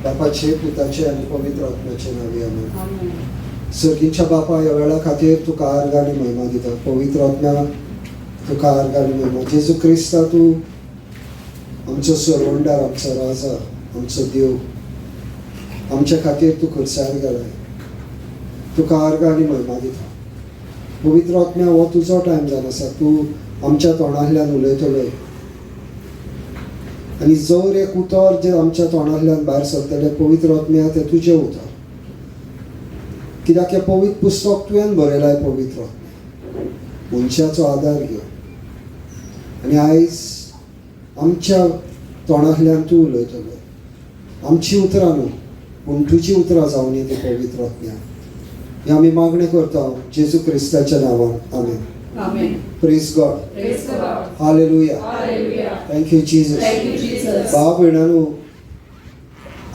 बापाचे, पुताचे आनी पवित्र आत्म्याचे नांवी, आमेन. सर्गीच्या बापा, ह्या वेळा खातीर तुका आर्गां आनी महिमा दिता. पवित्र आत्म्या, तुका आर्गां आनी महिमा. जेजू क्रिस्ता, तूं आमचो सरवंडार, आमचो राजा, आमचो देव, आमच्या खातीर तूं खुर्सार गेलाय. तुका आर्गां आनी महिमा दिता. पवित्र आत्म्या, हो तुजो टायम जावन आसा. तूं आमच्या तोंडांतल्यान उलयतलोय आनी जर एक उतर जें आमच्या तोंडांतल्यान भायर सरतलें, पवित्र आत्म्या, तें तुजें उतर, कित्याक हें पवित्र पुस्तक तुवें बरयलां. पवित्र आत्म्या, मनशाचो आदार घेवन आनी आयज आमच्या तोंडांतल्यान तूं उलयतलो. आमची उतरां न्हू, पूण तुजी उतरां जावन ती, पवित्र आत्म्या. हें आमी मागणें करता जेजू क्रिस्ताच्या नांवान, आमेन. Amen. Praise God. Praise the Lord. Hallelujah. Hallelujah. Thank you Jesus. Thank you, Jesus. भाव भयणांनो,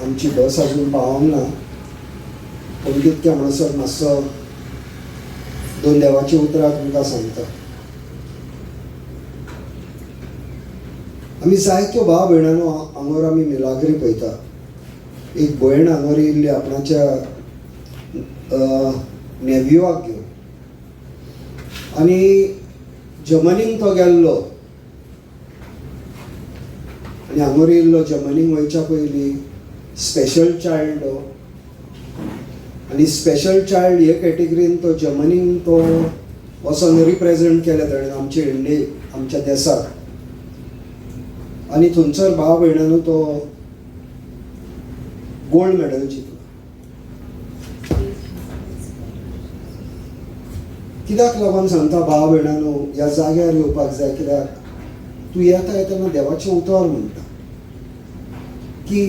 आमची बस अजून पावोंक ना, पूण तितक्या म्हणसर मातसो दोन देवाची उतरां तुमकां सांगता. आमी जायत्यो भाव भयणांनो हांगर आमी मिलाग्री पळयता. एक भयण हांगर येयल्ली आपणाच्या नेव्युआक घेवन आनी जर्मनीक तो गेल्लो आनी हांगर येयल्लो. जर्मनीक वयच्या पयलीं स्पेशल चायल्ड तो आनी स्पेशल चायल्ड हे कॅटेगरीन तो जर्मनीक तो वचोन रिप्रेजेंट केलें ताणें आमचे इंडियेक, आमच्या देसाक. आनी थंयसर भाव भयणांनो तो गोल्ड मेडल जिखलो. कित्याक लागून सांगता भाव भयणांनो, ह्या जाग्यार येवपाक जाय, कित्याक तूं येता येतना देवाचें उतर म्हणटा की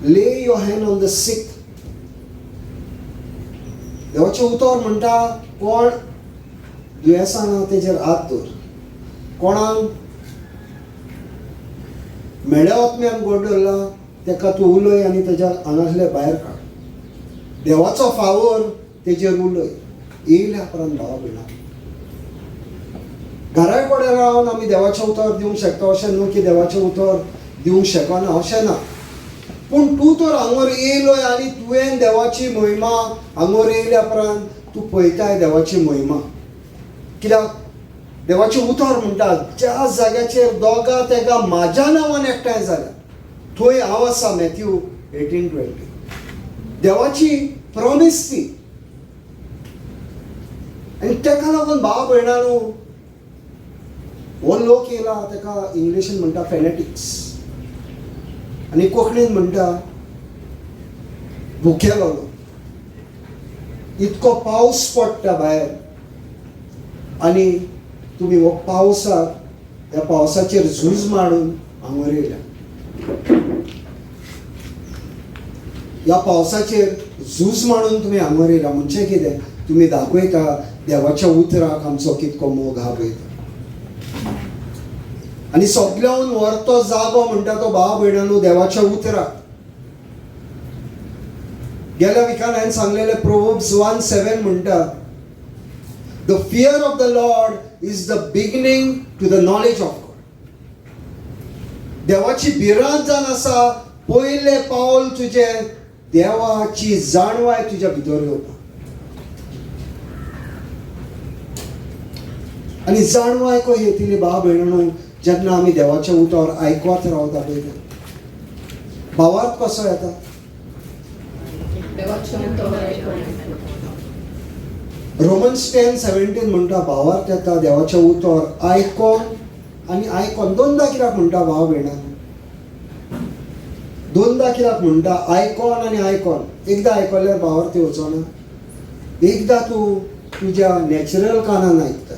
lay your hand on the sick. देवाचें उतर म्हणटा कोण दुयेंसान आहा तेजेर हात दवर, कोणाक मेळ्या आत्म्यान गोड दवरला तेका तूं उलय आनी तेज्या हांगासले भायर काड. देवाचो फावोर तेजेर उलय. येयल्या उपरांत भाव भयणां घरा कडेन रावन आमी देवाचें उतर दिवंक शकता अशें न्हू की देवाचें उतर दिवंक शकना अशें ना, पूण तूं तर हांगर येयलोय आनी तुवें देवाची महिमा हांगर येयल्या उपरांत तूं पळयताय देवाची महिमा. कित्याक देवाचें उतर म्हणटा ज्या जाग्याचेर दोगां तेगां म्हाज्या नांवान एकठांय जाल्या थंय हांव आसा. मॅथ्यू 18:20. देवाची प्रॉमीस ती. आनी तेका लागून भाव भयणांनो हो लोक येयला तेका इंग्लिशीन म्हणटा फेनेटिक्स आनी कोंकणीन म्हणटा भुकेलो लोक. इतको पावस पडटा भायर आनी तुमी हो पावसाक ह्या पावसाचेर झूज मांडून हांगर येयल्या. ह्या पावसाचेर झूज मांडून तुमी हांगर येयला म्हणजे कितें, तुमी दाखयता देवाच्या उतराक आमचो कितको मोग आहा पळय. आनी सगल्याहून व्हरतो जागो म्हणटा तो भाव भयणांनो देवाच्या उतराक. गेल्या विकान हांवें सांगलेलें प्रोवर्ब्स 1:7 म्हणटा the fear of the Lord is the beginning to the knowledge of God. देवाची भिरांत जावन आसा पयलें पावल तुजें देवाची जाणवाय तुज्या भितर येवपा. आनी जाणवाय खंय येतली भाव भयणांनो, जेन्ना आमी देवाचें उतर आयकत रावता पळय तें. भावार्थ कसो येता? देवाचें उतर आयकून. रोमन्स 10:17 म्हणटा भावार्थ येता देवाचें उतर आयकोन आनी आयकोन. दोनदां कित्याक म्हणटा भाव भयणांनो? दोनदां कित्याक म्हणटा आयकोन आनी आयकोन? एकदां आयकल्यार भावार्थ येवचो ना. एकदां तूं तुज्या नॅचरल कानान आयकता,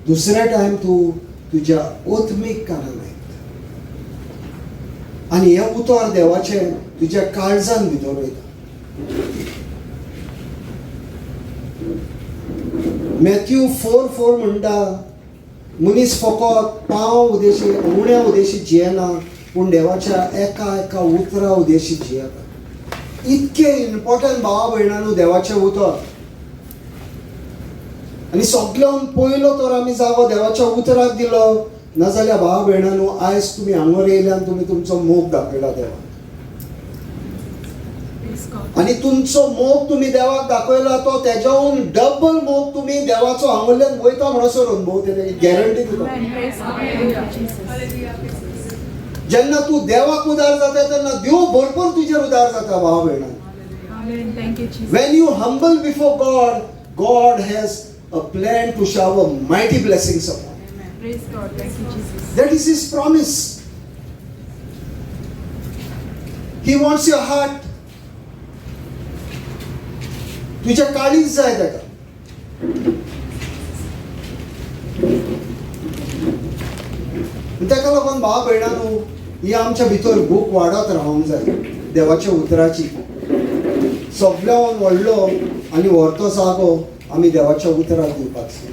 दुसऱ्या टायम तूं तुज्या आत्मीक कानान आयकता आनी हें उतर देवाचें तुज्या काळजान भितर वयता. मॅथ्यू 4:4 म्हणटा मनीस फकत पांव उदेशी उण्या उदेशी जियेना, पूण देवाच्या एका एका उतरा उदेशी जियेता. इतकें इम्पॉर्टंट भावा भयणांनो देवाचें उतर. आनी सगल्यान पयलो तर आमी जागो देवाच्या उतराक दिलो, नाजाल्यार भावा भयणांनो आयज तुमी हांगर येयल्यान तुमी तुमचो मोग दाखयला देवाक. आनी तुमचो मोग तुमी देवाक दाखयला तो तेज्याहून डबल मोग तुमी देवाचो हांगुल्ल्यान वयता म्हणसर अनुभव गॅरंटी दिता. जेन्ना तूं देवाक उदार जाता तेन्ना देव भरपूर तुजेर उदार जाता भाव भयणा. When you humble before God, God has a plan to shower mighty blessings upon. Praise God. Thank you, Jesus. That is His promise. He wants your heart. तुझ्या काळीज जाय ताका. ताका लागून भाव भयणांनो ही आमच्या भितर भूक वाडत रावंक जाय देवाच्या उतराची. सगळ्यान व्हडलो आनी व्हरतो जागो आमी देवाच्या उतराक दिवपाक जाय.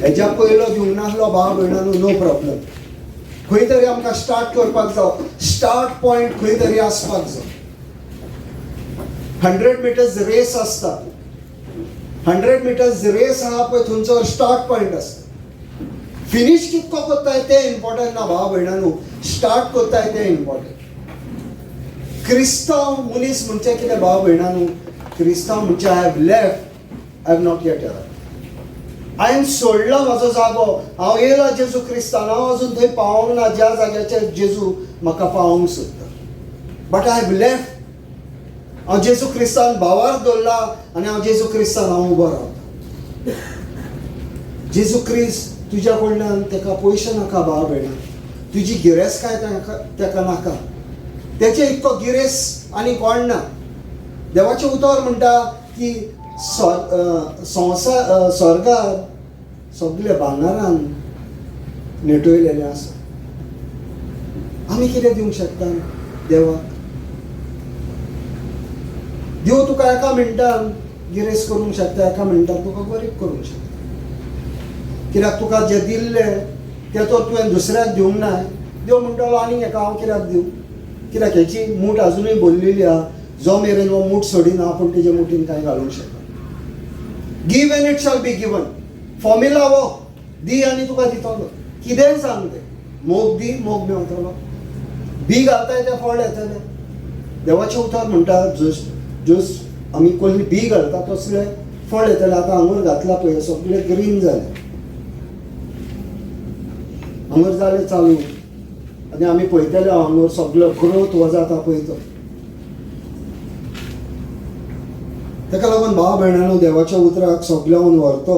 हेज्या पयलो दिवंक नासलो भाव भयणांनो नो प्रॉब्लम. खंय तरी आमकां स्टार्ट करपाक जावो, स्टार्ट पॉयंट खंय तरी आसपाक जाय. 100 मिटर्स रेस आसता, 100 मिटर्स रेस आहा पळय थंयसर स्टार्ट पॉयंट आसता. फिनीश कितको करताय तें इम्पॉर्टंट ना भाव भयणांनो, स्टार्ट करताय तें इम्पॉर्टंट. क्रिस्तांव मनीस म्हणजे कितें भाव भयणांनो, क्रिस्तांव म्हणजे I have left, I have not yet arrived. हांवें सोडला म्हाजो जागो, हांव येयला जेजू क्रिस्तान, हांव अजून थंय पावोंक ना ज्या जाग्याचेर जेजू म्हाका पावोंक सोदता. But I have left. हांव जेजू क्रिस्तान भावार दवरला आनी हांव जेजू क्रिस्तान हांव उबो रावता. जेजू क्रिस्त तुज्या कडल्यान ताका पयशे नाका भाव भयणा, तुजी गिरेस्तकाय ताका नाका, तेचे इतको गिरेस्त आनी कोण ना. देवाचें उतर म्हणटा की संवसार स्वर्गार सगळे भांगरान नेटयलेलें आसा. आमी कितें दिवंक शकता देवाक? देव तुका एका मिनटान गिरेस्त करूंक शकता, एका मिनटान तुका गरीब करूंक शकता. कित्याक तुका जें दिल्लें तें तर तुवें दुसऱ्याक दिवंक ना. देव म्हणटलो आनीक एका हांव कित्याक दिवं? कित्याक हेची मूठ आजुनूय भरलेली आहा, जो मेरेन हो मूठ सोडिना आपूण तेजे मुठीन कांय घालूंक शकना. Give and it shall be given. Formula हो, दी आनी तुका दितलो. कितेंय सांग तें, मोग दी मोग मेवतलो, बी घालताय तें फळ येतलें. देवाचें उतर म्हणटा जस आमी कसली बी घालता तसलें फळ येतलें. आतां हांगर घातलां पळय सगळें ग्रीन जालें, हांगर जालें चालू आनी आमी पळयतले हांगर सगळो ग्रोथ हो जाता पळय तो. ताका लागून भाव भयणांनो देवाच्या उतराक सगळ्याहून व्हरतो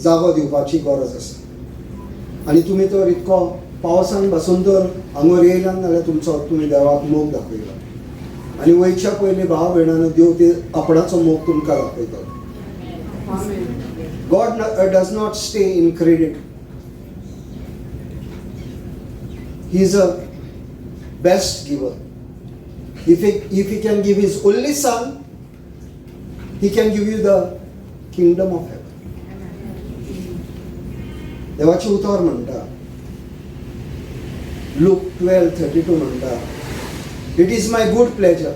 जागो दिवपाची गरज आसा. आनी तुमी तर इतको पावसान बसून तर हांगर येयलान जाल्यार तुमचो तुमी देवाक मोग दाखयला. आनी वयच्या पयलीं भाव भयणांनो देव ते आपणाचो मोग तुमकां दाखयतलो. God does not stay in credit. He is a best giver. If he can give his only son, he can give you the kingdom of heaven. देवाचें उतर म्हणटा, लूक 12:32 म्हणटा, it is my good pleasure,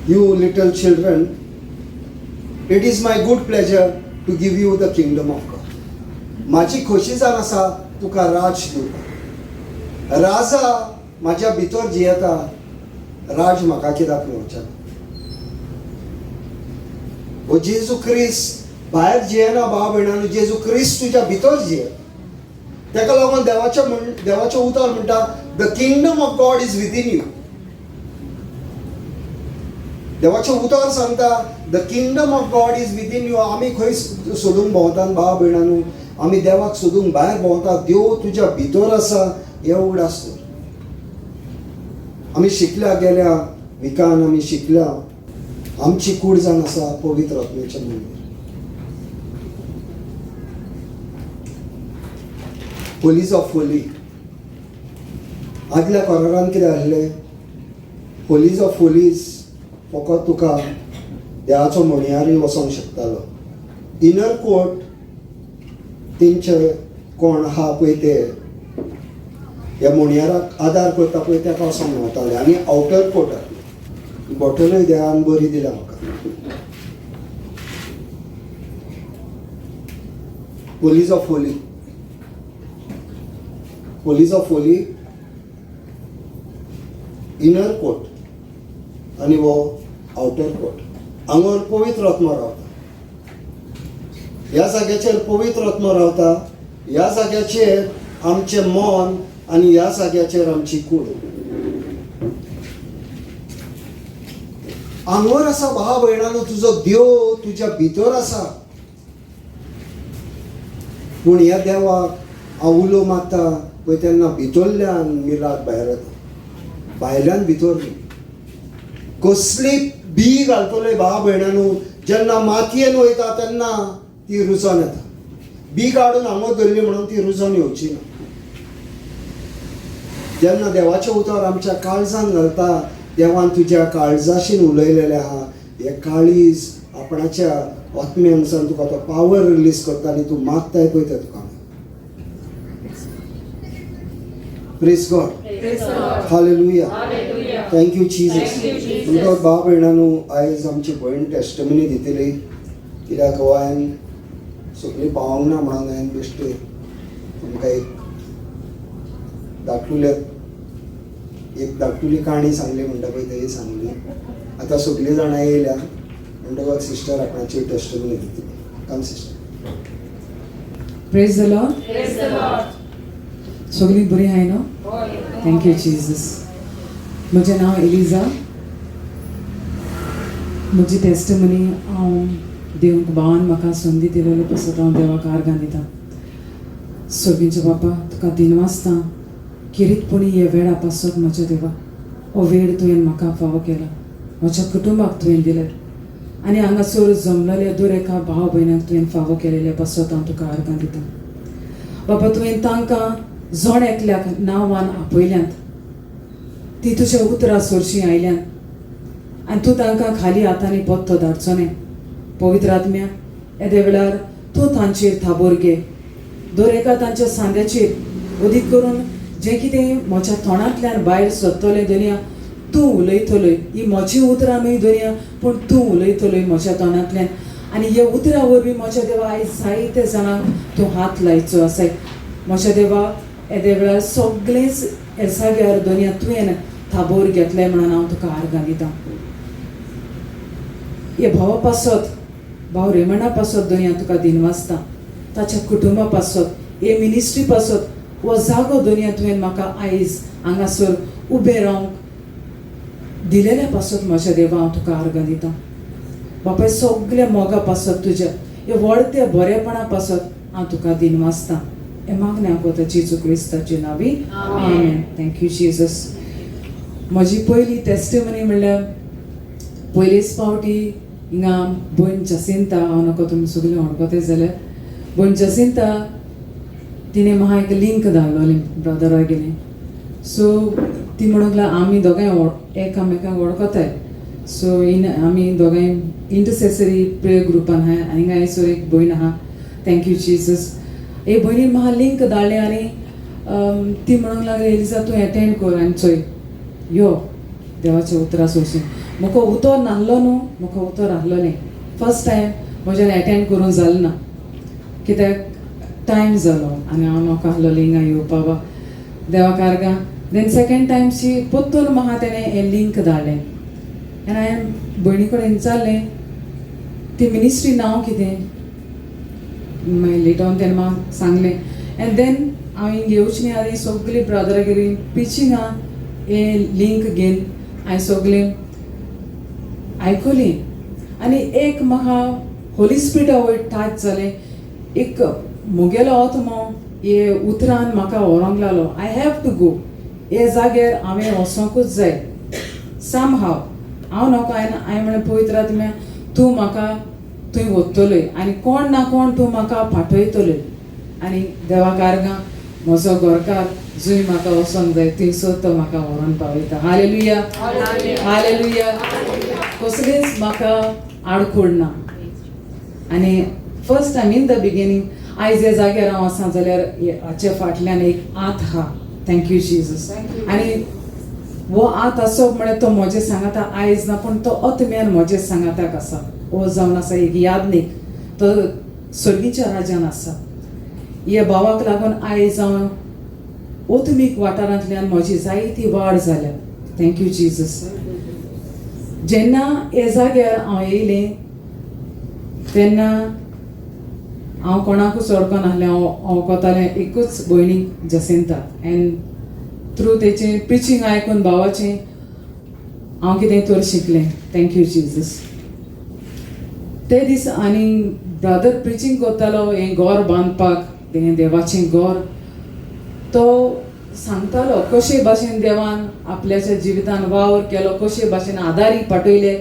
you little children, it is my good pleasure to give you the kingdom of God. म्हाजी खोशी जावन आसा तुका राज दिवपाक. राजा म्हाज्या भितर जियेता, राज म्हाका कित्याक मेवचें ना? हो जेजू क्रिस्त भायर जियेना भाव भयणांनो, जेजू क्रिस्त तुज्या भितर जियेता. ताका लागून देवाचें उतर म्हणटा, the kingdom of God is within you. देवाचें उतर सांगता the kingdom of God is within you. आमी खंय सोदूंक भोंवतात भाव भयणांनो? आमी देवाक सोदूंक भायर भोंवतात. देव तुज्या भितर आसा हें उगडास दवर. आमी शिकल्या गेल्या विकान आमी शिकल्या आमची कूड जावन आसा पवित्र आत्म्याचें मंदीर. होलीज ऑफ होली आदल्या करारान कितें आसलें? होलीज ऑफ होलीज फकत तुका देवाचो म्हणयारी वचोंक शकतालो. इनर कोर्ट तेंचे कोण आहा पळय ते ह्या म्हणयाराक आदार करता पळय तेका वचोंक मेवताले. आनी आवटर कोर्ट आसलें. बॉटलूय देवान बरी दिल्या म्हाका. Holies of holy, holies of holy, inner court. आनी हो आवटर कोर्ट. हांगर पवित्र आत्मो रावता. ह्या जाग्याचेर पवित्र आत्मो रावता. ह्या जाग्याचेर आमचें मन आनी ह्या जाग्याचेर आमची कूड. आंगोर आसा भाव भयणानो, तुजो देव तुज्या भितर आसा. पूण ह्या देवाक हांव उलो मारता पळय तेन्ना भितरल्यान मिलाद भायर येता, भायल्यान भितर न्ही. कसली बी घालतले भाव भयणानो, जेन्ना मातयेन वयता तेन्ना ती रुजोन येता. बी काडून हांगा धरली म्हणून ती रुजोन येवची ना. जेन्ना देवाचें उतर आमच्या काळजान घालता, देवान तुज्या काळजाशीन उलयलेलें आहा, हें काळीज आपणाच्या आत्म्यानसान तुका तो पावर रिलीज करता आनी तूं मागताय पळय तें तुका. Praise God. Hallelujah. Thank you Jesus. म्हणटकच भाव भयणानो, आयज आमची भयण टेस्टमनी दितली. कित्याक हो हांवें सगळीं पावोंक ना म्हणून हांवें बेश्टे तुमकां एक धाकटुले एक धाकटुली काणी सांगली म्हणटा पळय तेय सांगली. आतां सगळीं जाणां येयल्या म्हणटकच सिस्टर आपणाची टेस्टमनी दितली. Come sister. Praise the Lord. सगळीं बरी आहाय न्हू? Thank you Jesus. म्हजें नांव एलिजा. म्हजी टेस्टमनी हांव दिवंक भावान म्हाका संदी दिलेलो पासत हांव देवाक आर्गां दिता. सगळींच्या बापा तुका दिनवासता किरीतपणी हे वेळा पासत. म्हज्या देवा, हो वेळ तुवें म्हाका फावो केला, म्हज्या कुटुंबाक तुवें दिले आनी हांगासर जमलेल्या दर एका भाव भयणाक तुवें फावो केलेल्या पासत हांव तुका आर्गां दिता. बाबा, तुवें तांकां जण एकल्याक नांवान आपयल्यांत, ती तुज्या उतरां सरशीं आयल्यात आनी तूं तांकां खाली हातांनी पत्तो धाडचो न्ही. पवित्र आत्म्या, येद्या वेळार तूं तांचेर थाबोर घे, दर एका तांच्या सांद्याचेर, अदीक करून जें कितें म्हज्या तोंडांतल्यान भायर सरतलें दनया, तूं उलयतलोय. ही म्हजी उतरां न्हय दनया, पूण तूं उलयतलोय म्हज्या तोंडांतल्यान आनी ह्या उतरां वरवीं म्हज्या देवा आयज जायते जाणांक तूं हात लायचो आसाय. म्हज्या देवा, येद्या वेळार सगळेंच हे जाग्यार दनया तुवें थाबोर घेतलें म्हणून हांव तुका आर्गां दितां. हे भावा पासत, भाव रेमणा पासत दनया तुका दिनवासता, ताच्या कुटुंबा पासत, हे मिनिस्ट्री पासत. हो जागो दनया तुवें म्हाका आयज हांगासर उबें रावंक दिलेल्या पासत म्हज्या देवा हांव तुका आर्गां दितां. बापाय, सगल्या मोगा पासत तुज्या, हे व्हडत्या बरेपणा पासत हांव तुका दिनवासता. हे मागणें हांव कोता जेजू क्रिस्ताचे नांवी, आमेन. Thank you Jesus. म्हजी पयली टेस्टिमनी म्हणल्यार पयलीच फावटी हिंगा भयण जसिंता, हांव नाका तुमी सगळीं वळखताय जाल्यार, भयण जसिंता तिणें म्हाका एक लिंक धाडलोली ब्रदरा गेली. सो ती म्हणूंक लागली आमी दोगांय एकामेकांक वळखताय. सो इन आमी दोगांय इंटरसेसरी प्रेयर ग्रुपान आहाय आनी हिंगा हयसर एक भयण आहा. Thank you Jesus. एक भयणीन म्हाका लिंक धाडली आनी ती म्हणूंक लागली, एलिजा तूं एटेंड कर आनी चोय यो देवाच्या उतरां सोरशी. म्हाका उतर नासलो न्हू, म्हाका उतर आहलोलें. फर्स्ट टायम म्हज्यान एटेंड करूंक जालें ना कित्याक टायम जालो आनी हांव म्हाका आहलोलें हिंगा येवपा बा देवाक आर्गां. Then second time शी पोत्तून म्हाका तेणें हें लिंक धाडलें आनी हांवें भयणी कडेन विचारलें ती मिनिस्ट्री नांव कितें. मागीर लेटर ऑन तेणें म्हाका सांगलें एंड then हांव हिंग येवचे न्ही आदी सगळीं ब्रदरागेर पिचिंगा हें लिंक घेवन हांवें सगळें आयकली आनी एक म्हाका होली स्पिरिटा वयर टच जालें. एक म्हगेलो आत्मो हे उतरान म्हाका व्हरोंक लागलो, I have to go, हे जाग्यार हांवें वचोंकूच जाय सम हाव. हांव नको, हांवें म्हणलें, पवित्र आत्म्या, तूं म्हाका थंय व्हरतलोय आनी कोण ना कोण तूं म्हाका पाठयतलोय. आनी देवाक आर्गां, म्हजो घरकार जंय म्हाका वचोंक जाय थंयसर तो म्हाका व्हरोन पावयता. Hallelujah, hallelujah. कसलीच म्हाका आडखोड ना. आनी first time in the beginning आयज ह्या जाग्यार हांव आसा जाल्यार हाच्या फाटल्यान एक हात आहा. Thank you Jesus. आनी हो हात आसप म्हळ्यार तो म्हजे सांगाता आयज ना, पूण तो आत्म्यान म्हजे सांगाताक आसा. हो जावन आसा एक यादनीक, तो सर्गीच्या राजान आसा. ह्या भावाक लागून आयज हांव आत्मीक वाठारांतल्यान म्हजी जायती वाड जाल्या. Thank you Jesus. जेन्ना हे जाग्यार हांव येयलें तेन्ना हांव कोणाकूच वळखनासलें. हांव वळखतालें एकूच भयणीक, जसिंता, एंड थ्रू तेचें प्रिचींग आयकून भावाचें हांव कितें तर शिकलें. Thank you Jesus. ते दीस आनी ब्रदर प्रिचींग करतालो हें घर बांदपाक, हें देवाचें घर. तो सांगतालो कशे भाशेन देवान आपल्याच्या जिवितान वावर केलो, कशे भाशेन आदारी पाठयले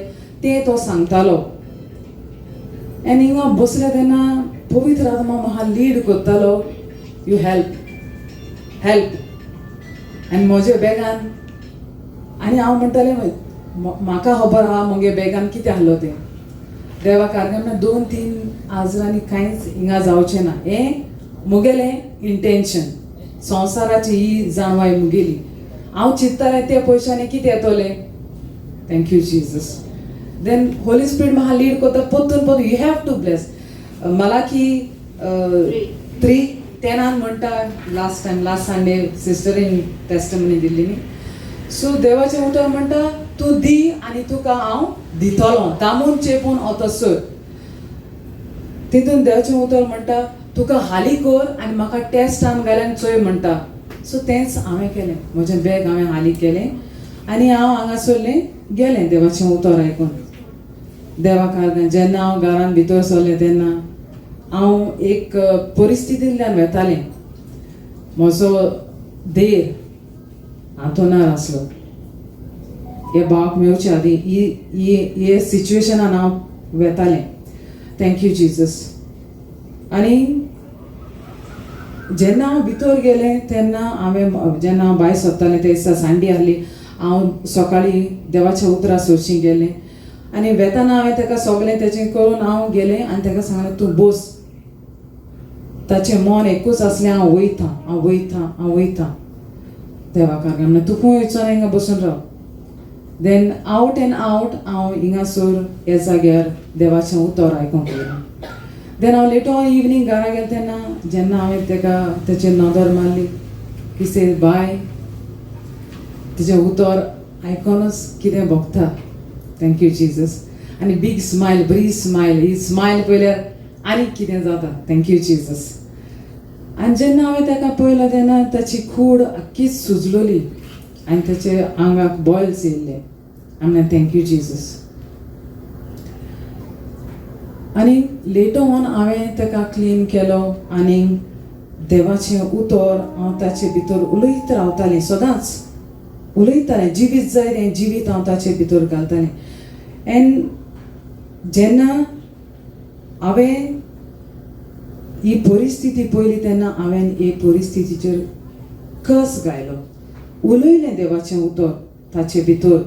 तें तो सांगतालो. आनी हिंगा बसले तेन्ना पवित्र आत्मा म्हाका लीड करतालो, you help help. आनी म्हज्या बॅगान, आनी हांव म्हणटालें म्हाका खबर आहा म्हगे बॅगान कितें आहलो तें. देवा कारणान 2-3 आजरांनी कांयच हिंगा जावचें ना हें म्हगेलें इंटेन्शन. संवसाराची ही जाणवाय मुगेली. हांव चिंततालें त्या पयशांनी कितें येतलें. Thank you Jesus. Then Holy Spirit म्हाका लीड करता परतून परतून, you have to bless. Malachi 3:10 म्हणटा, लास्ट टायम लास्ट संडे सिस्टरीन टेस्टमनी दिल्ली न्ही. सो देवाचें उतर म्हणटा तूं दी आनी तुका हांव दितलो, दामून चेपून वतसर. तितून देवाचें उतर म्हणटा तुका हाली कर आनी म्हाका टेस्टान घाल्यान चोय म्हणटा. सो तेंच हांवें केलें. म्हजें बॅग हांवें हाली केलें आनी हांव हांगासरलें गेलें देवाचें उतर आयकून. देवा कारणान जेन्ना हांव घरान भितर सरलें तेन्ना हांव एक परिस्थितींतल्यान वेतालें. म्हजो देर हांतुणार आसलो. हे भावाक मेवचे आदीं ही हे सिच्युएशनान हांव वेतालें. Thank you Jesus. आनी जेन्ना हांव भितर गेलें तेन्ना हांवें जेन्ना हांव भायर सोदतालें ते दिसा सांडी आहली. हांव सकाळीं देवाच्या उतरां सोदशी गेलें आनी वेताना हांवें ताका सगळें तेचें करून हांव गेलें आनी ताका सांगलें तूं बस. ताचें मन एकूच आसलें, हांव वयता हांव वयता हांव वयता देवा कारणान. तूं खंय वयचो ना, हिंगा बसून राव. Then out and out हांव हिंगासर ह्या जाग्यार देवाचें उतर आयकूंक गेलें. देन हांव लेटर ऑन इवनींग घरा गेलें तेन्ना जेन्ना हांवें ताका तेचेर नदर मारली, he said बाय, तिचें उतर आयकोनूच कितें भोगता. Thank you Jesus. आनी बीग स्मायल, बरी स्मायल, ही स्मायल पळयल्यार आनीक कितें जाता. Thank you Jesus. आनी जेन्ना हांवें ताका पळयलो तेन्ना ताची कूड आख्खीच सुजलोली आनी ताचे आंगाक बॉयल्स येयल्ले. आनी thank you Jesus. आनी लेटर ऑन हांवें ताका क्लीन केलो आनी देवाचें उतर हांव ताचे भितर उलयत रावतालें, सदांच उलयतालें. जिवीत जाय तें जिवीत हांव ताचे भितर घालतालें. एंड जेन्ना हांवें ही परिस्थिती पळयली तेन्ना हांवें हे परिस्थितीचेर कस घायलो, उलयलें देवाचें उतर ताचे भितर.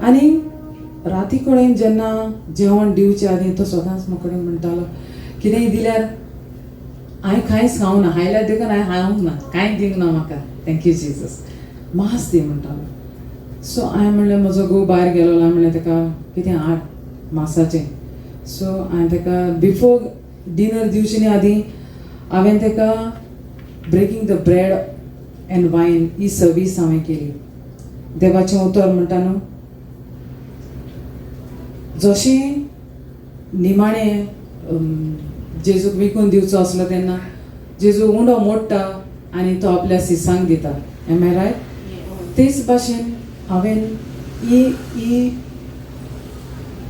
आनी राती कडेन जेन्ना जेवण दिवचे आदीं तो सदांच म्हाका कडेन म्हणटालो कितेंय दिल्यार हांवें कांयच खावंक ना, हायल्यार देखून हांवें खावंक ना, कांय दिवंक ना म्हाका. Thank you Jesus. मास दी म्हणटालो. सो हांवें म्हणलें म्हजो घोव भायर गेलो, हांवें म्हणलें ताका कितें हाड मासाचें. सो हांवें ताका बिफोर डिनर दिवचे न्ही आदीं हांवें ताका breaking the bread and wine he service हांवें केली. देवाचें उतर म्हणटा न्हू, जशें निमाणें जेजूक विकून दिवचो आसलो तेन्ना जेजू उंडो मोडटा आनी तो आपल्या सिसांक दिता. Am I right? तेच भाशेन हांवें ही ही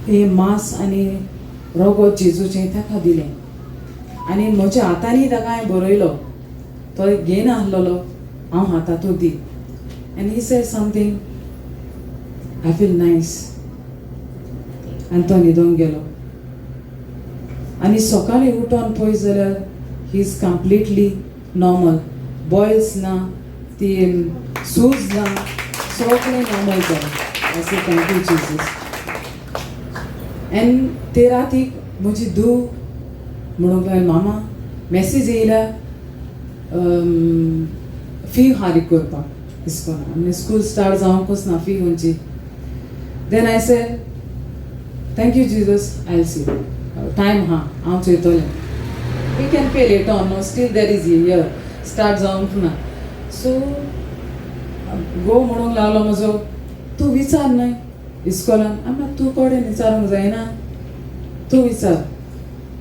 हे मांस आनी रगत जेजूचें ताका दिलें आनी म्हज्या हातांनी ताका हांवें बरयलो. तो घेयना आहलोलो, हांव हातांतूच दी. And he said something, I feel nice. आनी तो न्हिदोंक गेलो. आनी सकाळीं उठोन पळय जाल्यार he is completely normal. Boils ना, ती सूज ना, सगळें नॉर्मल जालें. I say thank you Jesus. And ते रातीक म्हजी धूव म्हणूंक लागली, मामा मॅसेज येयल्या फी फारीक करपाक इस्कोला. आनी स्कूल स्टार्ट जावंकूच ना, फी खंयची. Then I say thank you Jesus, I see time आहा, हांव चोयतलें. We can pay later on, no, still there is year, start जावंक ना. सो घोव म्हणूंक लागलो म्हजो, तूं विचार न्हय इस्कॉलान. आमी तूं कोडेन विचारूंक जायना, तूं विचार,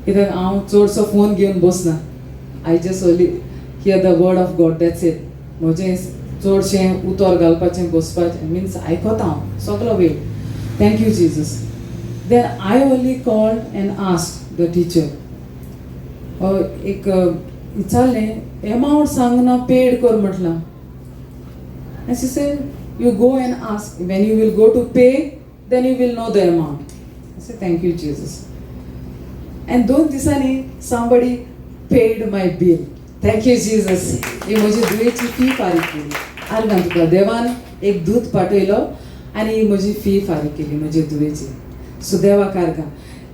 कित्याक हांव चडसो फोन घेवन बसना. I just only hear the word of God, that's it. म्हजें चडशें उतर घालपाचें बसपाचें मिन्स आयकता हांव सगलो वेळ. Thank you Jesus. Then I only called and asked the teacher, एक विचारलें एमावंट सांगना, पेड कर म्हटलां. And she said, you go and ask, when you will go to pay then you will know the amount. I said thank you Jesus. And 2 दिसांनी somebody paid my bill. Thank you Jesus. ही म्हजी दुयेची fee फारीक केली. आर्गां तुका देवान एक दूत पाठयलो आनी ही म्हजी फी फारीक केली म्हजी दुयेची. सो देवाक आर्गां.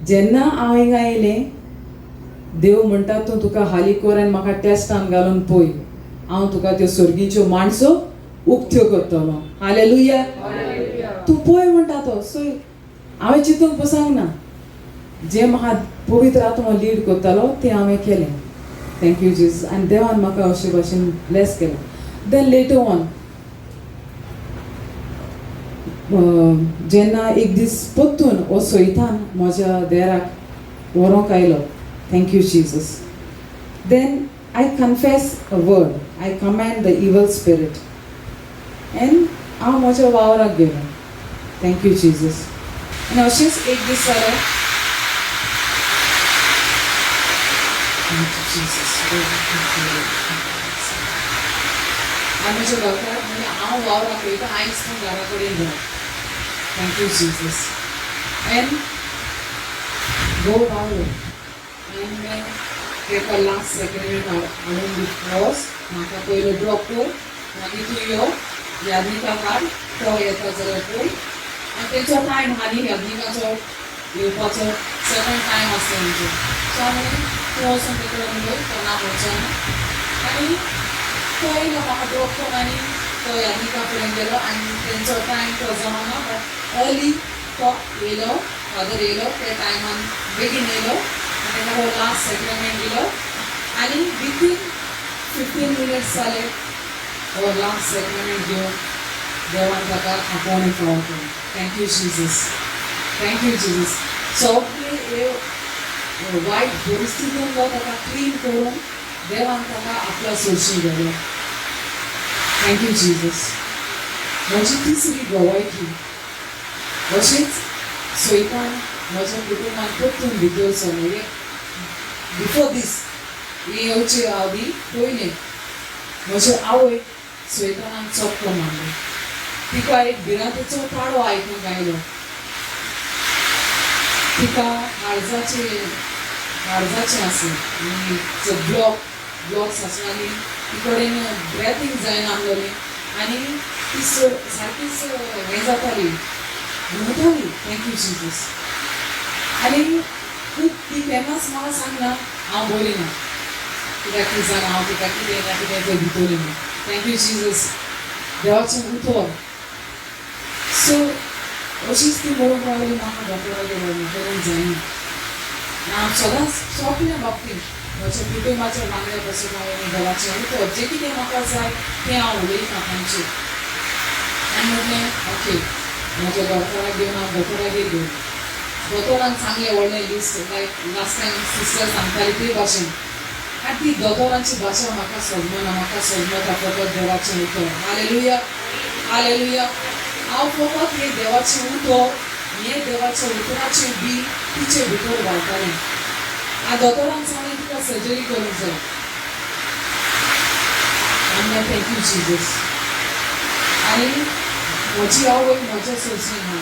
जेन्ना हांव हिंगा येयलें, देव म्हणटा तूं तुका हाली कर आनी म्हाका टेस्टान घालून पळय, हांव तुका त्यो सर्गीच्यो माणसो उक्त्यो करतलो. हालेलुया. तूं पळय म्हणटा तो. सो हांवें चिंतूंक बसोंक ना, जें म्हाका पवित्र आत्मो लीड करतालो तें हांवें केलें. Thank you Jesus. आनी देवान म्हाका अशे भाशेन ब्लेस केलें. Then later on जेन्ना एक दीस परतून हो सैतान म्हज्या देराक व्हरोंक आयलो. Thank you Jesus. Then I confess a word, I command the evil spirit, and हांव म्हज्या वावराक गेलो. Thank you Jesus. आनी अशेंच एक दीस जालो. आनी म्हज्या डॉक्टराक म्हणजे हांव वावराक वयता, आयज तूं घरा कडेन राव. Thank you Jesus. And घोव रावलो आनी ताका लास्ट सेक्रेमेंट हाडून वच, म्हाका पयलो ड्रॉप कर, मागीर तूं यो, यादनिका हाड, तो येता जाल्यार पळय. आनी तेंचो टायम हालीं यादनिकाचो येवपाचो सर्टन टायम आसता तेंचो. सो हांवें तूं वचून तेका उलय, तो ना वचना. आनी तो येयलो म्हाका ड्रॉप करून आनी तो यादनिका कडेन गेलो आनी तेंचो टायम तो जावना, बट अर्ली तो येयलो, फादर येयलो त्या टायमान बेगीन येयलो आनी ताका हो लास्ट सेक्रेमेंट दिलो. आनी विथीन 15 मिनट्स जाले हो लास्ट सेक्रेमेंट घेवन देवान ताका आपोवणें फावो केलें. Thank you Jesus. Thank you Jesus. सगळे हे वायट परिस्थितींतलो ताका क्लीन करून देवान ताका आपल्या सोर्शी गेलो. Thank you Jesus. म्हजी तिसरी गवायकी अशीच सैतान म्हज्या कुटुंबान परतून भितर सरलो. बिफोर दीस हे येवचे आदी पयलें म्हजे आवय सैतानान चपको मारलो. तिका एक भिरांतेचो ताळो आयकूंक आयलो. तिका काळजाचें आसलें आनी ब्लॉक्स आसले आनी ती कडेन ब्रेथींग जायना आसलेलें आनी ती सारकीच हें जाताली, घुंवताली. Thank you Jesus. आनी खूब ती केन्नाच म्हाका सांगना हांव बरी ना, कित्याक ती जाणा हांव तिका कितें ना कितें तें दितलें न्हू. Thank you Jesus. देवाचें उतर. सो अशीच ती म्हणूंक रावली म्हाका डॉक्टरागेर व्हर, करूंक जायना. हांव सदांच सगल्या बाबतींत म्हज्या कुटुंबाच्या वांगडा बसून हांवें देवाचें उतर जें कितें म्हाका जाय तें हांव उलयतां तांचेर. आनी म्हटलें ओके, म्हज्या डॉक्टराक घेवन हांव दोतोरागेर गेलो. दोतोरान सांगलें व्हडलें लिस्ट, लायक लास्ट टायम सिस्टर सांगताली ते भाशेन. आनी ती दोतोरांची भाशा म्हाका समजना, म्हाका समजता फकत देवाचें उतर. हालेलुया. हालेलुया. हांव फकत हें देवाचें उतर, हें देवाच्या उतराचें बी तिचे भितर घालतालें. आनी दोतोरान सांगलें तिका सर्जरी करूंक जाय. आनी thank you Jesus. आनी म्हजी आवय म्हज्या सोर्सीन आहा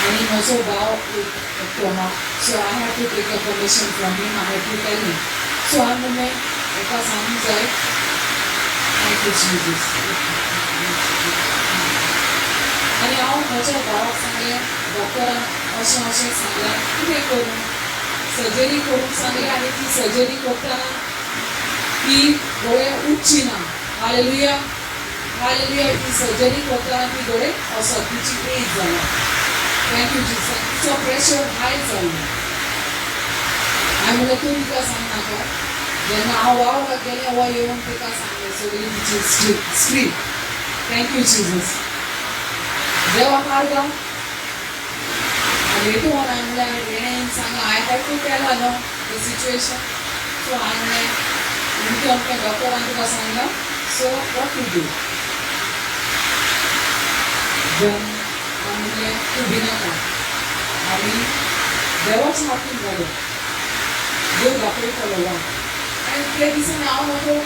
आनी म्हजो भाव एक एकटो आहा. So I have to take a permission from him, I have to tell him. So हांवें म्हणलें एका सांगूंक जाय. Thank you Jesus. आनी हांव म्हज्या भावाक सांगलें, डॉक्टरान अशें अशें सांगलां, कितें करूं? सर्जरी करूंक सांगलें. आनी ती सर्जरी करतना ती दोळे उठची ना. हालेलुया. हालेलुया. ती सर्जरी करतना ती दोळे वचत, तिची एज जाला. Thank you Jesus. तिचो प्रेशर हाय जाल्लो. हांवें म्हणलें तूं तिका सांग नाका. जेन्ना हांव वावराक गेलें वा येवन तिका सांगलें सगळी तिची स्ट्री. Thank you Jesus. देवाक आर्गां. आनी लेटर ऑन हांवें म्हणल्यार हेणें सांगलां I have to tell her न्हू the situation. So हांवें म्हणलें अमकें अमकें डॉक्टरान तुका सांगलां, so what to do. Then हांवें म्हणलें तूं भिनाका, आमी देवाच्या हातीन घालूं, देव दाखयतलो वाट. आनी ते दिसांनी हांव म्हाका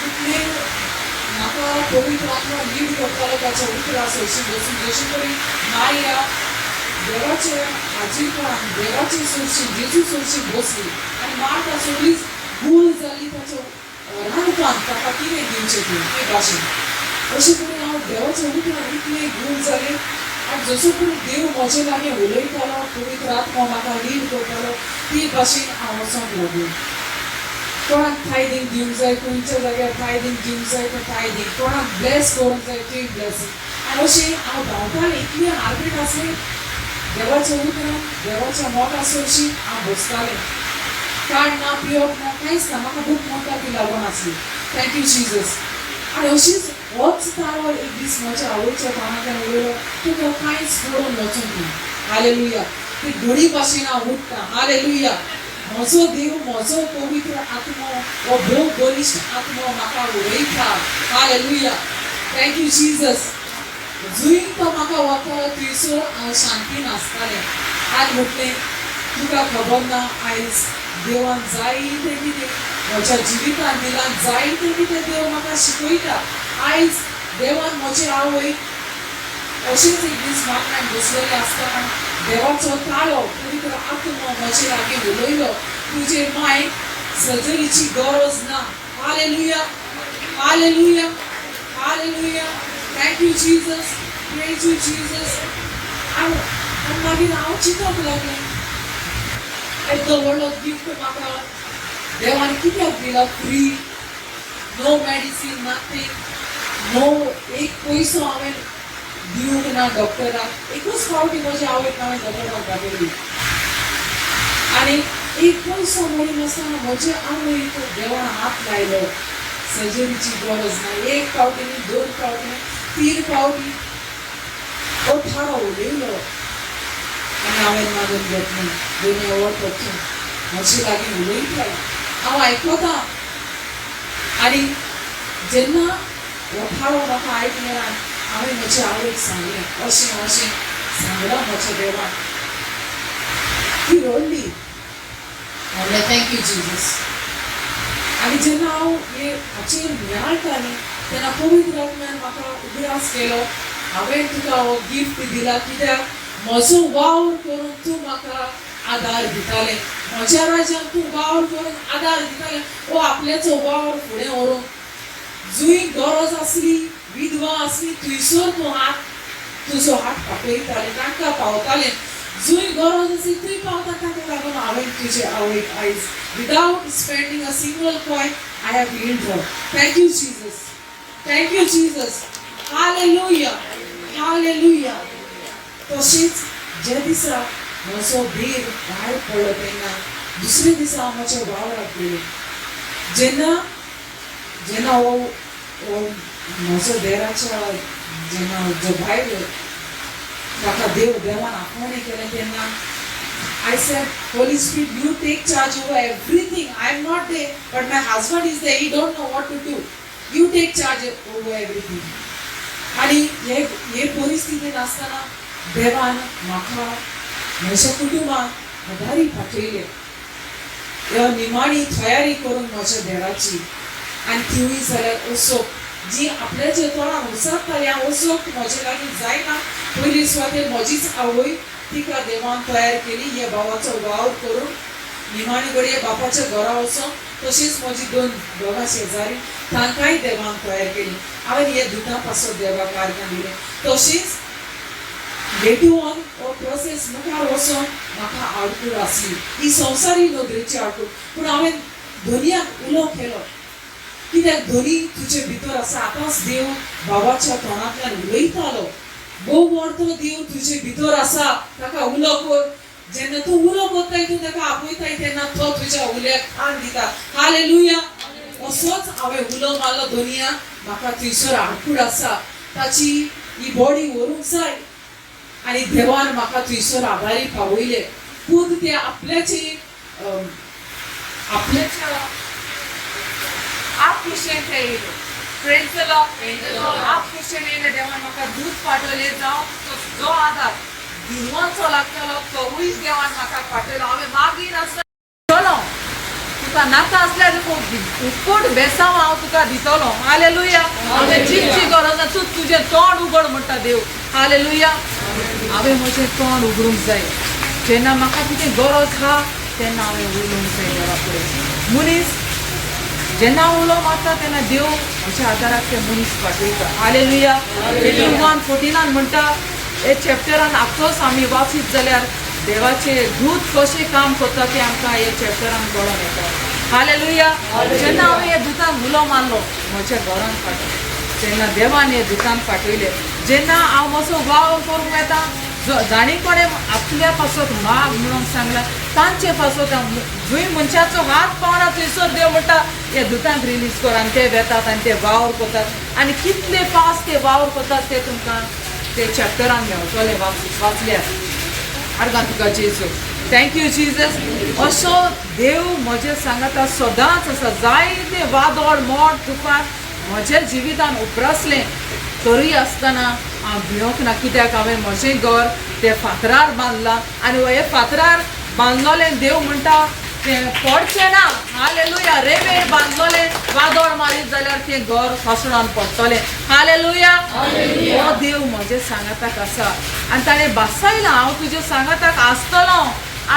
इतलें म्हाका पवित्र आत्मा लीड करतालो ताच्या उतरा सरशी बसून, जशें तरी मारिया देवाचे हाजीरपणान देवाचे सरशी जेजू सरशी बसली आनी मार्ता सगळीच गूल जाली ताच्या रांदपान ताका कितें दिवचें तें ते भाशेन. अशें करून हांव देवाच्या उतरान इतलें गूल जालें आनी जसो करून देव म्हजे लागीं उलयतालो, पवित्र आत्मा म्हाका लीड करतालो ते भाशेन हांव वचोंक लागलें. कोणाक थायदींग दिवंक जाय खंयच्या जाग्यार थायदींग दिवंक जाय तें थायदींग, कोणाक ब्लेस करूंक जाय ती ब्लेसींग. आनी अशें हांव धांवतालें, इतलें हार्बीट आसलें देवाच्या उतरान देवाच्या मोगा सरशी हांव बसतालें. काड ना, पिवप ना, कांयच ना, म्हाका भूक म्हणटा ती लागून आसली. Thank you Jesus. आनी अशीच होच तारो एक दीस म्हज्या आवयच्या तोंडांतल्यान उलयलो, तुका कांयच पडून वचूंक ना. हालेलुया. ती घडी भाशेन हांव उठ्ठा. हालेलुया. म्हजो देव, म्हजो पवित्र आत्मो हो भोव बळिश्ट आत्मो म्हाका उलयता. हालेलुया. Thank you Jesus. जंय तो म्हाका वतालो थंयसर हांव शांतीन आसतालें. आनी म्हटलें तुका खबर ना आयज देवान जायतें कितें म्हज्या जिवितान दिलां, जायतें कितें देव म्हाका शिकयता. आयज देवान म्हजे आवयक अशेंच एक दीस मागण्याक बसलेलें आसतना देवाचो ताळो पवित्र आत्मो म्हजे लागीं उलयलो, तुजे मायक सर्जरीची गरज ना. Hallelujah. Hallelujah. Hallelujah. Thank you Jesus. Praise you Jesus. आनी मागीर हांव चिंतूंक लागलें, येदो व्हडलो गिफ्ट म्हाका देवान कित्याक दिला free, no medicine, nothing, no एक पयसो हांवें दिवंक ना डॉक्टराक. एकूच फावटी म्हज्या आवयक हांवें डॉक्टराक दाखयली आनी एक पयसो मोडी नासतना म्हजे आवयक देवान हात लायलो. सर्जरीची गरज ना. एक फावटी न्ही, दोन फावटी न्ही, तीन फावटी हो थारो उलयलो आनी हांवें मागून घेतलें. दोनी वट वचून म्हजे लागीं उलयताय, हांव आयकतां. आनी जेन्ना हो थारो म्हाका आयकलें हांवें म्हजे आवयक सांगलें, अशें अशें सांगलां म्हज्या देवान. ती रडली. म्हणलें thank you Jesus. आनी जेन्ना हांव हे हाचेर नियाळटालें तेन्ना पवित्र आत्म्यान म्हाका उगडास केलो, हांवें तुका हो गिफ्ट दिला कित्याक म्हजो वावर करून तूं म्हाका आदार दितालें, म्हज्या राज्यान तूं वावर करून आदार दितालें. हो आपल्याचो वावर फुडें व्हरूंक जंय गरज आसली, विधवा आसली, थंयसर तूं हात तुजो हात पातयतालें, तांकां पावतालें. जंय गरज आसली थंय पावता. ताका लागून हांवें तुजे आवयक आयज without spending a single coin I have healed her. Thank you Jesus. Thank you Jesus. Hallelujah. Hallelujah. तशेंच ज्या दिसा म्हजो देर भायर पडलो तेन्ना दुसऱ्या दिसा हांव म्हज्या वावराक गेलें. जेन्ना जेन्ना हो हो म्हजो देराच्या जेन्ना जो भायर ताका देव देवान आपोवणें केलें तेन्ना I said, Holy Spirit, you take charge over everything. I am not there, but my husband is there. He don't know what to do. You take charge over everything. आनी हे हे परिस्थितीन आसतना देवान म्हाका म्हज्या कुटुंबाक आदारी पाठयले. ह्या निमाणी तयारी करून म्हज्या देराची आनी तिवूय जाल्यार असोक जी आपल्याच्या तोंडान उसरताली, हांव असोक म्हजे लागीं जायना. पयली सुवातेर म्हजीच आवय, तिका देवान तयार केली हे भावाचो वावर करून निमाणी घडये बापाच्या घरा वचोन. तशीच म्हजी दोन दोगां शेजारी, तांकांय देवान तयार केली. हांवें हे दुतां पासत देवाक आर्गां दिलें. तशीच लेटर ऑन हो प्रोसेस मुखार वचोन म्हाका आडखूळ आसली, ही संवसारी नदरेची आडखूळ. पूण हांवें धनयाक उलो केलो, कित्याक धनी तुजे भितर आसा. आतांच देव बाबाच्या तोंडांतल्यान उलयतालो, भोव व्हडलो देव तुजे भितर आसा, ताका उलो कर. जेन्ना तूं उलो करताय, तूं ताका आपयताय, तेन्ना तो तुज्या उल्याक कान दिता. हालेलुया. असोच हांवें उलो मारलो, धनया म्हाका थंयसर आडखूळ आसा. ताची ही बॉडी व्हरूंक जाय. आनी देवान म्हाका थंयसर आभारी पावयले. पूत ते आपल्याची आपल्याच्या आप खुशेन ते येयले. Praise the Lord. आप खुशेन येयले. देवान म्हाका दूद पाठवले, जावं जो आदार दिनवांचो लागतलो तोवूय देवान म्हाका पाठयलो. हांवें मागीर आसतना दितलो तुका, नाका आसल्यार उपट बेसांव हांव तुका दितलो. हालेलुया. हांवें जितची गरज आसा, तूं तुजें तोंड उगड म्हणटा देव. हालेलुया. हांवें म्हजें तोंड उगडूंक जाय. जेन्ना म्हाका कितें गरज आहा तेन्ना हांवें उलोवंक जाय देवा कडेन. मनीस जेन्ना उलो मारता तेन्ना देव म्हज्या आदाराक ते मनीस पाठयता. हालेलुया. 1:14 म्हणटा, हे चॅप्टरान आख्खोच आमी वाचीत जाल्यार देवाचे दूत कशें काम करता तें आमकां हे चॅप्टरान कळोन येता. हालेलुया. जेन्ना हांवें ह्या दुतांक उलो मारलो म्हज्या घरान फाटो, तेन्ना देवान हे दुतांक पाठयले. जेन्ना हांव म्हजो वावर करूंक येता, जाणी कोणें आपल्या पासत माग म्हणून सांगला तांचे पासत हांव जंय मनशाचो हात पावना थंयसर देव म्हणटा हे दुतांक रिलीज कर. आनी ते वेतात आनी ते वावर करतात आनी कितले पास ते वावर करतात ते तुमकां ते चॅप्टरान मेवतले वाचल्यार. आर्गां तुका जेजू. Thank you Jesus. असो देव म्हजे सांगाता सदांच आसा. जायते वादळ मोड तुफान म्हज्या जिवितान उप्रासलें तरूय आसतना हांव भियोंक ना, कित्याक हांवें म्हजें घर ते फातरार बांदलां आनी हे फातरार बांदलोलें देव म्हणटा तें पडचें ना. हालेलुया. रेवेर बांदलोलें वादळ मारीत जाल्यार तें घर कोसळोन पडटलें. हालेलुया. हो देव म्हजे सांगाताक आसा आनी ताणें भासायलां, हांव तुज्या सांगाताक आसतलो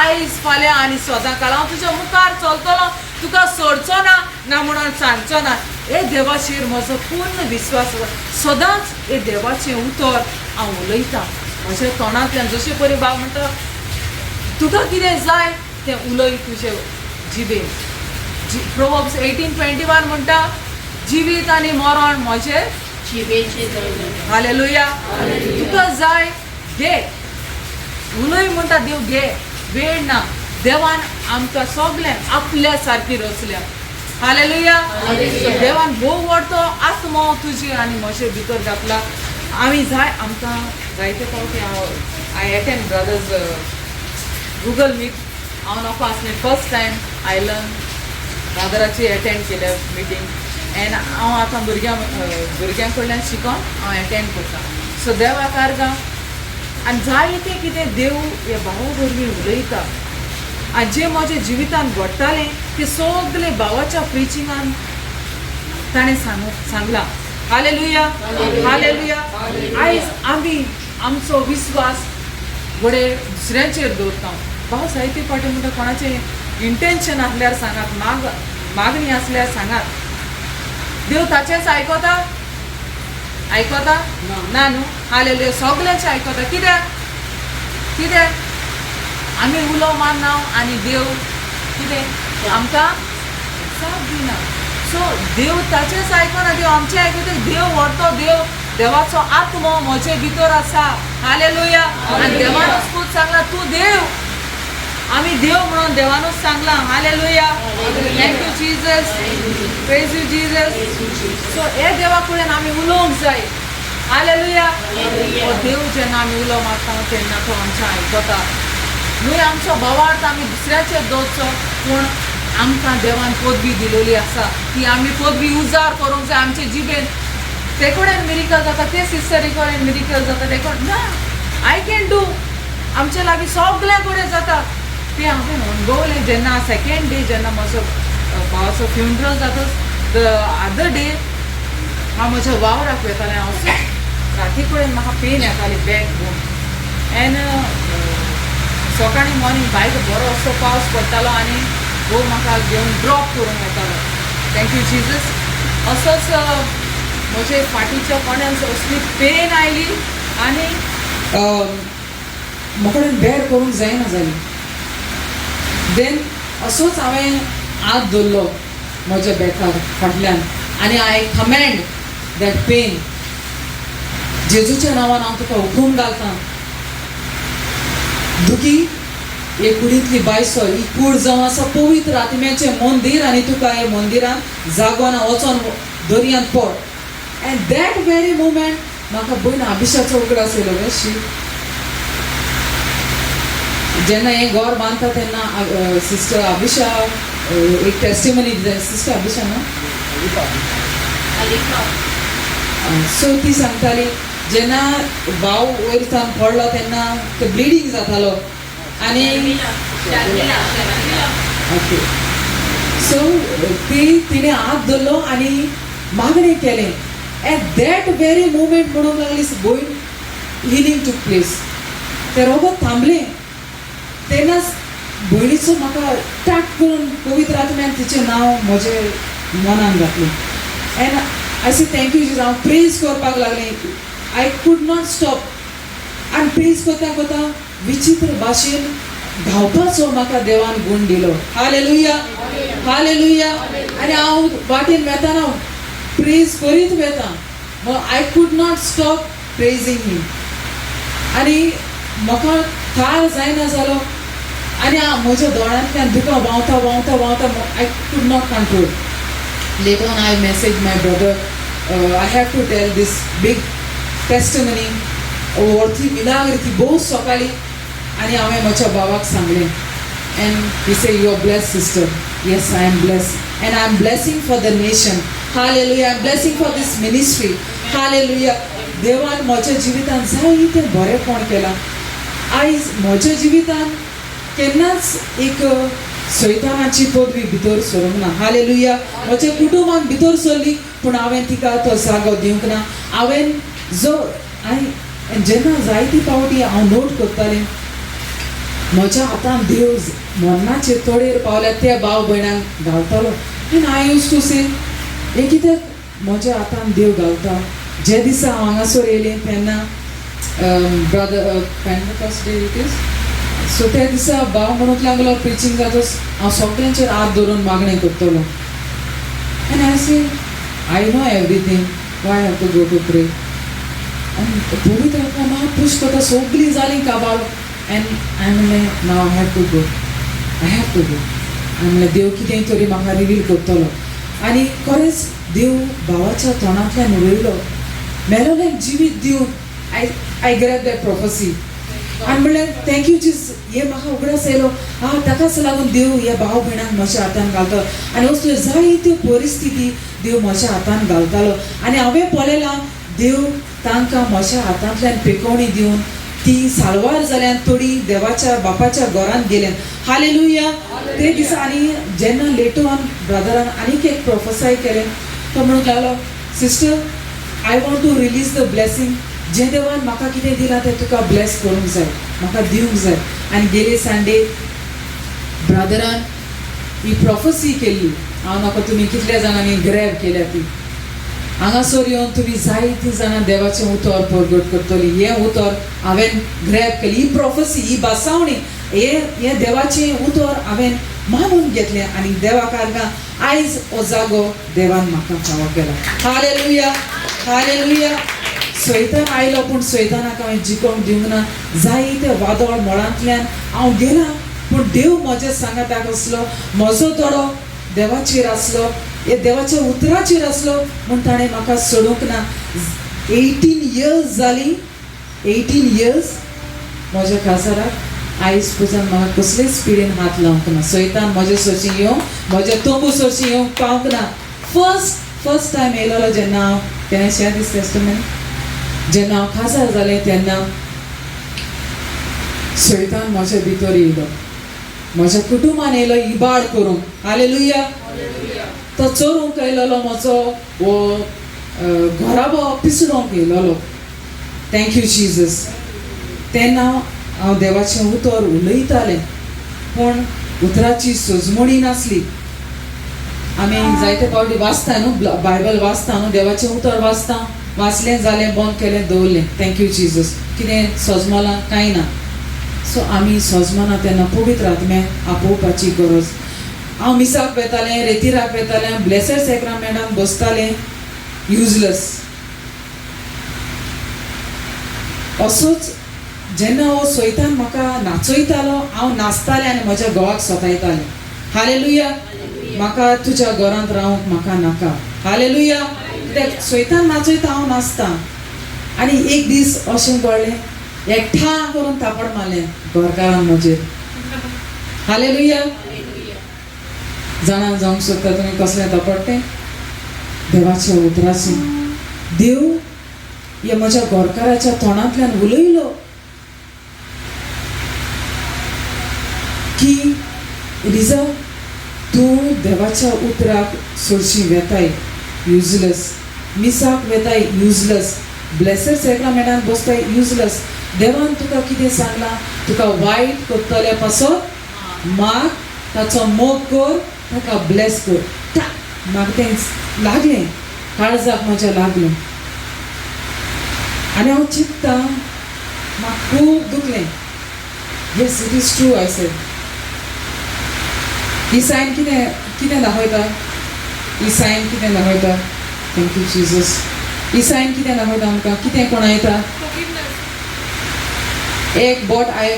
आयज फाल्यां आनी सदां काल. हांव तुज्या मुखार चलतलो, तुका सोडचो ना, ना म्हणून सांगचो ना. हे देवाचेर म्हजो पूर्ण विस्वास आसा. सदांच हे देवाचें उतर हांव उलयतां म्हज्या तोंडांतल्यान. जशें परी बाब म्हणटा, तुका कितें जाय तें उलय तुजे जिबेन. प्रोवर्ब्स 18:21 म्हणटा, जिवीत आनी मरण म्हजें जिबेचे. हालेलुया. तुका जाय घे, उलय म्हणटा देव, घे, वेळ ना. देवान आमकां सगल्यांक आपल्या सारकी रचल्या. हालेलुया. देवान भोव व्हडतो आत्मो तुजे आनी म्हजे भितर घातला. आमी जाय आमकां जायते फावटी हांव I attend brothers Google Meet. हांव नको आसलें, फर्स्ट टायम I learn ब्रदराची एटेंड केल्या मिटींग एंड हांव आतां भुरग्यां कडल्यान शिकोन हांव एटेंड करता. सो देवाक आर्गां. आनी जायतें कितें देव ह्या भावा वरवीं उलयता आनी जें म्हज्या जिवितान घडटालें तें सगलें भावाच्या प्रिचिंगान ताणें सांगलां. हालेलुया. हालेलुया. आयज आमी आमचो विस्वास घडये दुसऱ्यांचेर दवरता. भाव जायते फावटी म्हणटा, कोणाचें इंटेन्शन आसल्यार सांगात, मागणी आसल्यार सांगात. देव ताचेंच आयकता? आयकता ना न्हू? हालेलुया. सगल्यांचें आयकता. कित्याक? कित्याक आमी उलो मारना आनी देव कितें आमकां जाप दिना. सो देव ताचेंच आयकना, देव आमचें आयकता. देव व्हरतो, देव देवाचो आत्मो म्हजे भितर आसा. हालेलुया. आनी देवानूच खूब सांगलां, तूं देव, आमी देव म्हणून देवानूच सांगलां. Hallelujah. Thank you Jesus. Praise you Jesus. So हे देवा कडेन आमी उलोवंक जाय. हालेलुया. हो देव जेन्ना आमी उलो मारता तेन्ना तो आमचें आयकता न्हय. आमचो भावार्थ आमी दुसऱ्याचेर दवरचो, पूण आमकां देवान पदवी दिलेली आसा ती आमी पदवी उजार करूंक जाय आमचे जिबेन. ते कडेन मिरिकल जाता, ते सिस्टरी कडेन मिरिकल जाता, ते कडेन ना, I can do. आमचे लागीं सगल्या कडेन जाता तें हांवें अणभवलें. जेन्ना सेकेंड डे जेन्ना म्हजो भावाचो फ्युनरल जाता, the other day हांव म्हज्या वावराक वेतालें. हांव राती कडेन म्हाका पेन येताली बॅक बोन एंड सकाळीं मॉर्निंग बायक बरो असो पावस पडटालो आनी घोव म्हाका घेवन ड्रॉप करूंक वतालो. Thank you Jesus. असोच म्हजे फाटीच्या कोण्यान असली पेन आयली आनी म्हाका बेर करूंक जायना जाली. देन असोच हांवें हात धरलो म्हज्या बॅकार फाटल्यान आनी I command that pen, जेजूच्या नांवान हांव तुका हुकूम घालता, दुखी हे कुडींतली बायसो, ही कूड जावन आसा पवित्र आत्म्याचें मंदीर आनी तुका हे मंदिरान जागो ना, वचोन दर्यांत पड. And that very moment म्हाका भयण अभिशाचो उगडास येयलो गे शी. जेन्ना हें घर बांदता तेन्ना सिस्टर अभिशा एक टेस्टिमनी दिता. सिस्टर अभिशा न्हू, सो ती सांगताली जेन्ना भाव वयर सावन पडलो तेन्ना ते ब्लिडींग जातालो आनी ओके, सो ती तिणें हात धरलो आनी मागणें केलें. एट that very moment म्हणूंक लागली भयण, हिलींग टूक प्लेस. तें रोगत थांबलें. तेन्नाच भयणीचो म्हाका टाक करून पवित्र आत्म्यान तिचें नांव म्हजे मनान घातलें. And I say thank you Jesus. हांव प्रेज करपाक लागलें. I could not stop. आनी प्रेज करता करता विचित्र भाशेन धांवपाचो म्हाका देवान गूण दिलो. Hallelujah, hallelujah. आनी हांव वाटेन वेताना प्रेज करीत वेता. I could not stop praising him. आनी म्हाका थार जायना जालो आनी म्हज्या दोळ्यांतल्यान दुकां व्हांवता व्हांवता व्हांवता. I could not control. Later on I message my brother, I have to tell this big testimony. वरती मिलाग्र ती भोव सकाळी. आनी हांवें म्हज्या भावाक सांगलें and he say, you are bless sister. Yes, I am bless and I am blessing for the nation. Hallelujah. I am blessing for this ministry. Hallelujah. देवान म्हज्या जिवितान जायतें बरेंपण केलां. आयज म्हज्या जिवितान केन्नाच एक सैतानाची पदवी भितर सरूंक ना. हालेलुया. म्हज्या कुटुंबान भितर सरली पूण हांवें तिका तो जागो दिवंक ना. हांवें जो आनी जेन्ना जायती पावटी हांव नोट करतालें, म्हज्या हातान देव मरणाचे तोडेर पावल्या त्या भाव भयणांक घालतालो. And I used to say, हें कित्याक म्हज्या हातान देव घालता? जे दिसा हांव हांगासर येयलें तेन्ना brother Pentecost day it is, so त्या दिसा भाव म्हणूंक लागलो, प्रिचींग जातच हांव सगळ्यांचेर हात धरून मागणें करतलो. And I say, I know everything, why have to go to pray? आनी पवित्र आत्मा म्हाका पूश करता, सगळीं जालीं काबार. एंड हांवें म्हणलें, now I have to go, I have to go. हांवें म्हणलें, देव कितें तरी म्हाका रिवील करतलो. आनी खरेंच देव भावाच्या तोंडांतल्यान उलयलो, मेलोलें जिवीत दिवन. I grab that prophecy आनी म्हणलें, thank you Jesus. हे म्हाका उगडास येयलो, हा ताकाच लागून देव ह्या भाव भयणांक म्हज्या हातान घालता. आनी असल्यो जायत्यो परिस्थिती देव म्हज्या हातान घालतालो आनी हांवें पळयलां देव तांकां म्हज्या हातांतल्यान पेकोवणी दिवन ती साल्वार जाल्यान, थोडी देवाच्या बापाच्या घरांत गेल्यान. हालेलुया. ते दिसा आनी जेन्ना लेटोन ब्रदरान आनीक एक प्रोफसाय केलें, तो म्हणूंक लागलो, sister, I want to release the blessing. जें देवान म्हाका कितें दिलां तें तुका ब्लेस करूंक जाय, म्हाका दिवंक जाय. आनी गेले संडे ब्रदरान ही प्रोफसी केल्ली. हांव नाका तुमी कितल्या जाणांनी ग्रॅब केल्या ती. हांगासर येवन तुमी जायतीं जाणां देवाचें उतर परगट करतली. हें उतर हांवें ग्रॅब केली, ही प्रोफसी, ही भासावणी, हें देवाचें उतर हांवें मानून घेतलें आनी देवा कारणां आयज हो जागो देवान म्हाका फावो केला. Hallelujah, hallelujah. सैतान आयलो पूण सैतानाक हांवें जिखोवंक दिवंक ना. जायते वादळ मोडांतल्यान हांव गेलां पूण देव म्हज्या सांगाताक आसलो. म्हजो दोळो देवाचेर आसलो, हे देवाच्या उतराचेर आसलो म्हूण ताणें म्हाका सोडूंक ना. 18 इयर्स जालीं, 18 इयर्स म्हज्या काजाराक. आयज पुजान म्हाका कसलेच पिडेन हात लावंक ना. सैतान म्हज्या सरशी येवंक, म्हज्या तंबू सरशी येवंक पावंक ना. फर्स्ट फर्स्ट टायम येयलेलो जेन्ना हांव, can I share this testimony? जेन्ना हांव काजार जालें तेन्ना सैतान म्हज्या भितर येयलो, म्हज्या कुटुंबान येयलो इबाड करूंक. हालेलुया. तो चोरूंक येयलेलो, म्हजो हो घराबो पिसडोंक येयलेलो. Thank you Jesus. तेन्ना हांव देवाचें उतर उलयतालें पूण उतराची सजमणी नासली. आमी जायते फावटी वाचता न्हू, बायबल वाचता न्हू, देवाचें उतर वाचता, वाचलें जालें, बंद केलें, दवरलें. Thank you Jesus. कितें सजमलां? कांय ना. सो आमी सजमना तेन्ना पवित्र आत्म्याक आपोवपाची गरज. हांव मिसाक वेतालें, रेतिराक वेतालें, ब्लेसड सेक्रामेंटाक बसतालें, युजलेस. असोच जेन्ना हो सैतान म्हाका नाचयतालो, हांव नाचतालें आनी म्हज्या घोवाक सतायतालें. हालेलुया. म्हाका तुज्या घरांत रावंक म्हाका नाका. हालेलुया. कित्याक सैतान नाचयता, हांव नाचता. आनी एक दीस अशें कळ्ळें, एकठां करून थापड मारलें घरकारान म्हजेर. हालेलुया. जाणा जावंक सोदता तुमी कसलें थापड तें? देवाच्या उतराचें. देव ह्या म्हज्या घरकाराच्या तोंडांतल्यान उलयलो की रिजा तूं देवाच्या उतराक सोडशी वेताय युजलेस, मिसाक वेताय युजलेस, ब्लेसड सॅक्रामेंटान बसताय युजलेस. देवान तुका कितें सांगलां? तुका वायट करतल्या पासत माग, ताचो मोग कर, ताका ब्लेस कर. म्हाका तें लागलें, काळजाक म्हज्या लागलें आनी हांव चिंत्ता म्हाका खूब दुखलें. Yes, it is true, I said. He sign कितें कितें दाखयता? ही सायन कितें दाखयता? Thank you Jesus. ही सायन कितें दाखयता आमकां? कितें कोणायता? एक बोट I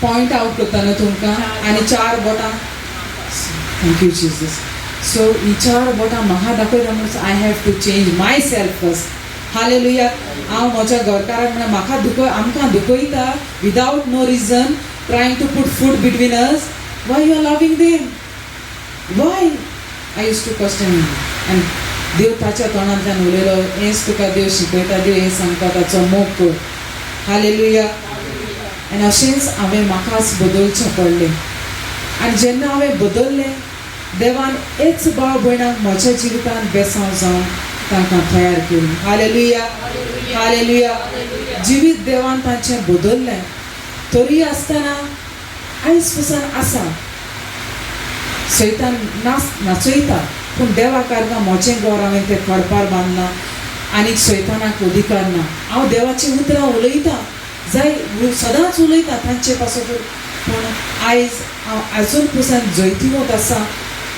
point out करता न्हू तुमकां आनी चार बोटां. Thank you Jesus. सो ही चार बोटां म्हाका दाखयता म्हणून I have to change myself first. Hallelujah. हांव म्हज्या घरकाराक म्हणल्यार म्हाका दुखय, आमकां दुखयता without no reason, trying to put food between us. Why you are loving them? Why? I used to question him. आनी देव ताच्या तोंडांतल्यान उलयलो, हेंच तुका देव शिकयता, देव हें सांगता, ताचो मोग कर. हालेलुया. आनी अशेंच हांवें म्हाकाच बदलचें पडलें. आनी जेन्ना हांवें बदललें, देवान हेच भाव भयणांक म्हज्या जिवितांत बेसांव जावन तांकां तयार केली. हालेलुया. हालेलुया. जिवीत देवान तांचें बदललें. तरी आसतना आयज पसून आसा सैतान नाच नाचयता, पूण देवा कारणां म्हजें घर हांवें तें खडपार बांदलां आनीक सैतानाक अधिकार ना. हांव देवाचीं उतरां उलयतां जाय, सदांच उलयतां तांचे पासत, पूण आयज हांव आजून पसून जैतिवंत आसा.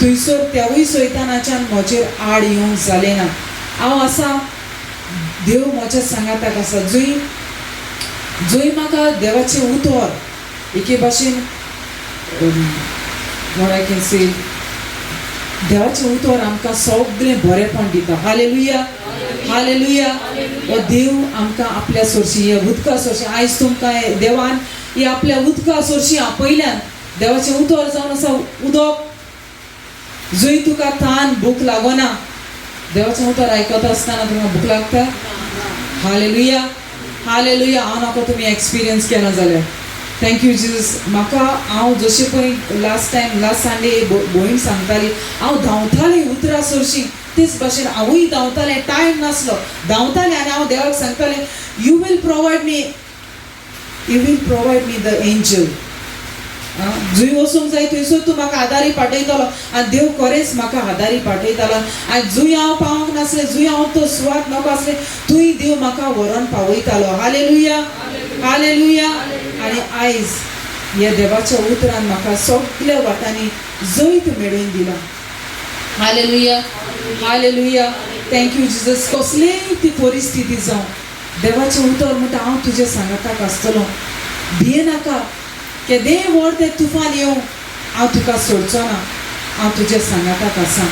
थंयसर तेवूय सैतानाच्यान म्हजेर आड येवंक जालें ना. हांव आसा, देव म्हज्या सांगाताक आसा. जंय जंय म्हाका देवाचें उतर एके भाशेन, what I can say, देवाचें उतर आमकां सगळें बरेंपण दिता. हालेलुया. हालेलुया. हो देव आमकां आपल्या सोरशी, ह्या उदका सोरशी, आयज तुमकां देवान ही आपल्या उदका सोरशी आपयल्यान. देवाचें उतर जावन आसा उदक, जंय तुका तान भूक लागना. देवाचें उतर आयकता आसतना तुमकां भूक लागता? हालेलुया. हालेलुया. हांव नाका तुमी एक्सपिरियन्स केला जाल्यार. Thank you Jesus. म्हाका हांव जशें पळय लास्ट टायम, लास्ट संडे भयण सांगताली, हांव धांवतालें उतरां सोरशी, तेच भाशेन हांवूय धांवतालें. टायम नासलो, धांवतालें आनी हांव देवाक सांगतालें, you will provide me, you will provide me the angel. जंय वचूंक जाय थंयसर तूं म्हाका आदारी पाठयतलो. आनी देव खरेंच म्हाका आदारी पाठयतालो. आनी जंय हांव पावंक नासलें, जंय हांव तो सुवात नाका आसलें, थंय देव म्हाका व्हरोन पावयतालो. हालेलुया. हालेलुया. आनी आयज ह्या देवाच्या उतरान म्हाका सगल्या वाटांनी जैत मेळोवन दिलां. Hallelujah. Hallelujah. Thank you Jesus. कसलेय ती परिस्थिती जावं, देवाचें उतर म्हणटा, हांव तुज्या सांगाताक आसतलो, भियेनाका. केदेंय व्हड तें तुफान येवं, हांव तुका सोडचो ना, हांव तुज्या सांगाताक आसा.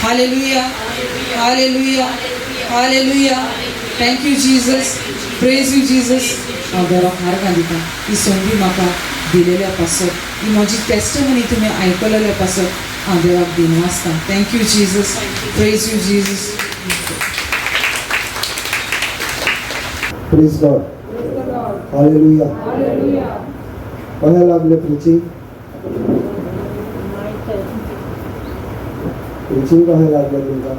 Hallelujah. Hallelujah. Hallelujah. Thank you Jesus. Praise you Jesus. हांव देवाक आर्गां दिता ही संदी म्हाका दिलेल्या पासत, ही म्हजी टेस्टमनी तुमी आयकलेल्या पासत हांव देवाक दिनवासता. Thank you Jesus. Praise you Jesus. Praise God. Hallelujah. कशें लागलें प्रिचींग? प्रिचींग कशें लागलें तुमकां?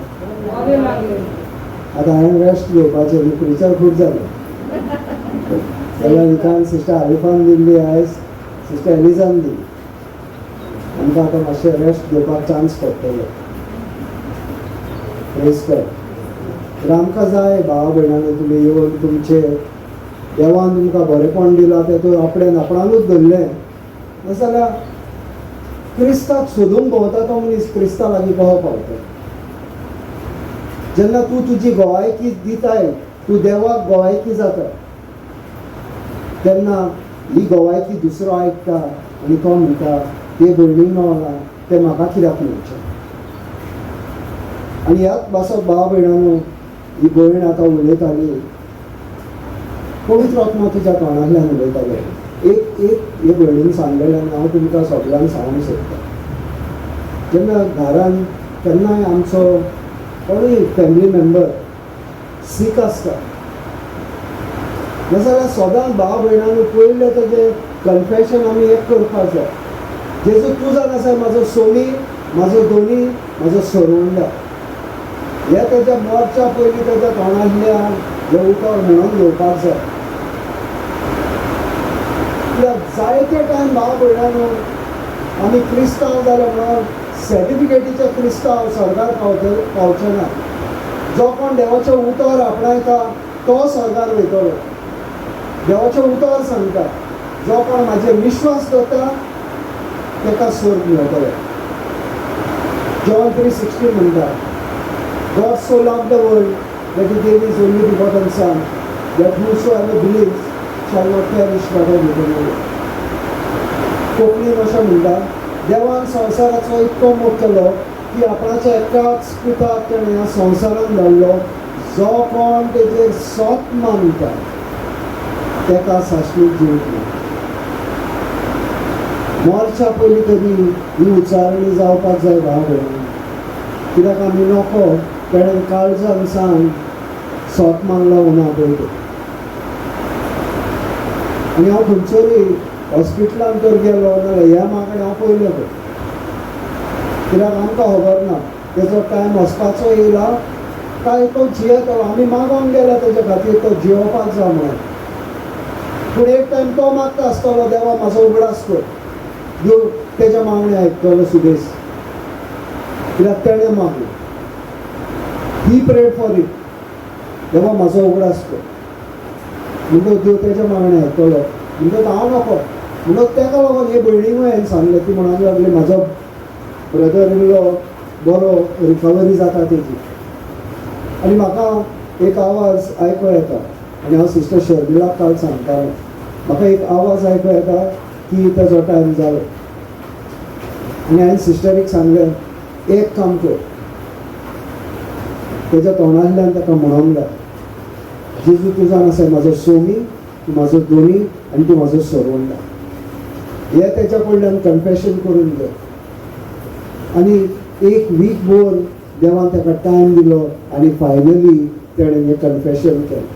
आतां हांवें रेस्ट घेवपाचें, प्रिचर खूब जालें. जाल्यार विकान सिस्टर आरिफान दिल्ली, आयज सिस्टर एलिजान दिली. आमकां आतां मातशें रेस्ट घेवपाक चान्स पडटलो. प्रेज गॉड. तर आमकां जाय भावा भयणांनी तुमी येवन तुमचे देवान तुमकां बरेंपण दिलां तें तूं आपणें आपणानूच धरलें नाजाल्यार क्रिस्ताक सोदूंक भोंवता तो मनीस क्रिस्ता लागीं कसो पावतलो? जेन्ना तूं तुजी गोवायकी दिताय, तूं देवाक गोवायकी जाता, तेन्ना ही गोवायकी दुसरो आयकता आनी तो म्हणटा, ते भयणीक मेळना तें म्हाका कित्याक मेळचें? आनी ह्याच पासत भाव भयणांनो, ही भयण आतां उलयताली पवित्र आत्मा तुज्या तोंडांतल्यान उलयतालो. एक एक हे भयणीन सांगलेलें आनी हांव तुमकां सगल्यांक सांगूंक सोदतां. जेन्ना घरान केन्नाय आमचो कोणूय फॅमिली मेम्बर सीक आसता नाजाल्यार सदांच भाव भयणांनी पयलें तेजें कन्फेशन आमी एक करपाक जाय. जेजू तूं जावन आसा म्हाजो सोमी, म्हाजो दोनी, म्हाजो सरवंडा. हे तेज्या मरच्या पयलीं तेज्या तोंडांतल्यान हें उतर म्हणून घेवपाक जाय. कित्याक जायते टायम भाव भयणांनो आमी क्रिस्तांव जाले म्हणून सर्टिफिकेटीचे क्रिस्तांव स्वर्गार पावचे ना. जो कोण देवाचें उतर आपणायता तो स्वर्गार वयतलो. देवाचें उतर सांगता जो कोण म्हाजेर विश्वास दवरता ताका स्वर्ग मेळटलो. जॉन 3:16 म्हणटा, God so loved the world that he gave his only begotten son, that whosoever believes shall not perish but have eternal life. कोंकणीन अशें म्हणटा, देवान संवसाराचो इतको मोग केलो की आपणाच्या एकाच पुताक तेणें ह्या संवसारान धाडलो, जो कोण तेजेर सोत मानता ताका साश्टीक जिवीत मेळटा. मरच्या पयलीं तरी ही उच्चारणी जावपाक जाय भाव भयणांनो. कित्याक आमी नको तेणें काळजान सांग सोत मानलो ना पळय. आनी हांव खंयसरूय हॉस्पिटलान तर गेलो नाजाल्यार ह्या मागणें हांव पयलें पळय. कित्याक आमकां खबर ना तेजो टायम वचपाचो येयला काय तो जियेतलो. आमी मागोंक गेल्या तेजे खातीर तो जियोवपाक जाय म्हणून. पूण एक टायम तो मागता आसतलो, देवा म्हाजो उगडास कर, देव तेज्या मागणें आयकतलो सुदेश, कित्याक तेणें मागलें. ही प्रेड फॉर it, देवा म्हाजो उगडास कर, म्हणटकच देव तेज्या मागणें आयकतलो. म्हणटकच हांव नको म्हणटकच तेका लागून हे भयणीकूय हांवें सांगलें. ती म्हणूंक लागली म्हाजो ब्रदर इल्लो बरो रिकवरी जाता तेजी. आनी म्हाका एक आवाज आयको येता आनी हांव सिस्टर शर्मिलाक काल सांगतालो, म्हाका एक आवाज आयको येता की तेजो टायम जालो. आनी हांवें सिस्टरीक सांगलें एक काम कर, तेज्या तोंडांतल्यान ताका म्हणूंक लाय, जेजू तूं जावन आसा म्हाजो सोमी, तूं म्हाजो दोनी आनी तूं म्हाजो सरवंडा. हे तेज्या कडल्यान कन्फेशन करून घे. आनी एक वीक भर देवान ताका टायम दिलो आनी फायनली तेणें हें कन्फेशन केलें.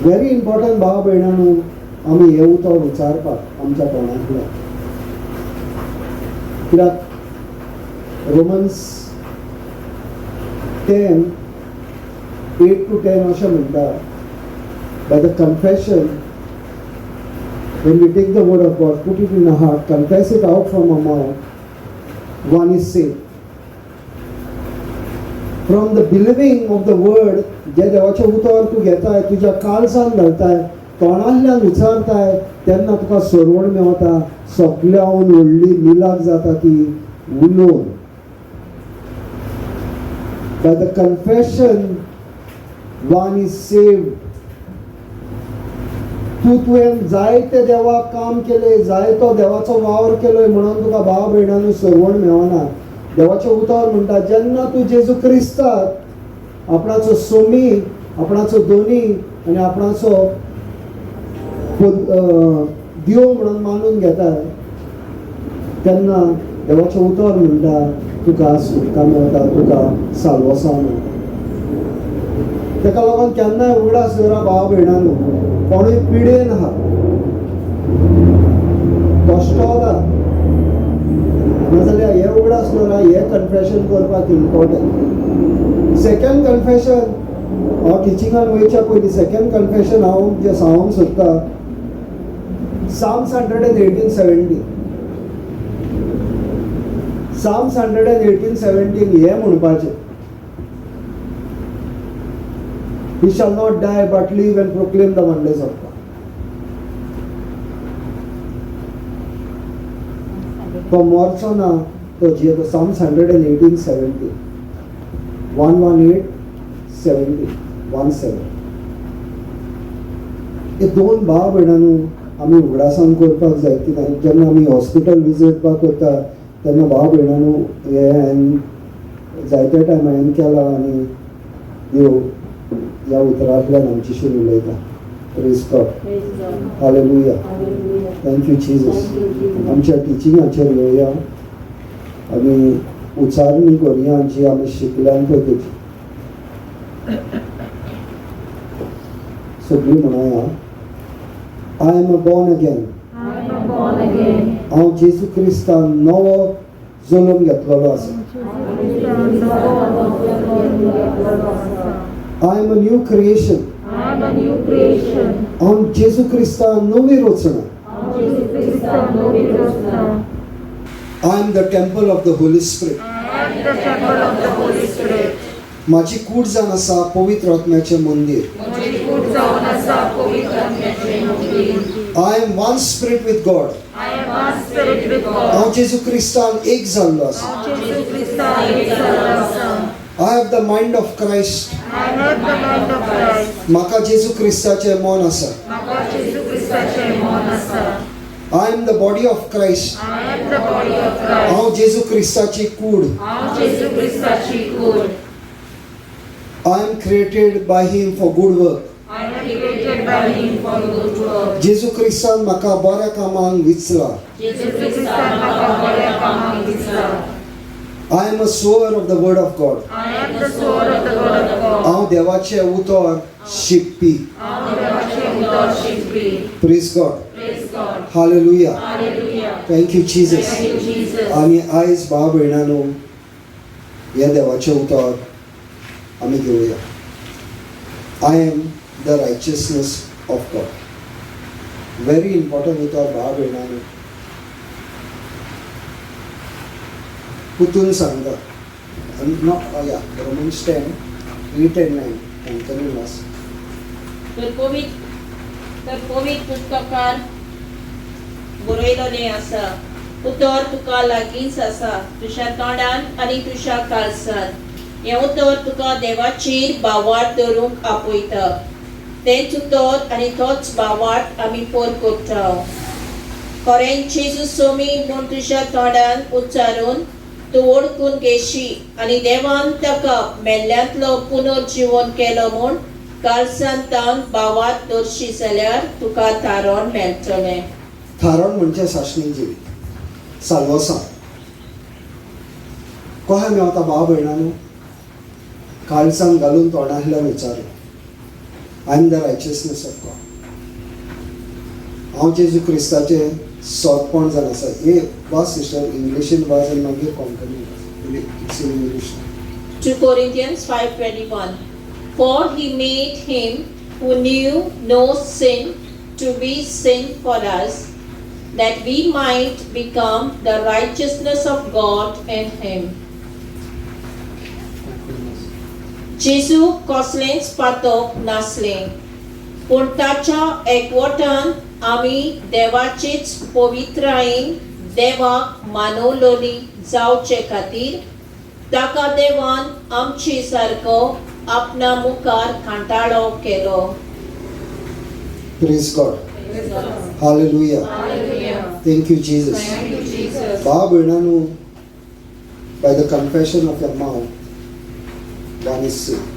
व्हेरी इम्पॉर्टंट भाव भयणांनो आमी हें उतर उच्चारपाक आमच्या तोंडांतल्यान. कित्याक रोमन्स 10:8-10 अशें म्हणटा, by the confession when we take the word of God, put it in our heart, confess it out from our mouth, one is saved. From the believing of the word, जे देवाचें उतर तूं घेताय, तुज्या काळजान घालताय, तोंडांतल्यान उच्चारताय, तेन्ना तुका सरवण मेवता. सगल्याहून व्हडली मिलाक जाता ती उलोवन. By the confession one is saved. तूं तुवें जायते देवाक काम केलें, जायतो देवाचो वावर केलोय म्हणून तुका भाव भयणांनो सरवण मेवना. देवाचें उतर म्हणटा जेन्ना तूं जेजू क्रिस्ताक आपणाचो सोमी, आपणाचो दोनी आनी आपणाचो देव म्हणून मानून घेता तेन्ना देवाचें उतर म्हणटा तुका सुटका मेळटा, तुका साल्वसांव मेळटा. तेका लागून केन्नाय उगडास दवरा भाव भयणांनो, कोणूय पिडेन आहा, कश्टो आहा नाजाल्यार हे उगडास दवरा, हे कन्फेशन करपाक इम्पॉर्टंट. सेकंड कन्फेशन हांव टिचिंगान वयच्या पयलीं सेकंड कन्फेशन हांव जें सांगूंक सोदता, Psalms 118:17. Psalms 118:17 हें म्हणपाचें, He shall not die but live and proclaim the wonders of God. तो मरचो ना तो जियेतो. Psalms 118:17, 118:17, 17. हे दोन भाव भयणांनो आमी उगडासान करपाक जाय. कित्याक जेन्ना आमी हॉस्पिटल विजीट करता तेन्ना भाव भयणांनो हे हांवें जायते टायम हांवें केला आनी देव ह्या उतरांतल्यान आमच्याशी उलयता. Praise God. Hallelujah. Thank you Jesus. आमच्या टिचिंगाचेर येवया आनी उच्चारणी करुया जी आमी शिकल्यान पळय तेजी. सगळीं म्हणोया, I am a born again. हांव जेजू क्रिस्तान नवो जल्म घेतलेलो आसा. I am a new creation. हांव जेजू क्रिस्तान नवी रचना. I am the temple of the Holy Spirit. माझी कूड जावन आसा पवित्र आत्म्याचें मंदीर. I am one spirit with God. हांव जेजू क्रिस्तान एक जाल्लो आसा. I have the mind of Christ. म्हाका जेजू क्रिस्ताचें मन आसा. I am the body of Christ. हांव जेजू क्रिस्ताची कूड. I am created by him for good work. जेजू क्रिस्तान म्हाका बऱ्या कामांक विचला. I am a sower of the word of God. हांव देवाचें उतर शिकपी. Praise God. Hallelujah. Thank you Jesus. आनी आयज भाव भयणानो हें देवाचें उतर आमी घेवया. I am the righteousness of God. Very important उतर भाव भयणानो. पुतून सांगता या Romans 10:8 and 9 Konkani वाच. तर पवित्र पुस्तकार बरयलोलें आसा, उतर तुका लागींच आसा, तुज्या तोंडान आनी तुज्या काळजान. हें उतर तुका देवाचेर भावार्थ धरूंक आपयता. तेंच उतर आनी तोच भावार्थ आमी पोर करता. खरेंच जेजू सोमी म्हूण तुज्या तोंडान उच्चारून तूं वळखून घेशी आनी देवान ताका मेल्ल्यांतलो पुनर्जिवन केलो म्हूण काळजान तावन भावार्थ दवरशी जाल्यार तुका थारोवन मेळटलें. थारण म्हणजे सासणी जिवीत साल्वसां. कशें मेवता भाव भयणानो? काळजान घालून तोंडांतल्यान विचारलें, I am the righteousness of God. हांव जेजू क्रिस्ताचें सोदपण जावन आसा. हे वाच सिस्टर, इंग्लिशीन वाच आनी मागीर कोंकणी वाच. It's in English. 2 Corinthians 5:21. For he made him who knew no sin to be sin for us, that we might become the righteousness of God in him. जेजू कसलेंच पातक नासलें, पूण ताच्या एकवटान आमी देवाचेच पवित्रायेन देवाक मानवलोली जावचे खातीर ताका देवान आमचे सारको आपणा मुखार कांटाळो केलो. Praise God. Hallelujah. Thank you Jesus. भाव भयणानो, by the confession of your mouth one is saved.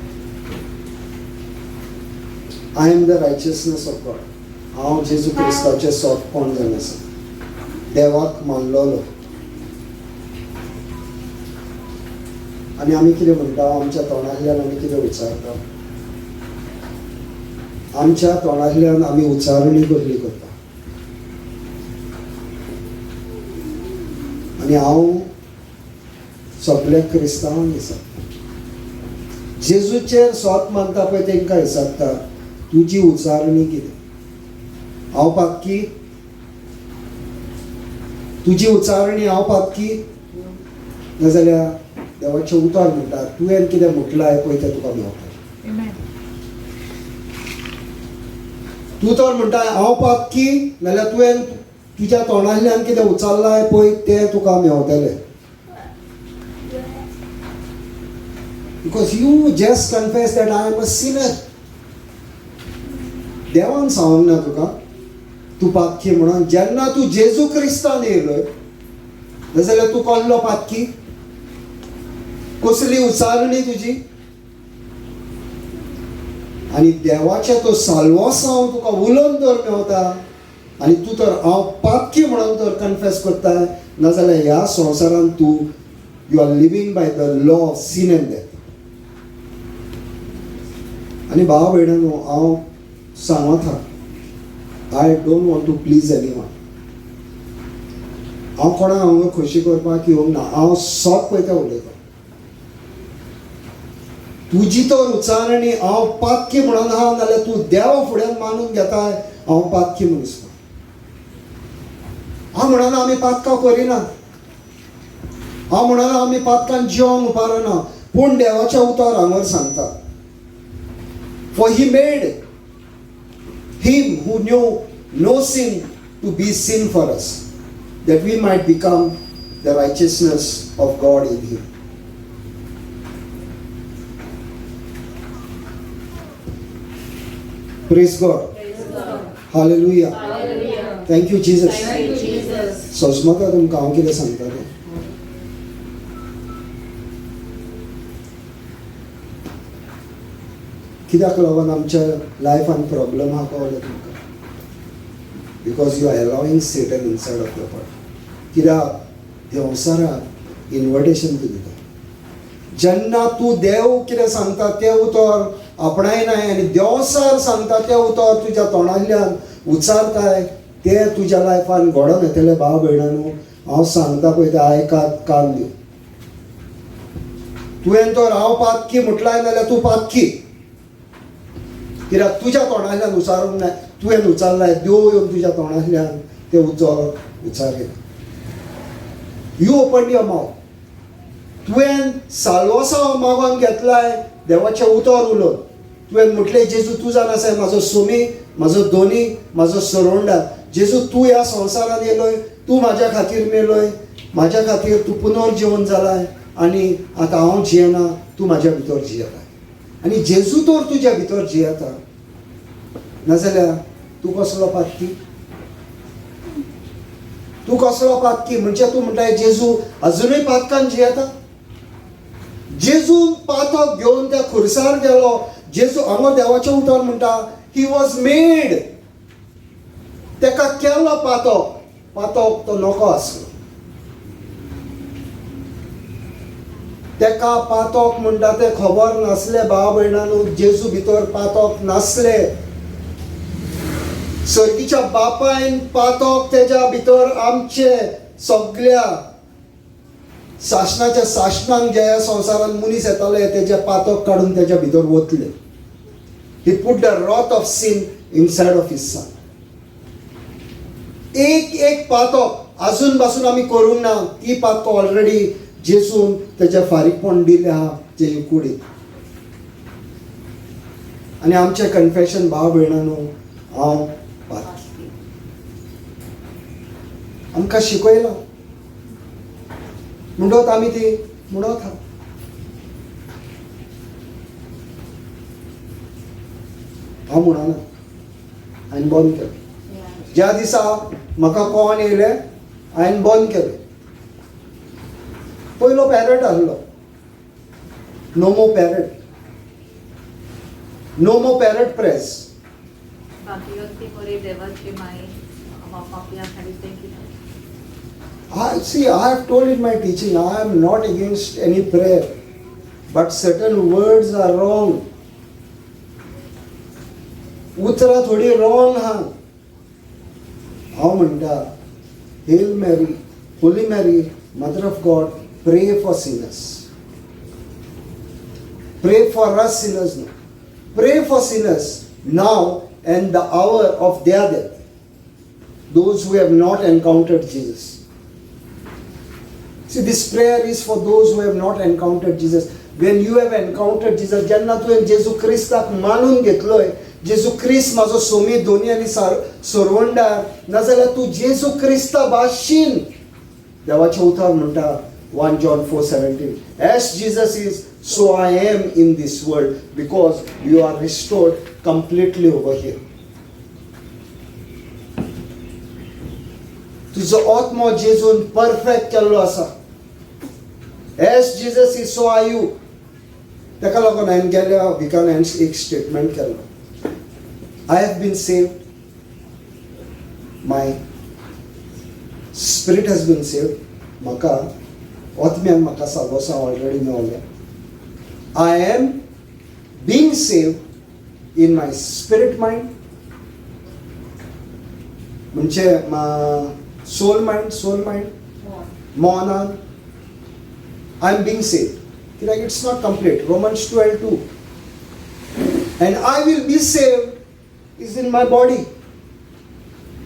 I am the righteousness of God. हांव जेजू क्रिस्ताचें सोदपण जावन आसा, देवाक मानलोलो. आनी आमी कितें म्हणटा? आमच्या तोंडांतल्यान आमी कितें उच्चारता? आमच्या तोंडांतल्यान आमी उच्चारणी कसली करता? आनी हांव सगल्या क्रिस्तांवांक विचारता, जेजूचेर सोत मानता पळय तांकां विचारता, तुजी उच्चारणी कितें? हांव पातकी? तुजी उच्चारणी हांव पातकी? नाजाल्यार देवाचें उतर म्हणटा, तुवें कितें म्हटलां पळय तें तुका मेवता. तूं तर म्हणटा हांव पातकी, नाजाल्यार तुवें तुज्या तोंडांतल्यान कितें उच्चारलां पळय तें तुका मेवतलें. Because you just confess that I am a sinner. देवान सांगूंक ना तुका तूं पातकी म्हणून. जेन्ना तूं जेजू क्रिस्तान येयलोय नाजाल्यार तूं कसलो पातकी? कसली उच्चारणी तुजी? आनी देवाचें तो साल्वासांव तुका उलोवन तर मेवता आनी तूं तर हांव पातकी म्हणून तर कन्फेस करता, नाजाल्यार ह्या संवसारांत तूं you are living by the law of sin and death. आनी भाव भयणांनो, हांव सांगत आहा, I don't want to please anyone. हांव कोणाक हांगा खोशी करपाक येवंक ना, हांव सत पळयता उलयता. तुजी तर उच्चारणी हांव पातकी म्हणून आहा, नाल्यार तूं देवा फुड्यान मानून घेता हांव पातकी मनीस. हांव म्हणना आमी पातकां करिना, हांव म्हणना आमी पातकान जिवंक उपारना, पूण देवाचें उतर हांगर सांगता, for he made him who knew no sin to be sin for us, that we might become the righteousness of God in him. Praise God. Hallelujah. Thank you Jesus. सजमता तुमकां हांव कितें सांगता तें. कित्याक लागून आमच्या लायफान प्रॉब्लम आहा कळ्ळें तुमकां? Because you are allowing Satan inside of your heart. कित्याक देंवचाराक इन्विटेशन तूं दिता. जेन्ना तूं देव कितें सांगता तें उतर आपणायनाय आनी देंवचार सांगता तें उतर तुज्या तोंडांतल्यान उच्चारताय, तें तुज्या लायफान घडोवन येतलें. भाव भयणांनो, हांव सांगता पळय तें आयकात, कान दिव. तुवें तर हांव पातकी म्हटलाय नाल्यार तूं पातकी, कित्याक तुज्या तोंडांतल्यान उच्चारूंक ना, तुवें उच्चारलाय, देव येवन तुज्या तोंडांतल्यान तें उतर उच्चारलें. You open your mouth. तुवें साल्वासांव मागोन घेतलाय देवाचें उतर उलोवन. तुवें म्हटलें, जेजू तूं जाणा आसाय म्हाजो सोमी, म्हाजो दोनी, म्हाजो सरोंडा. जेजू तूं ह्या संवसारांत येयलोय, तूं म्हाज्या खातीर मेलोय, म्हाज्या खातीर तूं पुनर्जिवन जालाय आनी आतां हांव जियेना, तूं म्हाज्या भितर जियेता. आनी जेजू तर तुज्या भितर जियेता, नाजाल्यार तूं कसलो पातकी? तूं कसलो पातकी म्हणजे तूं म्हणटाय जेजू अजुनूय पातकान जियेता. जेजू पातक घेवन त्या खुर्सार गेलो. जेजू हांगा देवाचें उतर म्हणटा, he was made, तेका केलो पातक. पातक तो नको आसलो, तेका पातक म्हणटा तें खबर नासलें. भाव भयणांनो, जेजू भितर पातक नासलें. सर्गीच्या बापायन पातक तेज्या भितर आमचे सगळ्या सासणाच्या सासणांक जे ह्या संवसारांत मनीस येताले तेजे पातक काडून तेज्या भितर वतले. He put the wrath of sin inside of his son. एक एक पातक अजून पासून आमी करूंक ना, ती पातक ऑलरेडी जेजून तेज्या फारीकपण दिलें आहा तेजे कुडीत. आनी आमचें कन्फेशन भाव भयणांनो, हांव पातकी. आमकां शिकयलां म्हणटत आमी ती म्हणत आहा. हांव म्हणना, हांवें बंद केलें. ज्या दिसा म्हाका कोण येयलें हांवें बंद केलें. पयलो पॅरट आहलो, no more parrot, no more parrot prayers. See, I have told in my teaching, I am not against any prayer, but certain words are wrong. उतरां थोडी wrong हा. हांव म्हणटा, Hail Mary, Holy Mary, Mother of God, pray for sinners. Pray for us sinners now. Pray for sinners now and the hour of their death. Those who have not encountered Jesus. See, this prayer is for those who have not encountered Jesus. When you have encountered Jesus, जेन्ना तुवें जेजू क्रिस्ताक मानून घेतलोय, जेजू क्रिस्त म्हाजो सोमी, दोनी आनी सरवंडार, नाजाल्यार तूं जेजू क्रिस्ता भाशीन. देवाचें उतर म्हणटा 1 John 4:17, as Jesus is, so I am in this world, because you are restored completely over here. तुजो आत्मो जेजून परफेक्ट केल्लो आसा. As Jesus is, so are you. ताका लागून हांवें गेल्या विकान हांवें एक स्टेटमेंट केल्लो, I have been saved, my spirit has been saved. म्हाका आत्म्यान म्हाका सागोसा ऑलरेडी मेवलें. I am being saved in my spirit mind, म्हणजे सोल मायंड, सोल मायंड मनान I am being saved. कित्याक it's not complete. Romans 12:2, and I will be saved is in my body,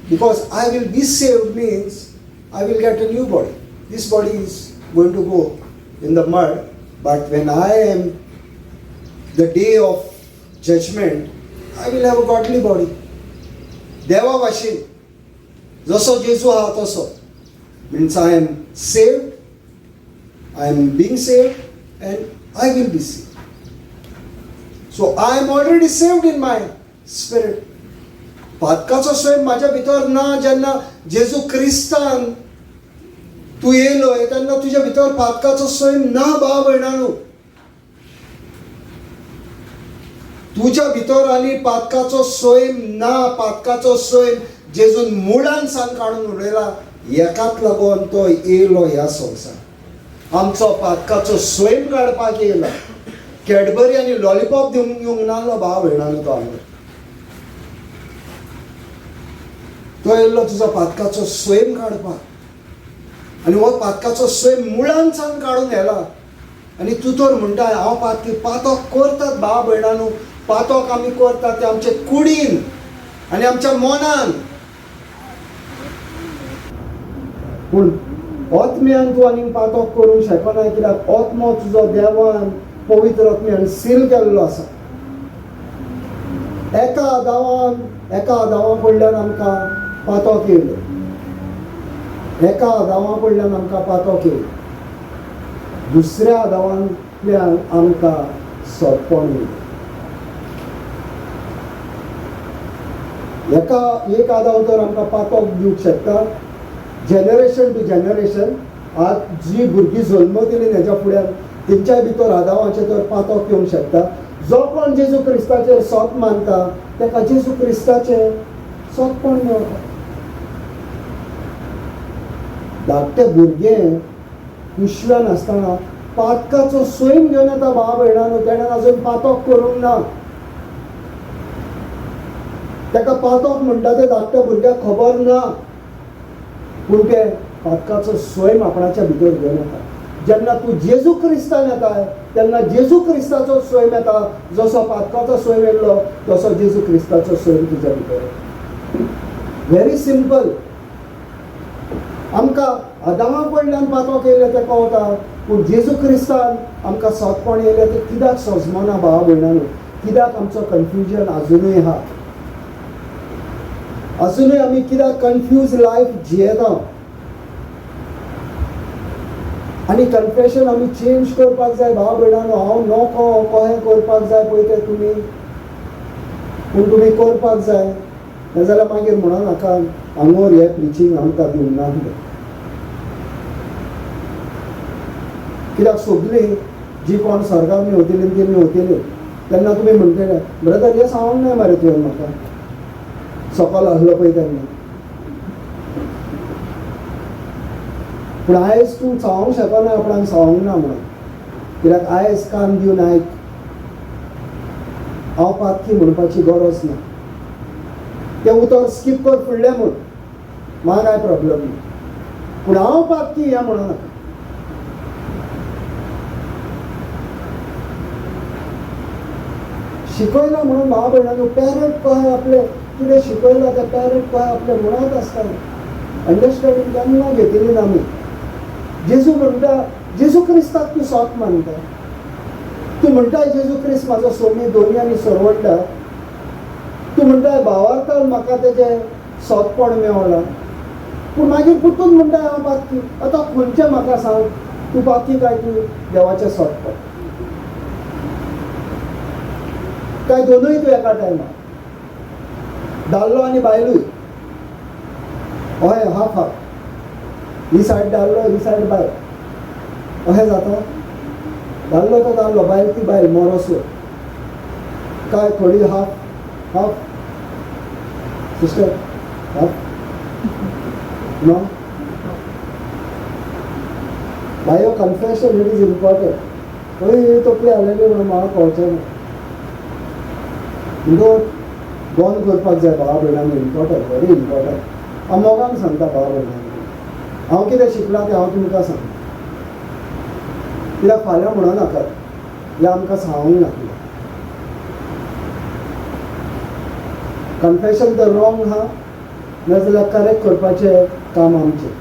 because I will be saved means I will get a new body. This body is going to go in the mud, but when I am the day of judgment, I will have a godly body. देवा भाशेन जसो जेजू आहा तसो. Means I am saved, I am being saved, and I will be saved. So I am already saved in my spirit. पातकाचो स्वयं म्हाज्या भितर ना. जेन्ना जेजू क्रिस्तान तूं येयलो तेन्ना तुज्या भितर पातकाचो स्वयं ना. भाव भयणांनो, तुज्या भितर आनी पातकाचो स्वयं ना. पातकाचो स्वयं जेजून मुळान सावन काडून उडयला. एकाच लागून तो येयलो ह्या संवसार, आमचो पातकाचो स्वयं काडपाक येयला. कॅडबरी आनी लॉलीपॉप दिवंक येवंक नासलो भाव भयणांनो. तो आमकां तो येयल्लो तुजो पातकाचो स्वयं काडपाक, आनी हो पातकाचो स्वयं मुळान सावन काडून व्हेला. आनी तूं तर म्हणटा हांव पातकी. पातक करतात भाव भयणांनो, पातक आमी करतात ते आमचे कुडीन आनी आमच्या मनान. पूण आत्म्यान तूं आनीक पातक करूंक शकना, कित्याक आत्मो तुजो देवान पवित्र आत्म्यान सील केल्लो आसा. एका दावान, एका दावा कडल्यान आमकां पातक येयलें, एका दावा कडल्यान आमकां पातक येयलें, दुसऱ्या दावांतल्यान आमकां सोंपण येयलें. एका एक आदाव तर आमकां पातक दिवंक शकता जनरेशन टू जनरेशन. आज जी भुरगीं जल्मतलीं हेज्या फुड्यान तेंच्या भितर आदावाचें तर पातक येवंक शकता. जो कोण जेजू क्रिस्ताचेर सोत मानता ताका जेजू क्रिस्ताचें सोतपण मेळटा. धाकटें भुरगें कुशव्यान आसतना पातकाचो स्वयं घेवन येता भाव भयणांनो. तेणें आजून पातक करूंक ना. ताका पातक म्हणटा तें धाकट्या भुरग्याक खबर ना, पूण तें पातकाचो स्वयं आपणाच्या भितर घेवन येता. जेन्ना तूं जेजू क्रिस्तान येता तेन्ना जेजू क्रिस्ताचो स्वयं येता. जसो पातकाचो स्वयं येयलो तसो जेजू क्रिस्ताचो स्वयं तुज्या भितर. Very simple. आमकां आदामा कडल्यान पातक येयलें तें कळटा, पूण जेजू क्रिस्तान आमकां सोंपण येयलें तें कित्याक सजमना भाव भयणांनो? कित्याक आमचो कन्फ्युजन आजुनूय आहा? आजुनूय आमी कित्याक कन्फ्यूज लायफ जियेता? आनी कन्फेशन आमी चेंज करपाक जाय भाव भयणांनो. हांव नको कहें करपाक जाय पळय तें तुमी, पूण तुमी करपाक जाय. नाजाल्यार मागीर म्हणून नाका हांगोर हें प्रिचींग आमकां दिवंक ना. कित्याक सगळीं जी कोण स्वर्गाक मेवतली ती मेवतली. तेन्ना तुमी म्हणटले ब्रदर हें सांगूंक नाय मरे तुवें म्हाका सकल आसलो पळय तेन्ना. पूण आयज तूं सांगूंक शकना आपणाक सांगूंक ना म्हणून, कित्याक आयज कान दिवन आयक. हांव पातकी म्हणपाची गरज ना. तें उतर स्कीप कर फुडलें म्हूण म्हाका कांय प्रॉब्लम ना, पूण हांव पातकी हें म्हणूं नाका. शिकयलां म्हणून भाव भयणांनो पॅरंट कहें आपलें कितें शिकयलां तें पॅरंट कहें आपलें म्हणत आसता. अंडरस्टँडींग केन्ना घेतली ना आमी. जेजू म्हणटा जेजू क्रिस्ताक तूं सोत मानता, तूं म्हणटा जेजू क्रिस्त म्हाजो सोमी दोनी आनी सरवडटा, तूं म्हणटा भावार्थान म्हाका तेजें सोतपण मेवलां, पूण मागीर परतून म्हणटा हांव पातकी. आतां खंयचें म्हाका सांग, तूं पातकी काय तूं देवाचें सोतपण काय दोनूय तूं एका टायमार? दादलो आनी बायलूय हय, हाफ हाफ, ही सायड दादलो ही सायड बायल, अशें जाता. दादलो तो दादलो, बायल ती बायल, मोरोसो काय थोडी half half sister half no. By your confession it is important. खंय तकली हालयली म्हणून म्हाका कळचें ना. म्हणटकच बंद करपाक जाय भावा भयणांनी, इम्पॉर्टंट, व्हेरी इम्पॉर्टंट. हांव मोगान सांगता भावा भयणांनी, हांव कितें शिकलां तें हांव तुमकां सांगता. कित्याक फाल्यां म्हणूं नाकात हें आमकां सांगूंक नासलें. कन्फेशन तर रॉंग आहा, नाजाल्यार करेक्ट करपाचें काम आमचें.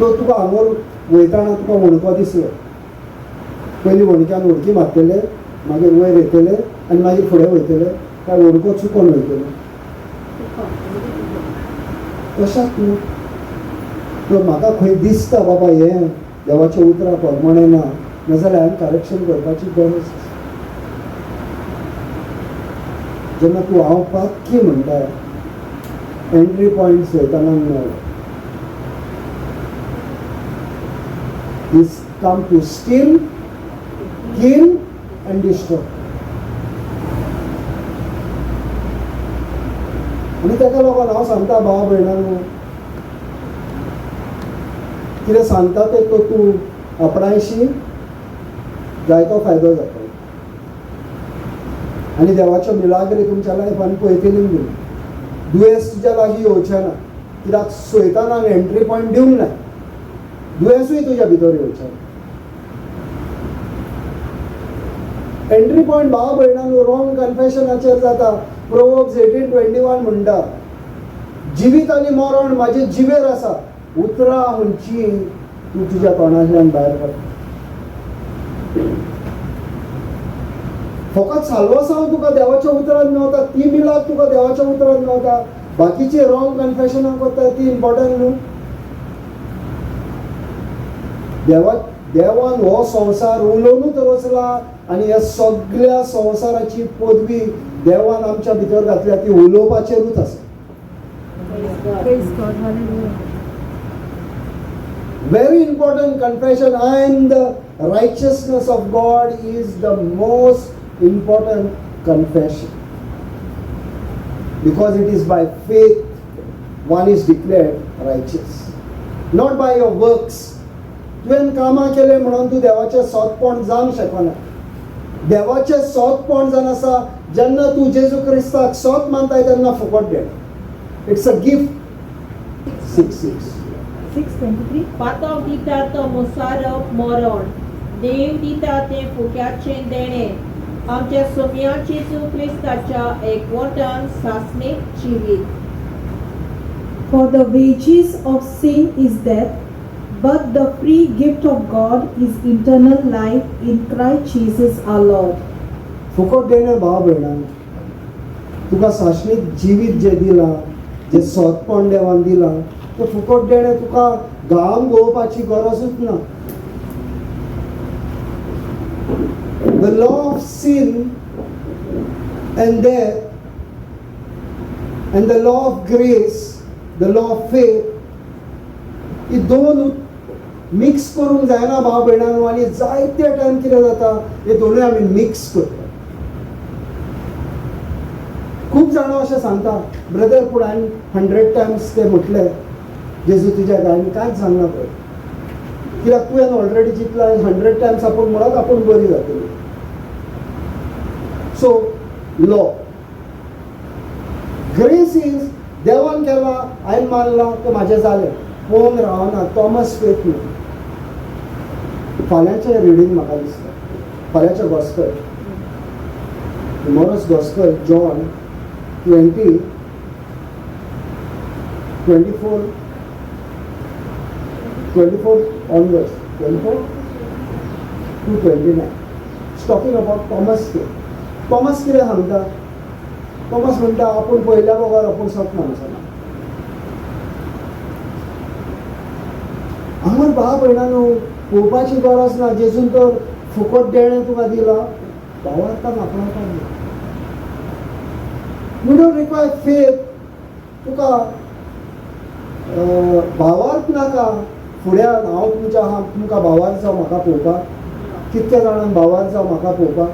तो तुका हांगर वयताना तुका वणको दिसलो, पयलीं वणक्यान उडकी मारतले, मागीर वयर येतले आनी मागीर फुडें वयतले, काय वणको चुकोन वयतले? तशेंच न्हू. तर म्हाका खंय दिसता बाबा हें देवाच्या उतरां प्रमाणें ना, नाजाल्यार हांवें करेक्शन करपाची गरज आसा. जेन्ना तूं हांव पाक्की म्हणटा, एंट्री पॉयंट सैतानाक मेळ्ळो. Is come to steal, kill and destroy. आनी ताका लागून हांव सांगता भाव भयणांनो, कितें सांगता तें तो तूं आपणायशी जायतो फायदो जातलो आनी देवाच्यो मिलाग्री तुमच्या लायफान पळयतली तुमी. दुयेंस तुज्या लागीं येवचें ना, कित्याक सैतानाक एंट्री पॉयंट दिवंक ना. दुयेंसूय तुज्या भितर येवचें. एंट्री पॉयंट भाव भयणांनो रॉंग कन्फेशनाचेर जाता. प्रोवर्ब्स 18:21 म्हणटा, जिवीत आनी मरण म्हाजे जिवेर आसा, उतरां खंयची तूं तुज्या तोंडांतल्यान भायर पडटा. फकत साल्वासांव तुका देवाच्या उतरान मेवता, ती मिलाद तुका देवाच्या उतरान मेवता, बाकीची रॉंग कन्फेशनां करता ती इम्पॉर्टंट न्हू. देवान हो संवसार उलोवनूच रचला आनी ह्या सगळ्या संवसाराची पदवी देवान आमच्या भितर घातल्या, ती उलोवपाचेरूच आसा. Very important confession. I am the righteousness of God is the most important confession, because it is by faith one is declared righteous, not by your works. तुवें कामां केलें म्हणून तूं देवाचें सोदपण जावंक शकना. देवाचें सोदपण जावन आसा जेन्ना तूं जेजू क्रिस्ताक सोद मानताय तेन्ना फुकट देणें. It's a gift. 6:6-6:23. पातक दिता तो मुसारप मरण, देव दिता तें फुक्याचें देणें, आमच्या सोम्या जेजू क्रिस्ताच्या एकवटान सासणीक जिवीत. For the wages of sin is death, but the free gift of God is eternal life in Christ Jesus our Lord. फुकट देणें भाव भयणांनो, तुका सासणीक जिवीत जें दिलां, जें सोदपण देवान दिलां, तें फुकट देणें तुका गांव गोवपाची गरजूच ना. The law of sin and death and the law of grace, the law of faith, ही दोन मिक्स करूंक जायना भाव भयणांनो. आनी जायते टायम कितें जाता, हे दोनूय आमी मिक्स करता. खूब जाणां अशें सांगता, ब्रदर पूण हांवें 100 टायम्स ते म्हटलें जेजू तुज्या गायन कांयच सांगना पळय, कित्याक तुवें ऑलरेडी जितला 100 टायम्स आपूण म्हणत आपूण बरी जातली. सो लॉ ग्रेस is देवान केला, हांवें मानलां तें म्हाजें जालें, पळोवन रावना. थॉमस फेथ न्हू. फाल्यांचें रिडींग म्हाका दिसता, फाल्यांचें gospel, tomorrow's gospel, John 20, 24, 24 onwards, 24 to 29. It's talking about Thomas faith. Thomas कितें सांगता? थॉमस म्हणटा आपूण पळयल्या बगर आपूण सत मानसना. हांगा भाव भयणांनो पळोवपाची गरज ना. जेजून तर फुकट देणें तुका दिलां, भावार्थान आपणावपाक जाय. You don't require faith. तुका भावार्थ नाका, फुड्यान हांव तुमच्या आहा, तुमकां भावार जावं म्हाका पळोवपाक, कितक्या जाणांक भावार जावं म्हाका पळोवपाक,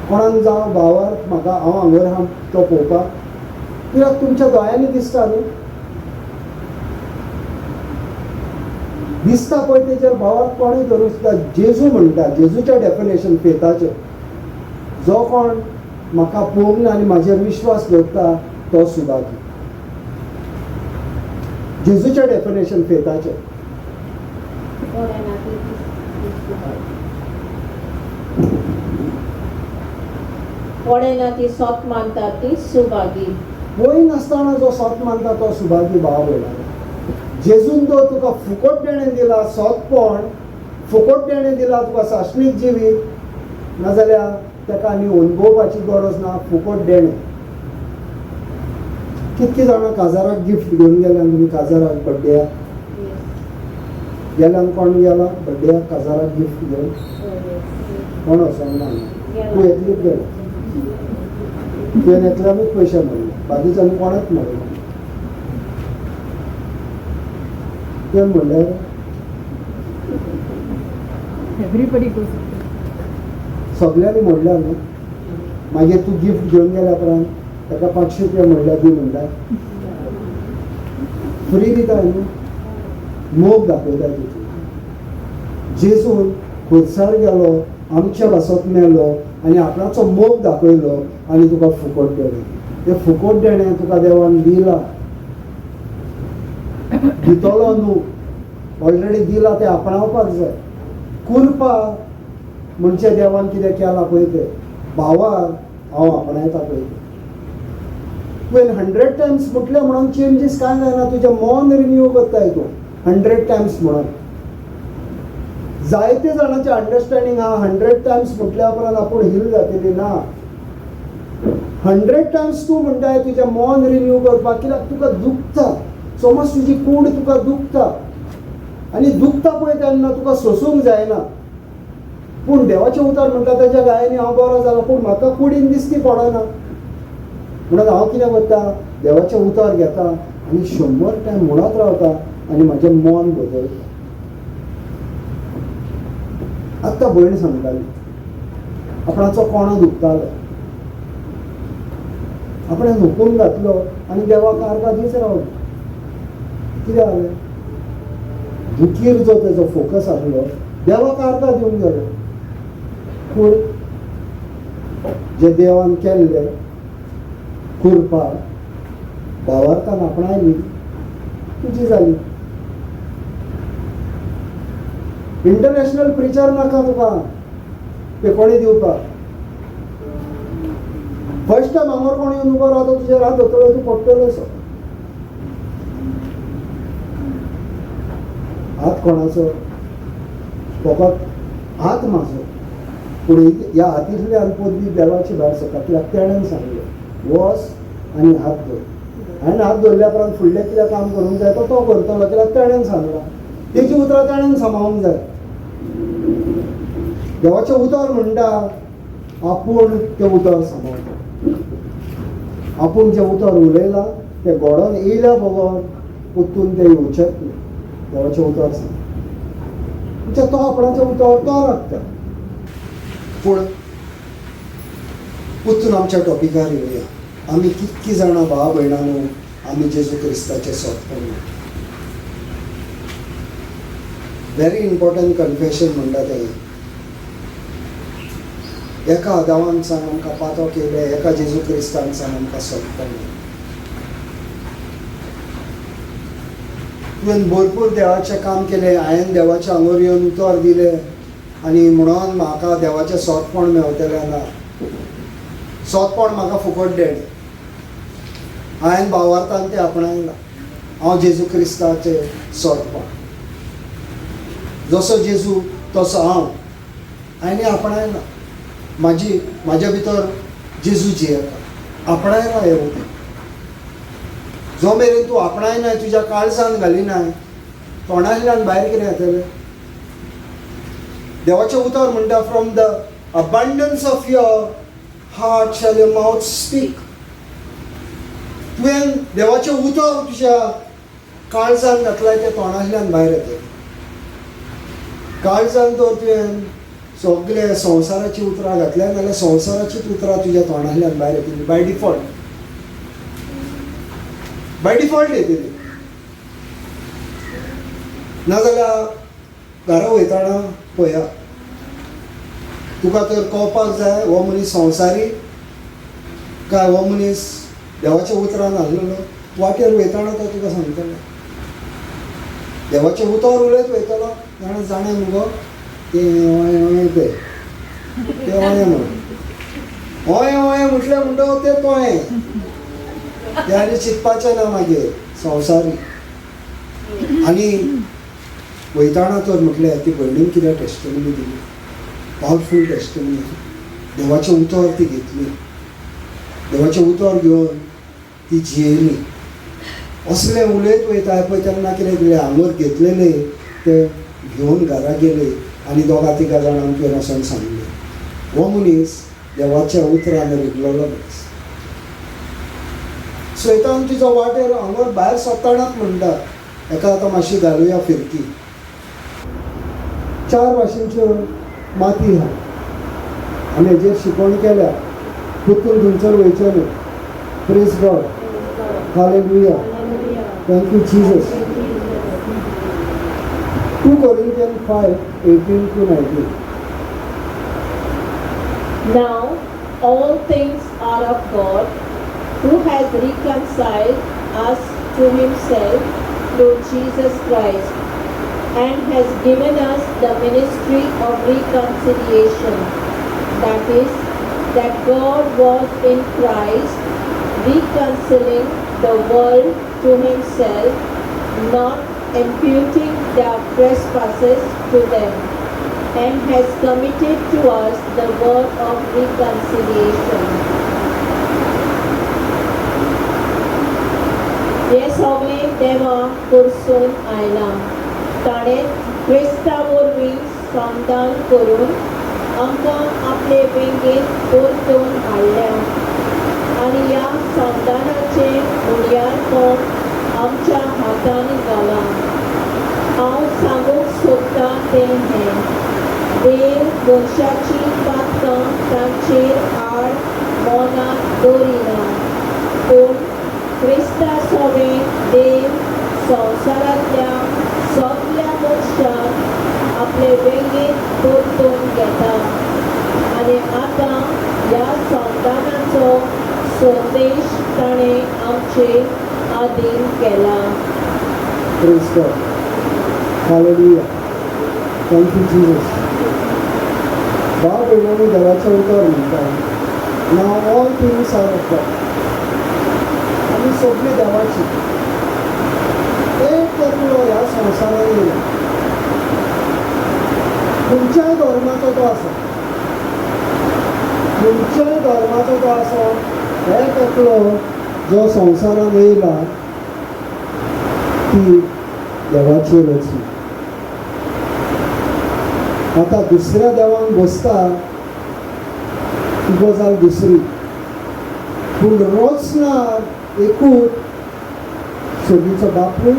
कोणाक जावं भावार म्हाका हांव हांगर आहा तो पळोवपाक, कित्याक तुमच्या दोळ्यांनी दिसता न्हू, दिसता पळय तेजेर भावार कोणूय धरूं सुद्दां. जेजू म्हणटा, जेजूच्या डेफिनेशन फेताचें, जो कोण म्हाका पळोवंक ना आनी म्हाजेर विश्वास दवरता तो सुदाकी. जेजूच्या डेफिनेशन फेताचें. पळयना ती सोत मानता ती सुभागी. पळय नासतना जो सोत मानता तो सुभागी. भाव भयणां, जेजून तो तुका फुकट देणें दिला सोतपण, फुकट देणें दिला तुका सासणीक जिवीत, नाजाल्यार ताका आनी अणभवपाची गरज ना, फुकट देणें. कितकी जाणां काजाराक गिफ्ट घेवन गेल्यान तुमी? काजाराक बड्डेयाक गेल्यान कोण गेला बड्डेयाक काजाराक गिफ्ट घेवन? कोण वचोंक ना, तूं एकलीच गेलो, तुवें एकल्यानूच पयशे मारले, बाकीच्यांनी कोणेच मारले. तुवें म्हणल्यार सगल्यांनी म्हणल्यार न्हू. मागीर तूं गिफ्ट घेवन गेल्या उपरांत ताका 500 रुपया म्हणल्यार दी म्हणटा, फ्री दिता न्हू, मोग दाखयता तुजी. जेजून खुर्सार गेलो, आमच्या पासत मेलो आनी आपणाचो मोग दाखयलो आनी तुका फुकट देणें. तें फुकट देणें तुका देवान दिलां, दितलो न्हू, ऑलरेडी दिलां, तें आपणावपाक जाय. कुरपा म्हणजे देवान कितें केलां पळय तें भावार हांव आपणायता पळय तें. तुवें 100 टायम्स म्हटलें म्हणून चेंजीस कांय जायना, तुजें मन रिन्यू करताय तूं 100 टायम्स म्हणून. जायते जाणांचें अंडरस्टँडींग आहा 100 टायम्स म्हटल्या उपरांत आपूण हील जातली ना. 100 टायम्स तूं म्हणटाय तुजें मन रिन्यू करपाक, कित्याक तुका दुखता, समज तुजी कूड तुका दुखता आनी दुखता पळय तेन्ना तुका सोसूंक जायना. पूण देवाचें उतर म्हणटा ताच्या गायांनी हांव बरो जालो, पूण म्हाका कुडीन दिसती पडना, म्हणून हांव कितें करता, देवाचें उतर घेता आनी 100 टायम म्हणत रावता आनी म्हाजें मन बदलता. आत्तां भयण सांगताली आपणाचो कोणो दुखतालो, आपणें हुकूम घातलो आनी देवाक आर्गां दीत रावलो. कितें जालें, दुखीर जो तेजो फोकस आसलो देवाक आर्गां दिवन गेलो. पूण जे देवान केल्ले कुरपा भावार्थान आपणायली, तुजी जाली. इंटरनॅशनल प्रिचर नाका तुका ते कोणी दिवपाक. फर्स्ट टायम हांगर कोण येवन उबो रावता तुजेर हात धरतलो, तूं पडटलो. सो हात कोणाचो, फकत हात म्हाजो, पूण ह्या हातींतल्यान पदवी देवाची भायर सरता. कित्याक तेणेन सांगलें वच आनी हात धर, हांवें हात धरल्या उपरांत फुडलें कितें काम करूंक जाय तो करतलो, कित्याक तेणेन सांगलां, तेजी उतरां तेणेन सांबाळूंक जाय. देवाचें उतर म्हणटा आपूण तें उतर सांबाळटा, आपूण जें उतर उलयलां तें घडोवन येयल्या बगर परतून तें येवचेंच न्हू. देवाचें उतर सांग म्हणजे तो आपणाचें उतर तो राखता. पूण परतून आमच्या टॉपिकार येवया. आमी कितकी जाणां भाव भयणांनो आमी जेजू क्रिस्ताचें सोदपण. व्हेरी इम्पॉर्टंट कन्फेशन म्हणटा तें. एका आदावान सांग आमकां पातो केलें, एका जेजू क्रिस्तान सांग आमकां सोदपण. तुवें भरपूर देवाचें काम केलें, हांवें देवाचें आंगोर येवन उतर दिलें आनी म्हणून म्हाका देवाचें सोदपण मेवतलें ना. सोदपण म्हाका फुकट देणें, हांवें भावार्थान तें आपणायलां. हांव जेजू क्रिस्ताचें सोदपण, जसो जेजू तसो हांव, हांवें आपणायलां. म्हाजी म्हाज्या भितर जेजू जियेता, आपणायलां हें उतर. जो मेरेन तूं आपणायनाय, तुज्या काळजान घालिनाय, तोंडांतल्यान भायर कितें येतलें? देवाचें उतर म्हणटा from the abundance of your heart shall your mouth speak. तुवें देवाचें उतर तुज्या काळजान घातलाय तें तोंडांतल्यान भायर येतलें. काळजान तर तुवें सगळे संवसाराची उतरां घातल्या जाल्यार संवसाराचीच उतरां तुज्या तोंडांतल्यान भायर येतली, बाय डिफॉल्ट, बाय डिफॉल्ट येतली. नाजाल्यार घरा वयतना पळया, तुका तर कळपाक जाय हो मनीस संवसारी काय हो मनीस देवाच्या उतरान आसलेलो. वाटेर वयतना तो तुका सांगतलो, देवाचें उतर उलयत वयतलो, जाणा जाणें मुगो तें ओये ओये तें तें ओये म्हणून ओये ओये म्हटलें म्हणटकच तें तोयें, तें आनी चिंतपाचें ना मागीर संवसारी. आनी वयतना तर म्हटलें ती भयणीन कितें टेस्टिमनी दिली, पावरफूल टेस्टिमनी. देवाचें उतर ती घेतली, देवाचें उतर घेवन ती जियेली. असलें उलयत वयता पळय तेन्ना कितें केलें, हांगर घेतलेलें तें घेवन घरा गेले आनी दोगा तिगा जाणांक तुवें वचोन सांगलें. हो मनीस देवाच्या उतरान रिगलेलो मनीस. सैतान तुजो वाटेर हांगर भायर सरतनाच म्हणटा, एका आतां मातशी घालुया फिरकी. चार भाशेंच्यो माती आहा आनी हेजेर शिकवण केल्या, पुतून थंयसर वयचें न्हू. Praise God, hallelujah, thank you Jesus. 2 Corinthians 5:18 to 19. Now all things are of God, who has reconciled us to himself through Jesus Christ, and has given us the ministry of reconciliation, that is, that God was in Christ reconciling the world to himself, not imputing their trespasses to them, and has committed to us the word of reconciliation. हे सगळें देवा कडसून आयलां. ताणें क्रिस्ता वरवीं समाधान करून आमकां आपले वेंगेंत परतून हाडल्या आनी ह्या समाधानाचें मुळयारपण आमच्या हातान घालां. हांव सांगूंक सोदता तें हें, देव मनशाचीं पातकां तांचेर आड मनांत दवरिना, पूण क्रिस्ता सवें देव संवसारांतल्या सगल्या मनशांक आपले वेंगेंत परतून घेता आनी आतां ह्या समाधानाचो संदेश ताणें आमचे आदीन केला. Praise God. Hallelujah. Thank you Jesus. भाव भयणांनी देवाचें उतर म्हणटा, Now all things are of God. आमी सगळीं देवाची. एक एकलो ह्या संवसारान येयला, खंयच्याय धर्माचो तो आसा, खंयच्याय धर्माचो तो आसा, एक एकलो जो संवसारान येयला ती देवाची रचना. आतां दुसऱ्या देवांक बसता ती गजाल दुसरी, पूण रचना एकूच सोगीचो बापूय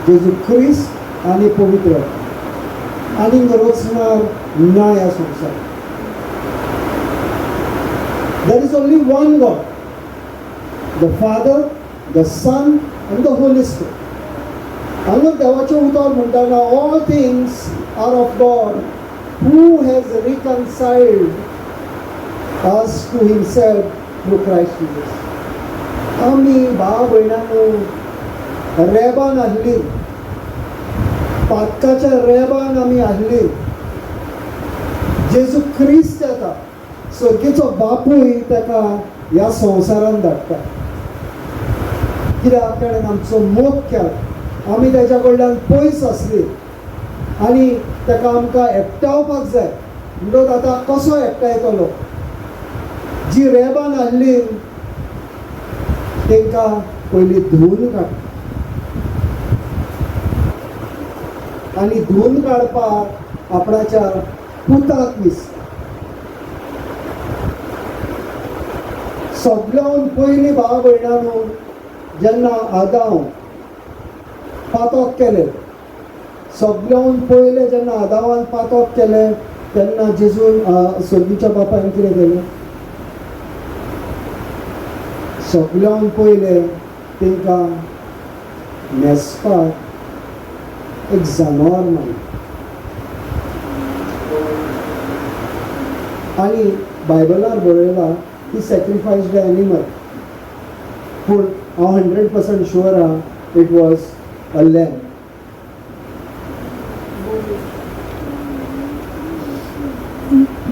जेजू क्रिस्त आनी पवित्र आनीक रचणार ना ह्या संवसारांत. There is only one God, the Father, the Son and the Holy Spirit. हांगा देवाचें उतर म्हणटा, all things are of God who has reconciled us to himself through Christ Jesus. आमी भाव भयणांनो रेबान आसली, पातकाच्या रेबान आमी आसली. जेजू क्रिस्त येता, सर्गेचो बापूय ताका ह्या संवसारान धाडटा, कित्याक ताणें आमचो मोग केला. आमी ताच्या कडल्यान पयस आसली आनी ताका आमकां एकठावपाक जाय. म्हणटकच आतां कसो एकठांयतलो? जी रेबान आसली तांकां पयलीं धुवन काडटा आनी धुवन काडपाक आपणाच्या पुताक दिसता. सगळ्यान पयलीं भाव भयणांनो, जेन्ना आदांव पातोक केलें. सगळ्यान पयलें जेन्ना आदावान पातोक केलें तेन्ना जेजून सर्गीच्या बापायन कितें केलें? सगळ्यान पयलें तांकां न्हेसपाक एक जनावर मारलें. आनी बायबलार बरयलां ही सॅक्रिफायस the animal, पूण हांव 100% शुअर आहा it was a lamb.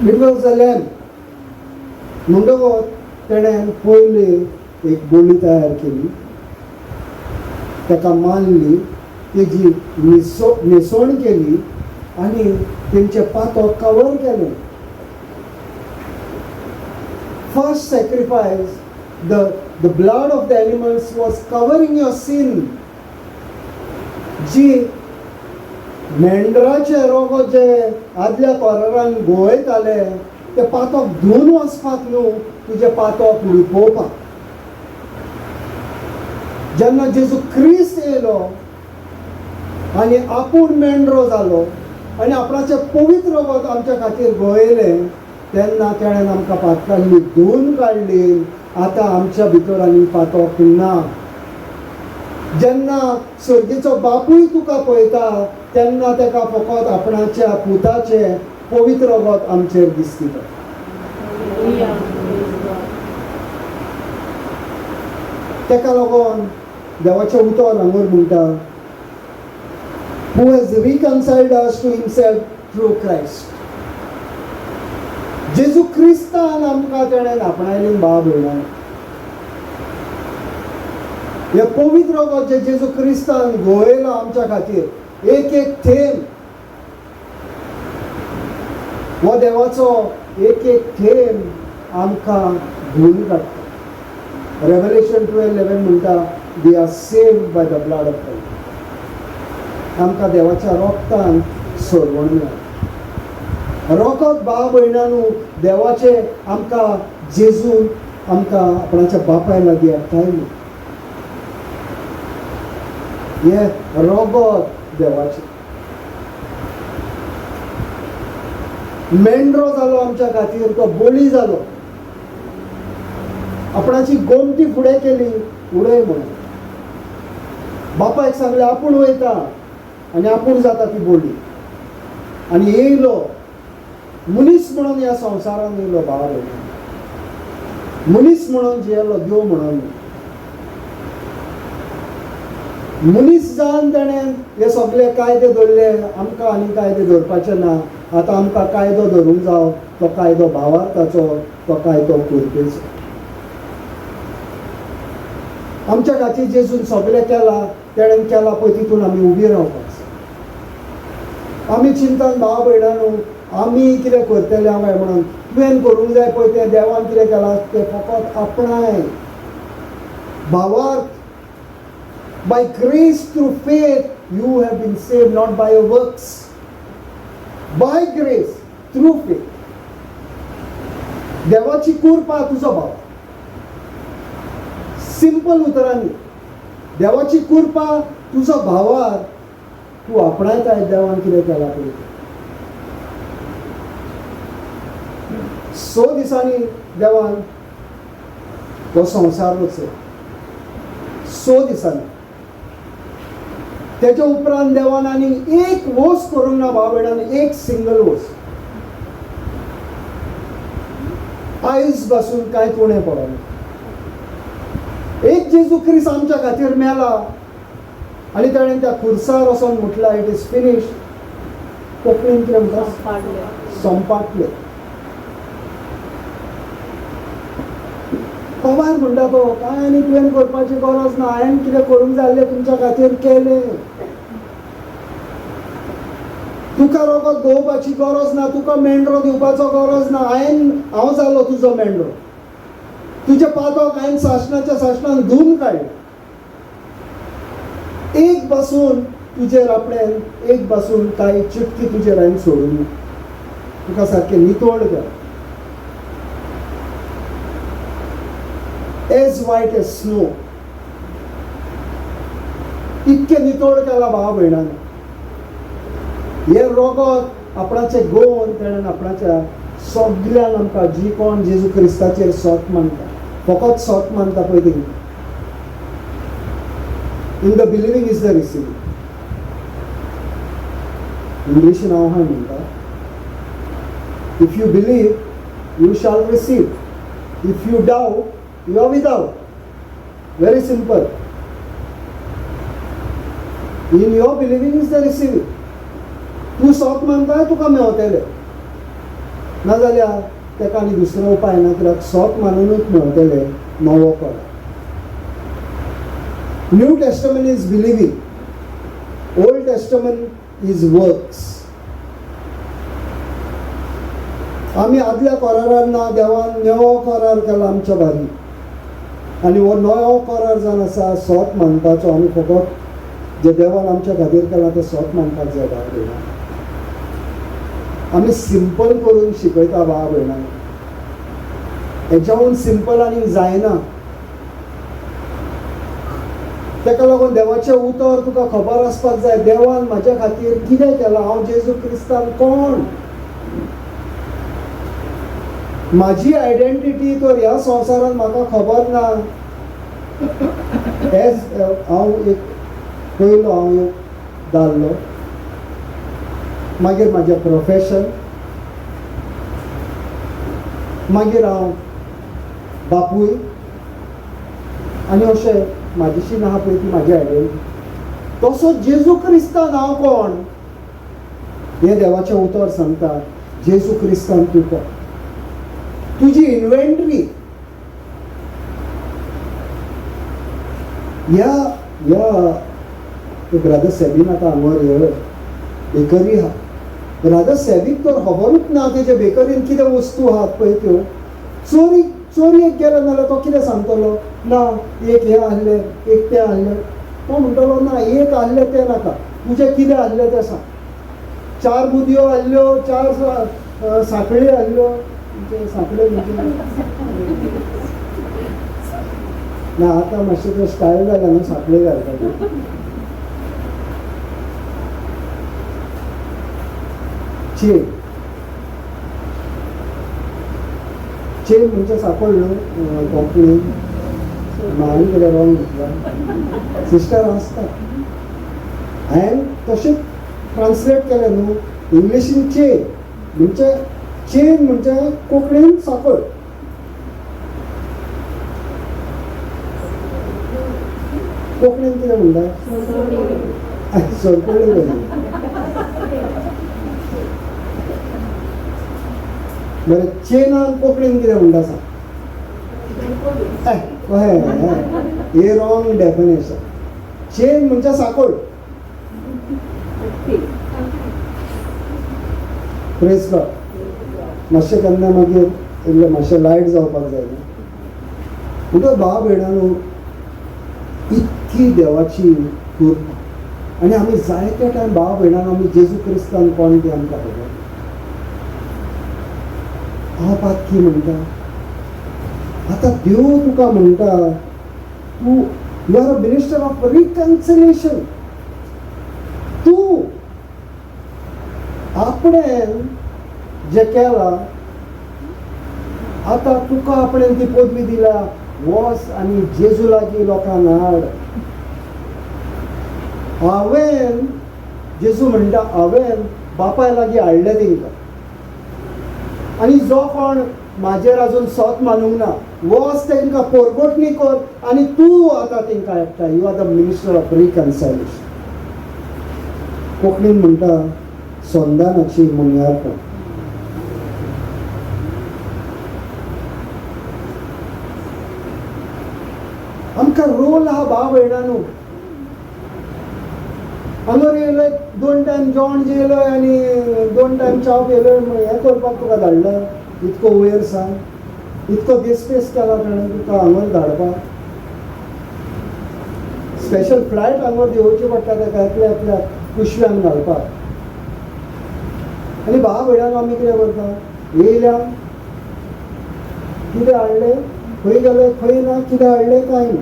It was a lamb. म्हणटकच तेणें पयली एक बोली तयार केली, ताका मारली, तेजी न्हेसवण केली आनी तेंचें पातक कवर केलें. First sacrifice, the blood of the animals was covering your sin. जी मेंढराचे रोगो जे आदल्या कोरारान गोवयताले ते पातक धुवन वचपाक न्हू, तुजें पातक लिपोवपाक. जेन्ना जेजू क्रिस्त येयलो आनी आपूण मेंढरो जालो आनी आपणाचें पवित्र रगत आमच्या खातीर गोवयलें तेन्ना तेणें आमकां पातकांनी धुवन काडली. आतां आमच्या भितर आनी पातक ना. जेन्ना सर्गीचो बापूय तुका पळयता तेन्ना ताका फकत आपणाच्या पुताचें पवित्र रगत आमचेर दिसता. ताका लागून देवाचें उतर हांगर म्हणटा, Who has reconciled us to himself through Christ. जेजू क्रिस्तान आमकां तेणें आपणायली भाव भयणां. हे पवित्र रगत जे जेजू क्रिस्तान गोवयलां आमच्या खातीर, एक एक थेंब हो देवाचो एक एक थेंब आमकां धुवन काडटा. रेवलेशन 12:11 म्हणटा, we are saved by the blood of Christ. आमकां देवाच्या रोगतान सोडवण मेळटा. रोगत भाव भयणांनो देवाचें आमकां जेजून आमकां आपणाच्या बापाय लागीं हाडटायलें. हें रोगत देवाचें. मेंढरो जालो आमच्या खातीर, तो बळी जालो, आपणाची गोमटी फुडें केली उडय म्हणून. बापायक सांगलें आपूण वयता आनी आपूण जाता ती बोली. आनी येयलो मनीस म्हणून ह्या संवसारान येयलो भाव भयणांनो, मनीस म्हणून जियेलो, देव म्हणून. मनीस जावन तेणें हे सगळे कायदे धरले. आमकां आनी कायदे धरपाचे ना. आतां आमकां कायदो धरूंक जावो, तो कायदो भावार्थाचो, तो कायदो कुरपेचो. आमच्या खातीर जेजून सगळें केलां, तेणें केलां पळय तितून आमी उबी रावपाक जाय. आमी चिंतन भाव भयणांनो आमी कितें करतले हांव काय म्हणून, तुवें करूंक जाय पळय तें देवान कितें केलां तें फकत आपणाय. भावार्थ, by grace through faith you have been saved, not by your works. By grace through faith. देवाची कृपा तुजो भाव. सिंपल उतरांनी देवाची कृपा तुजो भावार तूं आपणायताय देवान कितें केलां पळय. 6 दिसांनी देवान हो संवसार रचलो. 6 दिसांनी. तेच्या उपरांत देवान आनी एक वोस करूंक ना भाव भयणांनी, एक सिंगल वोस. आयज पासून कांय उणें पडना. एक जेजू क्रिस्त आमच्या खातीर मेला आनी ताणें त्या खुर्सार वचोन म्हटलां it is finish. कोंकणीन कितें म्हणटा? संपाटलें. पवार म्हणटा तो कांय आनी तुवें करपाची गरज ना, हांवें कितें करूंक जाय आसलें तुमच्या खातीर केलें. तुका रोगत गोवपाची गरज ना, तुका मेंढरो दिवपाचो गरज ना, हांव जालो तुजो मेंढरो. तुजें पातक हांवें सासणाच्या सासणान धुवन काडलें. एक बसून तुजेर आपणें एक बसून कांय चिटकी तुजेर हांवें सोडून ना, तुका सारकें नितळ केलें. As white as snow. इतकें नितळ केलां भाव भयणांनो. हें रोगत आपणाचें गोवन तेणेन आपणाच्या सगल्यांक आमकां जी कोण जेजू क्रिस्ताचेर सोत मानता, फकत सोत मानता पळय तेंकां. In the believing is the receiving. इंग्लिशीन हांव हांव म्हणटा, if you believe you shall receive, if you doubt you are without. Very simple. In your believing is the receiving. तूं सोत मानता तुका मेवतलें, नाजाल्यार ताका आनी दुसरो उपाय ना, कित्याक सोत मानुनूच मेवतलें नवो करार. New Testament is believing, Old Testament is works. आमी आदल्या करारान ना, देवान नवो करार केला आमच्या बारी, आनी हो नवो करार जावन आसा सोत मानपाचो. आमी फकत जे देवान आमच्या खातीर केला तें सोत मानपाक जाय भाव भयणां. आमी सिंपल करून शिकयता भाव भयणां, हेच्याहून सिंपल आनी जायना. ताका लागून देवाचें उतर तुका खबर आसपाक जाय, देवान म्हाज्या खातीर कितें केलां, हांव जेजू क्रिस्तान कोण, म्हाजी आयडेंटिटी तर ह्या संवसारान म्हाका खबर ना. एज हांव एक पयलो हांव एक दादलो, मागीर म्हाजें प्रोफेशन, मागीर हांव बापूय, आनी अशें म्हाजीशी ना पळय ती म्हाजी आयडेंटिटी. तसो जेजू क्रिस्तान हांव कोण हें देवाचें उतर सांगता. जेजू क्रिस्तान तूं कोण, तुजी इन्व्हेंटरी. ह्या ह्या ब्रदर सेबीन आतां हांगर हे बेकरी आहा. ब्रदर सेबीक तर खबरूच ना तेजे बेकरीन कितें वस्तू आहात पळय त्यो. चोरी चोरयेक गेलो नाल्यार तो कितें सांगतलो, ना एक हें आहलें एक तें आहलें. तो म्हणटलो ना एक आहलें तें नाका, तुजें कितें आहलें तें सांग. 4 मुदयो आहल्यो, 4 सांखळी आहल्यो, सांखळे म्हणजे ना आतां मातशें तें स्टायल जालें न्हू सांखळे घालपाचें. चेन चेन म्हणजे सापड न्हू कोंकणीन, हांवें कितें रॉंग म्हटलां, सिस्टर आसता. हांवें तशें ट्रान्सलेट केलें न्हू इंग्लिशीन चेन म्हणजे चेन म्हणजे कोंकणीन सापड. कोंकणीन कितें म्हणटा, सरपळी. बरें, चेनान कोंकणीन कितें म्हणटा सांग. हे रॉंग डेफिनेशन. चेन म्हणजे साकोळ. Praise God. मातशें केन्ना मागीर इल्लें मातशें लायट जावपाक जाय न्हू. म्हणटकच भाव भयणांनो, इतकी देवाची कृपा. आनी आमी जायते टायम भाव भयणांनो आमी जेजू क्रिस्तान कोण ती आमकां खबर. हांव पातकी म्हणटा, आतां देव तुका म्हणटा तूं you are a minister of reconciliation. तूं आपणें जें केलां आतां तुका आपणें ती पदवी दिल्या, वच आनी जेजू लागीं लोकांक हाड. हांवें जेजू म्हणटा हांवें बापाय लागीं हाडलें तेंकां, आनी जो कोण म्हाजेर आजून सोत मानूंक ना वच तेंकां पोरगोटणी कर आनी तूं आतां तेंकां हाडटा. You are the minister of reconciliation. कोंकणीन म्हणटा संदानाची मुन्यारपण. आमकां रोल आहा भाव भयणांनो. हांगर येयलो 2 टायम जेवण जेयलो आनी 2 टायम च्याव पियेलो, हें करपाक तुका धाडला, इतको वयर सांग, इतको देसपेस केला ताणें तुका हांगर धाडपाक. स्पेशल फ्लायट हांगर देंवोवची पडटा ताका एकल्या एकल्या कुशव्यान घालपाक. आनी भाव भयणांनो आमी कितें करता, येयल्या कितें हाडलें, खंय गेले खंय ना, कितें हाडलें कांय ना.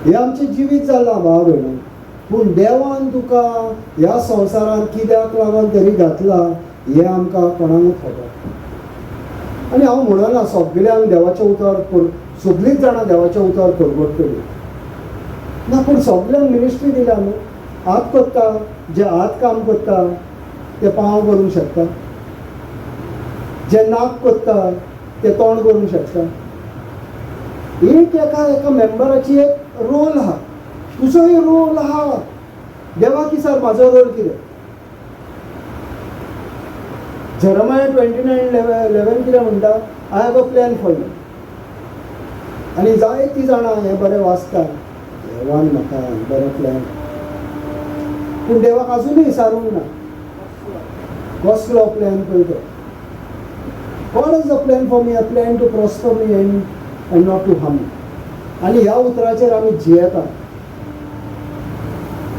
हें आमचें जिवीत जालां भाव भयणां. पूण देवान तुका ह्या संवसारांत कित्याक लागून तरी घातला हें आमकां कोणाकूच खबर. आनी हांव म्हणना सगल्यांक देवाचें उतर सगळींच जाणां देवाचें उतर परगटतलीं ना, पूण सगल्यांक मिनिस्ट्री दिल्या न्हू. हात करता, जे हात काम करता ते पांव करूंक शकता, जे नाक करता ते तोंड करूंक शकता. एक एका एका मेंबराची एक रोल आहा, तुजोय रोल आहा. देवा की सर म्हाजो रोल कितें? जेरेमाया 29:11 कितें म्हणटा? I have a plan for you. आनी जायतीं जाणां हें बरें वाचता, देवान म्हाका बरें प्लॅन, पूण देवाक आजुनूय विचारूंक ना कसलो प्लॅन पळय तो. God has a plan for me, a plan to prosper me and not to harm me. आनी ह्या उतराचेर आमी जियेता.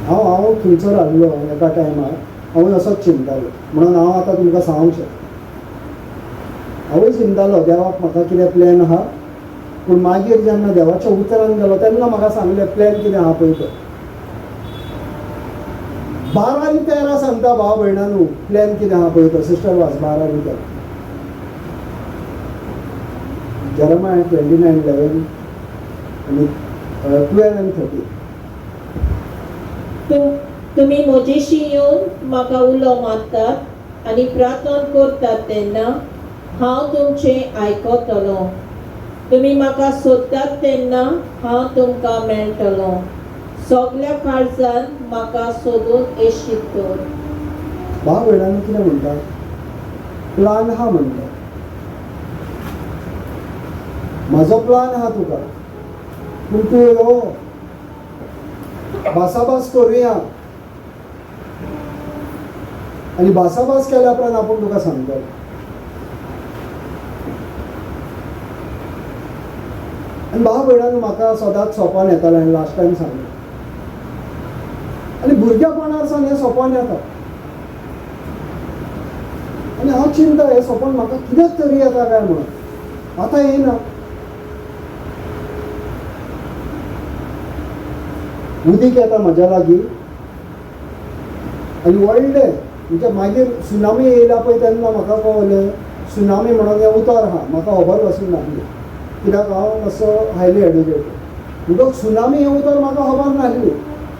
हांव थंयसर आसलो एका टायमार, हांवूय असोच चिंतालो, म्हणून हांव आतां तुमकां सांगूंक शकता. हांवूय चिंतालो देवाक म्हाका कितें प्लॅन आहा, पूण मागीर जेन्ना देवाच्या उतरान गेलो तेन्ना म्हाका सांगलें प्लॅन कितें आहा पळय तो. 12 आनी 13 सांगता भाव भयणांनो प्लॅन कितें आहा पळय तो. सिस्टर वाच 12 आनी 13. जेरेमाया 29:11 आनी 12 आनी 13. तुमी म्हजेशी येवन म्हाका उलो मारतात आनी प्रार्थना करतात तेन्ना हांव तुमचें आयकतलो. तुमी म्हाका सोदतात तेन्ना हांव तुमकां मेळटलो. सगल्या काळजान म्हाका सोदून येशीत तर. भाव भयणांनो कितें म्हणटा? प्लान आहा म्हणटा. म्हाजो प्लान आहा तुका, पूण तूं यो भासाभास करुया. आनी भासाभास केल्या उपरांत आपूण तुका सांगतलो. आनी भाव भयणांनो म्हाका सदांच सोपान येतालें, हांवें लास्ट टायम सांगलें. आनी भुरगेपणार सावन हें सोपान येता आनी हांव चिंता हें सोपान म्हाका कित्याक तरी येता काय म्हणून. आतां येना. उदीक येता म्हज्या लागीं आनी व्हडलें म्हणजे मागीर सुनामी येयला पळय तेन्ना म्हाका कळलें सुनामी म्हणून हें उतर आहा, म्हाका खबर आसूंक नासली कित्याक हांव मातसो हायली एड्युकेटेड. म्हणटकच सुनामी हें उतर म्हाका खबर नासली.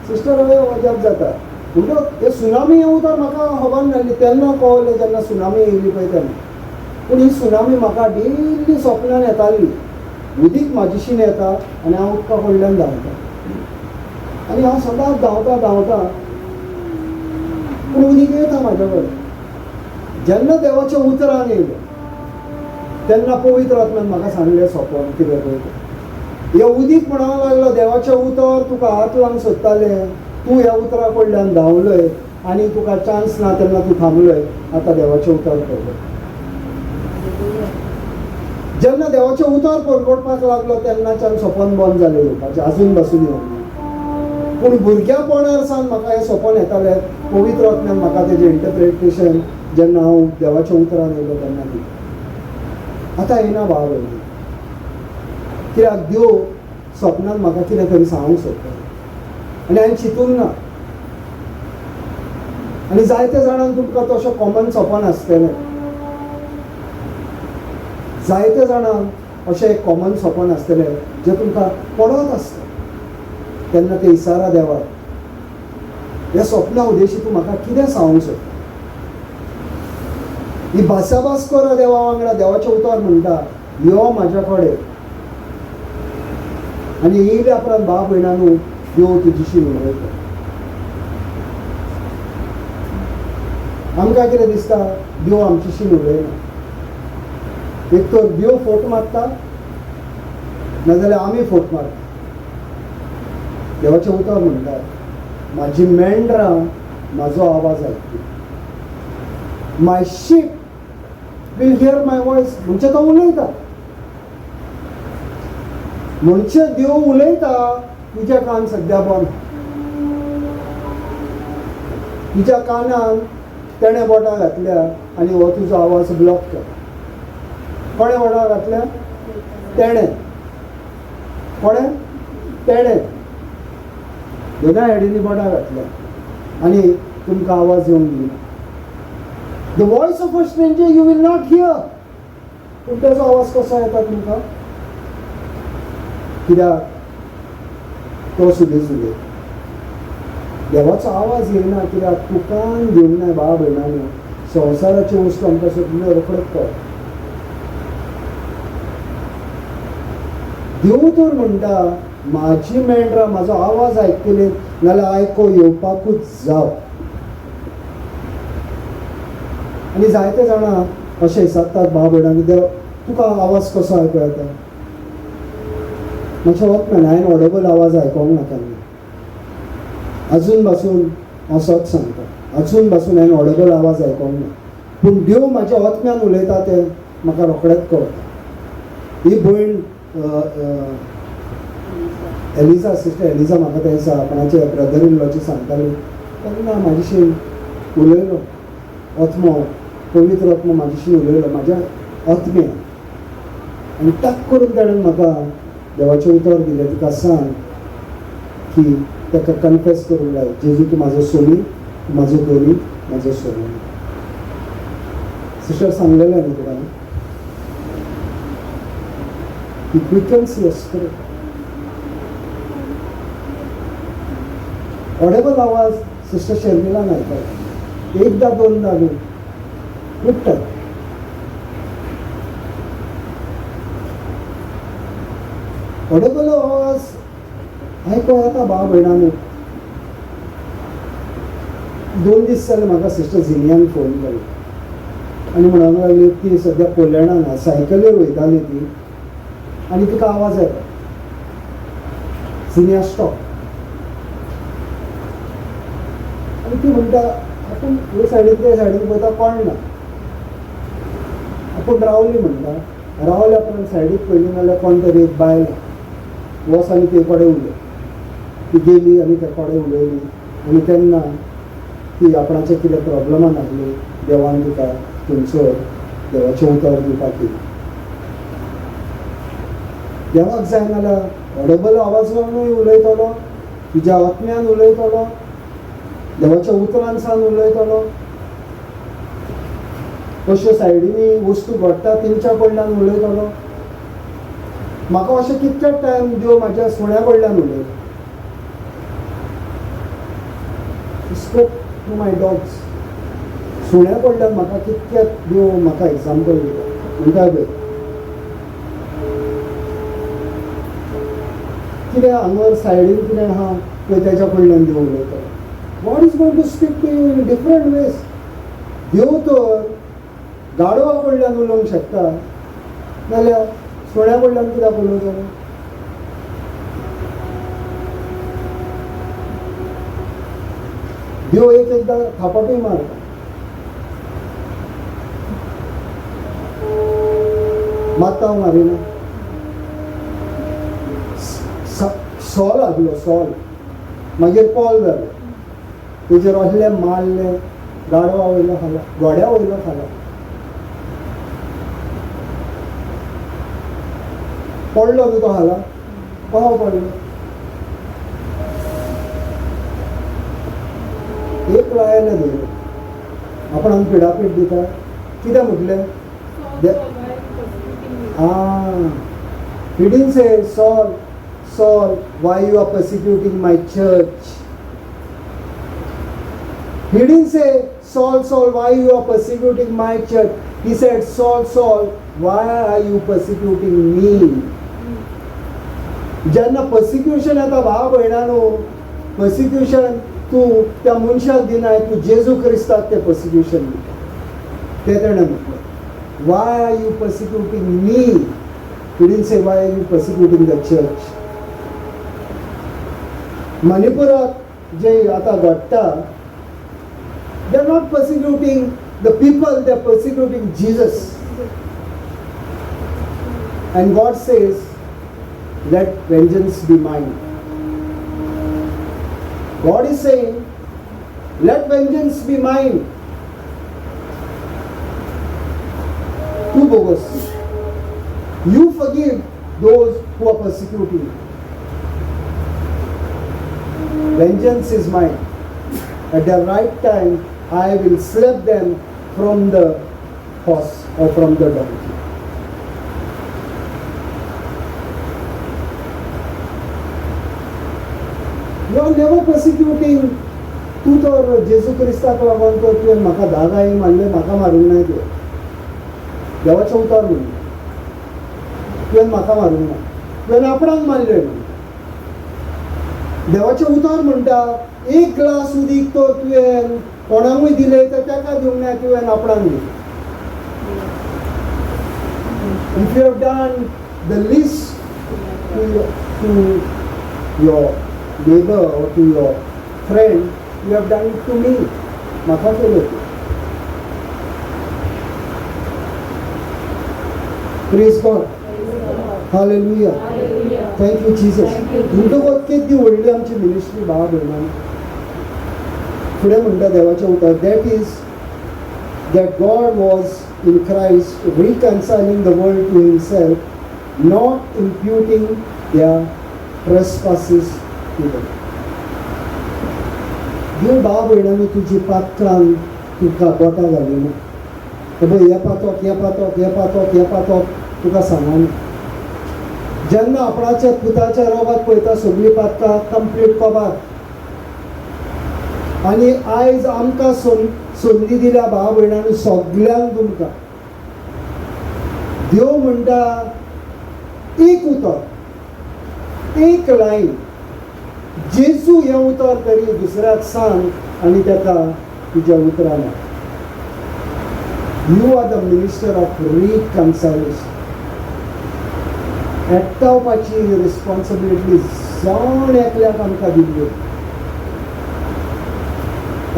सिस्टर अजाप जाता. म्हणटकच हें सुनामी हें उतर म्हाका खबर नासली तेन्ना कळलें जेन्ना सुनामी येयली पळय तेन्ना. पूण ही सुनामी म्हाका डेली सपनान येताली. उदीक म्हाजेशीन येता आनी हांव उदका कडल्यान धांवता आनी हांव सदांच धांवता धांवता, पूण उदीक येता म्हाज्या कडेन. जेन्ना देवाच्या उतरान येयलें तेन्ना पवित्र आत्म्यान म्हाका सांगलें सोंपण कितें पळय तें. हें उदीक म्हणूंक लागलो देवाचें उतर तुका हात लावंक सोदतालें, तूं ह्या उतरा कडल्यान धांवलय आनी तुका चान्स ना तेन्ना तूं थांबलय. आतां देवाचें उतर पळय. जेन्ना देवाचें उतर परगटपाक लागलो तेन्नाच्यान सपन बंद जालें येवपाचें, आजून बसून येवंक ना. पूण भुरग्यापणार सावन म्हाका हें सपन येतालें. पवित्र आत्म्यान म्हाका तेजें इंटरप्रिटेशन जेन्ना हांव देवाच्या उतरान येयलो तेन्ना दिलें. आतां येना भाव भयणी, कित्याक देव सपनान म्हाका कितें तरी सांगूंक सोदता आनी हांवें चिंतूंक ना. आनी जायते जाणांक तुमकां तशें कॉमन सपन आसतलें, जायते जाणांक अशें एक कॉमन सपन आसतलें जें तुमकां पडत आसता तेन्ना ते इसारा देवाक ह्या सपना उद्देशी तूं म्हाका कितें सांगूंक सोदता. ही भासाभास कर देवा वांगडा. देवाचें उतर म्हणटा यो म्हाज्या कडेन आनी येयल्या उपरांत भाव भयणांनो देव तुजीशी उलयता. आमकां कितें दिसता देव आमचेशी उलयना. एक तर देव फोट मारता नाजाल्यार आमी फोट मारता. देवाचें उतर म्हणटा म्हाजी मेंढरां म्हाजो आवाज आयकता. My sheep will hear my voice. म्हणजे तो उलयता, म्हणजे देव उलयता. तुज्या कान सद्या बंद, तुज्या कानान तेणें बोटां घातल्या आनी हो तुजो आवाज ब्लॉक केला. कोणें बोटां घातल्या? तेणें. कोणें? तेणें. दोनाय सायडींनी बोटां घातल्या आनी तुमकां आवाज येवंक दिना. The voice of a stranger you will not hear. पूण तेजो आवाज कसो येता तुमकां? कित्याक तो सुबेज उलयता. देवाचो आवाज येना कित्याक तूं कान घेवंक नाय भाव भयणांनो. संवसाराच्यो वस्तू आमकां सगल्यो रोखड्योच कळटा. देव तर म्हणटा म्हाजी मेंढरां म्हाजो आवाज आयकतली नाल्यार आयको येवपाकूच जाव. आनी जायते जाणां अशें विचारतात भाव भयणांनी, देव तुका आवाज कसो आयको येता? मातशें वच ना, हांवें ऑडेबल आवाज आयकोंक ना केन्ना. अजून पासून हांव सत सांगता, अजून पासून हांवें ऑडेबल आवाज आयकोंक ना. पूण देव म्हाज्या आत्म्यान उलयता तें म्हाका रोखडेंच कळटा. ही भयण एलिजा, सिस्टर एलिजा म्हाका त्या दिसा आपणाचे ब्रदर इन लॉचे सांगताली तेन्ना म्हाजेशी उलयलो आत्मो, पवित्र आत्मो म्हाजेशी उलयलो म्हाज्या आत्म्यान. आनी टाक करून ताणें म्हाका देवाचें उतर दिलें, तिका सांग की ताका कन्फेस करूंक लाय, जेजू तूं म्हाजो सोमी, तूं म्हाजो धनी, म्हाजो सोमी. सिस्टर सांगलेलें न्हू तुका? He quickens your spirit. Audible आवाज सिस्टर शर्मिला आयकला एकदा दोनदा न्हू, खूब टायम. ऑडेबल आवाज आयको येता भाव भयणांनो. 2 दीस जाले म्हाका सिस्टर झिनियान फोन केलो आनी म्हणूंक लागली ती सद्या पोलेणान सायकलीर वयताली ती आनी तिका आवाज येता, झिनिया स्टॉप. आनी ती म्हणटा आपूण हे सायडीन ते सायडीन पळयता कोण ना, आपूण रावली म्हणटा. रावल्या उपरांत सायडीक पळयली नाल्यार कोण तरी एक बायल वच आनी ते कडेन उलय. ती गेली आनी ते कडेन उलयली आनी तेन्ना ती आपणाचे कितें प्रॉब्लमान आसली देवान तिका थंयसर देवाचें उतर दिवपाक दिलें. देवाक जाय नाल्यार ऑडेबल आवाजानूय उलयतलो, तुज्या आत्म्यान उलयतलो, देवाच्या उतरान सान उलयतलो. अश्यो सायडींनी वस्तू घडटा तेंच्या कडल्यान उलयतलो. म्हाका अशें कितके टायम देव म्हाज्या सुण्या कडल्यान उलयता. Spoke to my dogs. सुण्या कडल्यान म्हाका कितके देव म्हाका एग्जाम्पल दिता. म्हणटा पळय कितें हांगर सायडीन कितें आहा पळय तेज्या कडल्यान देव उलयतलो. God is going to speak to you in different ways. देव तर गाडवा कडल्यान उलोवंक शकता नाल्यार सुण्या कडल्यान कित्याक उलयतलो? देव एक एकदां थापाटूय मारता. मारता मारिना. सॉल आसलो, सॉल मागीर पॉल जालो, तेजेर असले मारले, गाडवा वयलो खाला, घोड्या वयलो खाला, पडलो न्हू तो खाला, पाव पडलो. एक लायलें धरून आपण आमी पिडापीड दिता. कितें म्हटलें? आं, He didn't say, Saul, Saul, why you are persecuting my church? He didn't say, Saul, Saul, why you are persecuting my church? He said, Saul, Saul, why are you persecuting me? जेन्ना पर्सिक्युशन येता भाव भयणानो, पर्सिक्युशन तूं त्या मनशाक दिनाय, तूं जेजू क्रिस्ताक तें पर्सिक्युशन दिता. तें तेणें म्हटलें, why are you persecuting me? He didn't say, why are you persecuting the church? मणिपुराक जे आतां घडटा, they are not persecuting the people, they are persecuting Jesus. And God says, let vengeance be mine. God is saying, let vengeance be mine. तू bogus. You forgive those who are persecuting you. Vengeance is mine, at the right time I will slap them from the horse or from the donkey. You are never persecuting. तूं तर जेजू क्रिस्ताक लागून तर तुवें म्हाका 10 गायी मारले, म्हाका मारूंक ना तुवें. देवाचें उतर म्हणलें, तुवें म्हाका मारूंक ना, तुवें आपणाक मारलें म्हणटा. देवाचें उतर म्हणटा एक ग्लास उदीक तर तुवें कोणाकूय दिलें तर ताका दिवंक ना, तुवें आपणाक दिलें. If you have done the least to your neighbor or to your friend, you have done it to me. म्हाका केलें तूं. Praise God. Hallelujah. Thank you Jesus. म्हणटकच केदी व्हडली आमची मिनिस्ट्री भाव भयणांनो. फुडें म्हणटा देवाचें उतर, that is that God was in Christ reconciling the world to himself, not imputing their trespasses to them. देव भाव भयणांनी तुजी पातकान तुका बोटां घालिना. पळय हें पातक, हें पातक, हें पातक, हें पातक तुका सांगना. जेन्ना आपणाच्या पुताच्या रोगात पळयता सगळीं पातकां कंप्लीट कबार. आनी आयज आमकां संदी दिल्या भाव भयणांनी सगल्यांक तुमकां. देव म्हणटा एक उतर, एक लायन, जेजू हें उतर तरी दुसऱ्याक सांग आनी ताका तुज्या उतरान. You are the minister of reconciliation. एकठावपाची responsibility जण एकल्याक आमकां दिल्ली.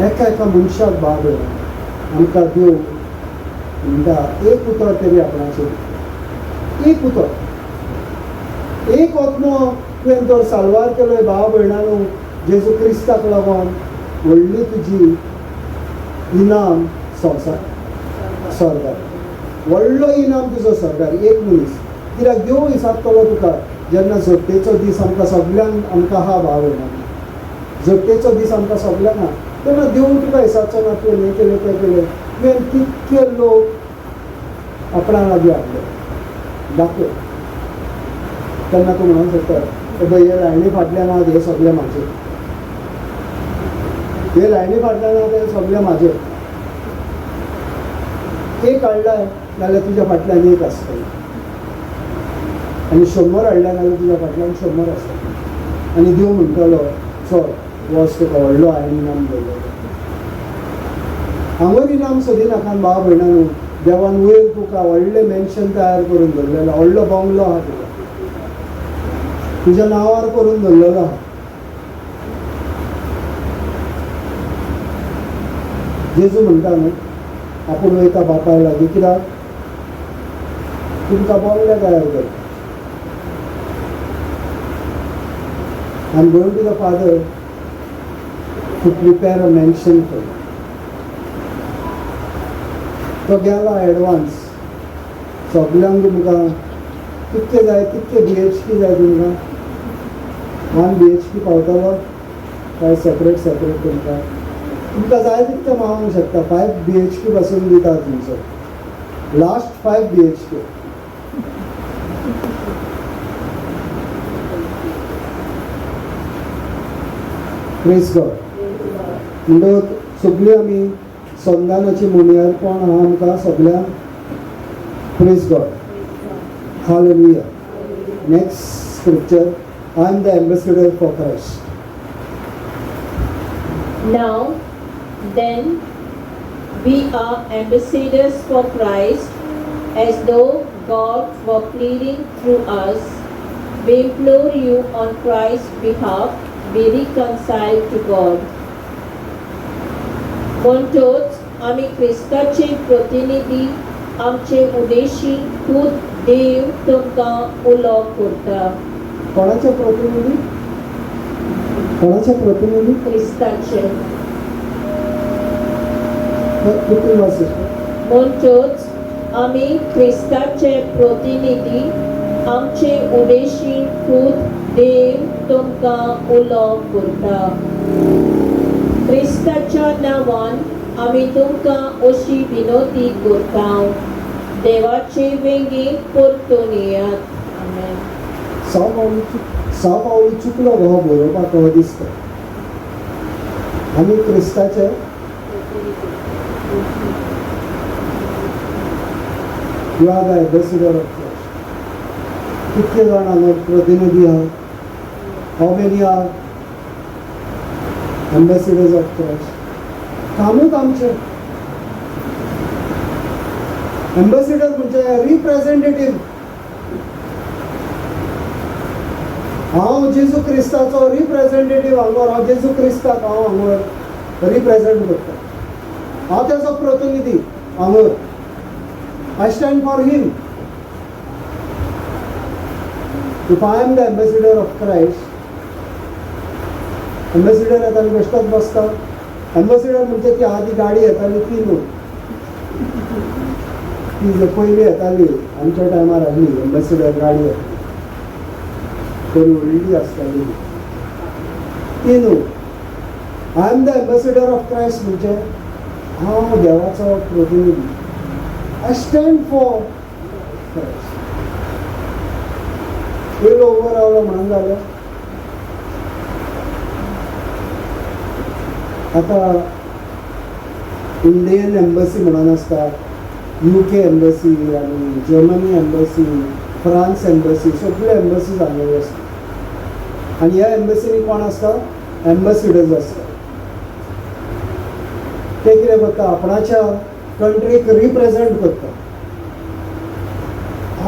एका एका मनशाक भाव भयणांनो आमकां देव म्हणटा एक उतर तरी आपणाचें, एक उतर, एक आत्मो तुवें तर साल्वार केलोय भाव भयणांनो जेजू क्रिस्ताक लागून, व्हडली तुजी इनाम संवसार स्वर्गार, व्हडलो इनाम तुजो स्वर्गार. एक मनीस कित्याक देव हिसाबतलो तुका जेन्ना जोडटेचो दीस आमकां सगल्यांक आमकां आहा भाव भयणांनो, जोडटेचो दीस आमकां सगल्यांक आहा, तेन्ना देव तुका हिसाबचो ना तुवें हें केलें तें केलें. तुवें कितके लोक आपणा लागीं हाडले दाखय, तेन्ना तूं म्हणूंक शकता पळय हे लायनी फाटल्यान आहा हे सगळे म्हाजे, हे लायनी फाटल्यान आहा ते सगळे म्हाजे. एक हाडलाय जाल्यार तुज्या फाटल्यान एक आसतलें, आनी 100 हाडल्या जाल्यार तुज्या फाटल्यान 100 आसतलें. आनी देव म्हणटलो चल वच तुका व्हडलो हांवें इनाम दवरलो. हांगर इनाम सोदिनाका भाव भयणांनो, देवान वयर तुका व्हडलें मेन्शन तयार करून दवरलेलो, व्हडलो बंगलो आहा तुका, तुज्या नांवार करून दवरलेलो आहा. जेजू म्हणटा न्हू आपूण वयता बापाय लागीं, कित्याक तुमकां बंगले तयार कर. I am going to the father to prepare a mansion for you. तो गेला एडवान्स सगल्यांक तुमकां कितके जाय, कितके BHK जाय तुमकां, 1 BHK पावतलो काय सेपरेट सेपरेट तुमकां, तुमकां जाय तितकें मागूंक शकता. 5 BHK पासून दिता तुमचो, लास्ट 5 BHK. Praise God. म्हणटकच सगळीं आमी संदानाची मुनियारपण आहा आमकां सगळ्यांक. Praise God. Hallelujah. Next scripture, I am the ambassador for Christ. Now then we are ambassadors for Christ, as though God were pleading through us. We implore you on Christ's behalf, be reconciled to God. म्हणटोच आमी क्रिस्ताचे प्रतिनिधी, आमचे उद्देशी खूद देव तुमकां उलो करता. कोणाचे प्रतिनिधी? कोणाचे प्रतिनिधी? क्रिस्ताचे. म्हणटोच आमी क्रिस्ताचे प्रतिनिधी, आमचे उद्देशी खूद देव तुमकां उलो करता. क्रिस्ताच्या नांवान आमी तुमकां अशी विनोती करता, देवाचे वेंगेक परतून येयात. आमेन. साव पावलू चुकलो गो बरोवपाक हो दिसता. आमी क्रिस्ताचे you are the ambassador of Christ. कितले जाण हांगा प्रतिनिधी आहा? How many are ambassadors of Christ? कामूच आमचें. एम्बेसिडर म्हणजे रिप्रेझेंटेटीव. हांव जेजू क्रिस्ताचो रिप्रेझेंटेटीव हांगा, हांव जेजू क्रिस्ताक हांव हांगा रिप्रेझेंट करता. हांव तेजो प्रतिनिधी हांगा. I stand for him. If I am the ambassador of Christ, ambassador येताली बेश्टोच बसता. एम्बेसिडर म्हणजे ती आदी गाडी येताली ती न्हू, ती जे पयलीं येताली आमच्या टायमार आसली एम्बेसिडर गाडी येताली, बरी व्हडली आसताली ती न्हू. I am the ambassador of Christ म्हणजे हांव देवाचो प्रतिनिधी. I stand for Christ. येयलो उबो रावलो म्हणून जालें. आतां इंडियन एम्बसी म्हणून आसता, UK embassy आनी जर्मनी एम्बसी, फ्रांस एम्बसी, सगळे एम्बसीज हांगा आसता. आनी ह्या एम्बसीनी कोण आसता? एम्बसिडर्स आसता. ते कितें करता? आपणाच्या कंट्रीक रिप्रेझेंट करता.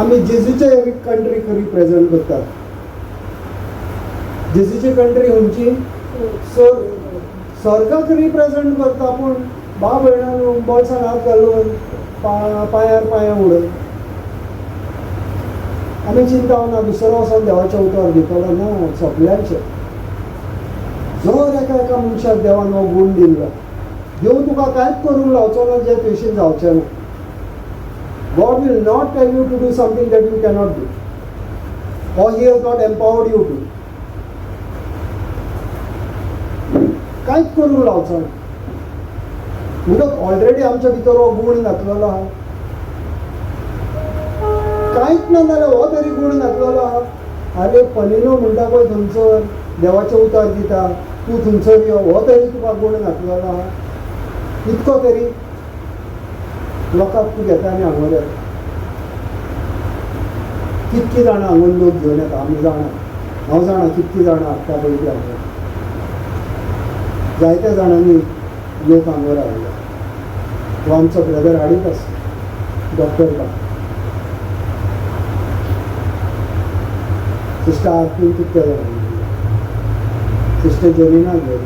आमी जेजूच्या कंट्रीक रिप्रेझेंट करता. जेजूची कंट्री खंयची? स्वर्गाक रिप्रेझेंट करता. पूण भाव भयणांनो बोल्सान हात घालून पांयार पांयां उडोवन आमी चिंता ना दुसरो वचोन देवाचें उतर दितलो ना. सगल्यांचें जर एका एका मनशाक देवान हो गूण दिल्लो, देव तुका कांयच करूंक लावचो ना जें तुयशीन जावचें ना. God will not tell you to do something that you cannot do, or He has not empowered you to. कांयच करूंक लावचो ना. म्हणटकच ऑलरेडी आमच्या भितर हो गूण घातलेलो आहा. कांयच ना जाल्यार हो तरी गूण घातलेलो आहा. आरे पनिनो म्हणटा पळय थंयसर देवाचें उतर दिता, तूं थंयसर यो, हो तरी तुका गूण घातलेलो आहा. इतको तरी लोकांक तूं घेता आनी हांगा येता. कितकी जाणां हांगा लोक घेवन येता आमी जाणा, हांव जाणा कितकी जाणां हाडटा पळय ती हांगा. जायत्या जाणांनी लोक हांगा रावले. हो आमचो ब्रदर हाडीत आसा डॉक्टर बा, सिस्टर आरतीन कितके जाणांनी, सिस्टर जेलिना घेवन.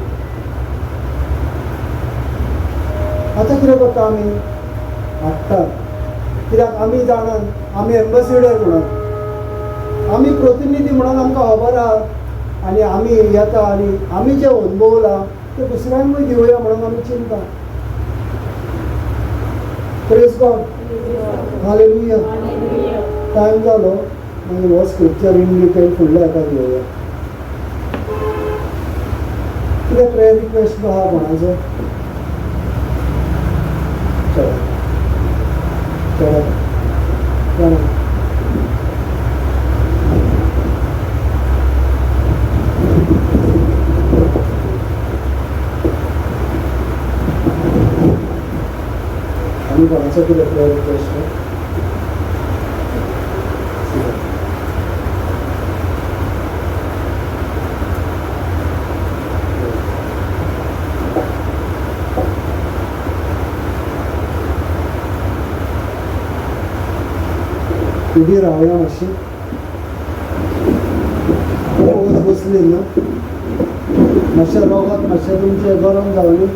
आतां कितें करता आमी? हाडटा. कित्याक आमी जाणात आमी एम्बेसिडर म्हणून, आमी प्रतिनिधी म्हणून आमकां खबर आहा. आनी आमी येता आनी आमी जें अनुभवलां तें दुसऱ्यांकूय दिवया म्हणून आमी चिंता. Praise God, hallelujah. Time जालो, मागीर हो स्क्रिप्चर इन डिटेल फुडल्या हेका घेवया. कितें प्रेयर रिक्वेस्ट आहा कोणाचो? चला चला चला. आनी कोणाचो कितें प्रेयर रिक्वेस्ट? उबी रावया मातशी, वच बसली न्हू मातशें रोगात मातशें तुमचें गरम जावनी.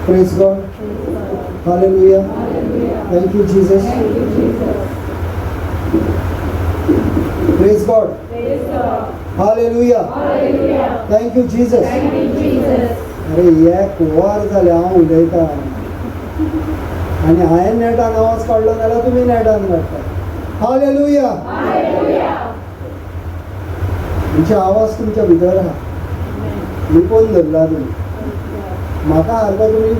Praise God, hallelujah, thank you Jesus. Praise God, hallelujah, thank you Jesus. अरे एक वर जालें हांव उलयतां आनी हांवें नेटान आवाज काडलो जाल्यार तुमी नेटान काडटा. हालेलुया. तुमचे आवाज तुमच्या भितर आहा, लिपोवन धरला तुमी. म्हाका सारको तुमी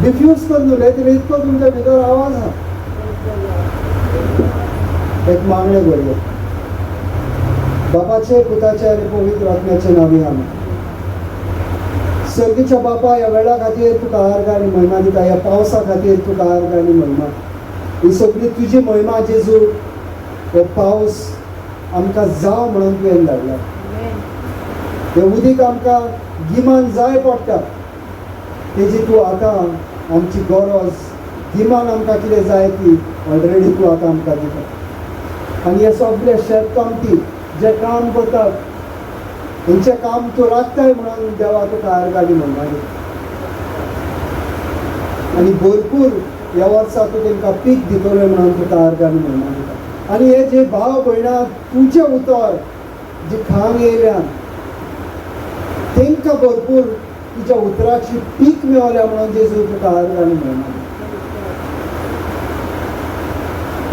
डिफ्यूज करून उलयतले इतको तुमच्या भितर आवाज आहा. एक मागणें करुया. बापाचे, पुताचे आनी पवित्र आत्म्याचे नांवी आमी. सर्गीच्या बापा, ह्या वेळा खातीर तुका आर्गां आनी महिमा दिता. ह्या पावसा खातीर तुका आर्गां आनी महिमा. ही सगळी तुजी महिमा जेजू. हो पावस आमकां जावं म्हणून तुवें धाडला. हें उदीक आमकां गिमान जाय पडटा, तेजी तूं आतां आमची गरज गिमान आमकां कितें जाय ती ऑलरेडी तूं आतां आमकां दिता. आनी हे सगळे शेतकामती जे काम करतात तेंचें काम तूं राखताय म्हणून देवा तुका आर्गां आनी महिमा दिता. आनी भरपूर ह्या वर्सा तूं तेंकां पीक दितलो म्हणून तुका आर्गां आनी महिमा दिता. आनी हे जे भाव भयणां तुजें उतर जी खांक येयल्यान तेंकां भरपूर तुज्या उतराची पीक मेवल्या म्हणून जेजू तुका आर्गां आनी महिमा दिता.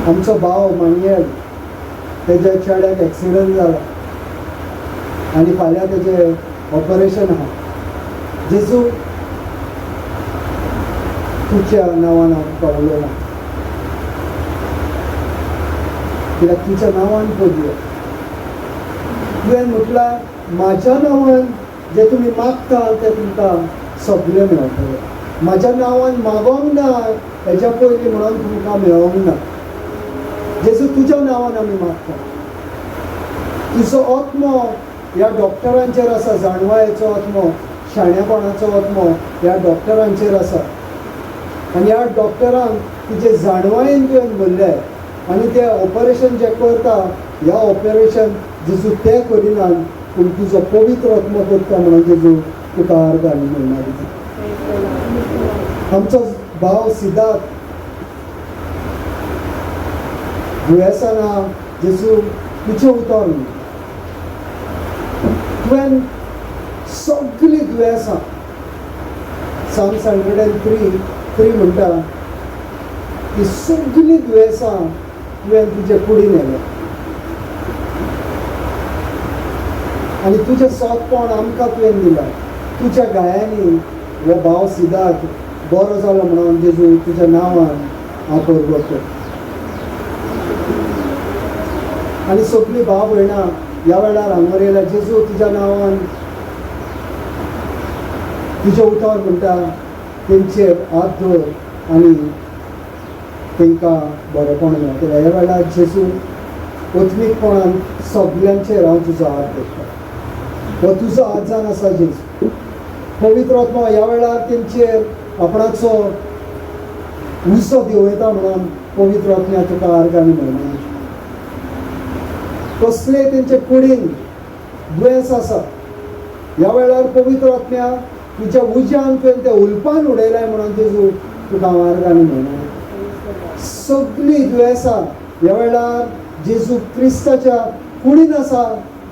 आमचो भाव मानयेल तेज्या चेड्याक एक्सिडंट जाला आनी फाल्यां तेजें ऑपरेशन आहा. जेजू तुज्या नांवान हांव तुका उलयना, कित्याक तुज्या नांवान पदयो. तुवें म्हटल्यार म्हाज्या नांवान जे तुमी मागता तें तुमकां सगळें मेळटलें. म्हाज्या नांवान मागोंक ना हेज्या पयलीं म्हणून तुमकां मेळोंक ना. जेजू तुज्या नांवान आमी मागता. तुजो आत्मो ह्या डॉक्टरांचेर आसा, जाणवायेचो आत्मो, शाणेपणाचो आत्मो ह्या डॉक्टरांचेर आसा. आनी ह्या डॉक्टरांक तुजे जाणवायेन तुवें भरले आनी ते ऑपरेशन जें करता ह्या ऑपरेशन जेजू तें करिनात, पूण तुजो पवित्र आत्मो करता म्हणून जेजू तुका आर्गां आनी महिमा दिता. आमचो भाव सिद्धार्थ दुयेंसाना जेजू तुजें उतर तुवें सगळीं दुयेंसां Psalms 103:3 म्हणटा ती सगळीं दुयेंसां तुवें तुजे कुडीन व्हेल्या आनी तुजें सोंपपण आमकां तुवें दिलां. तुज्या गायांनी हो भाव सिद्धार्थ बरो जालो म्हणून जेजू तुज्या नांवान हांव परगटतो. आनी सगळीं भाव भयणां ह्या वेळार हांगा येयल्या जेजू तुज्या नांवान तुजें उतर म्हणटा तेंचेर हात दवर आनी तांकां बरेपण मेळटलें. ह्या वेळार जेजू आत्मीकपणान सगल्यांचेर हांव तुजो हात दवरता. हो तुजो हात जावन आसा जेजू. पवित्र आत्मा ह्या वेळार तेंचेर आपणाचो उजो देंवयता म्हणून पवित्र आत्म्या तुका आर्गां आनी महिमा. कसले तेंचे कुडीन दुयेंस आसा ह्या वेळार पवित्र आत्म्या तुज्या उज्यान तुवें ते उलपान उडयलाय म्हणून जेजू तुका हांव आर्गां आनी महिमा. सगळीं दुयेंसां ह्या वेळार जेजू क्रिस्ताच्या कुडीन आसा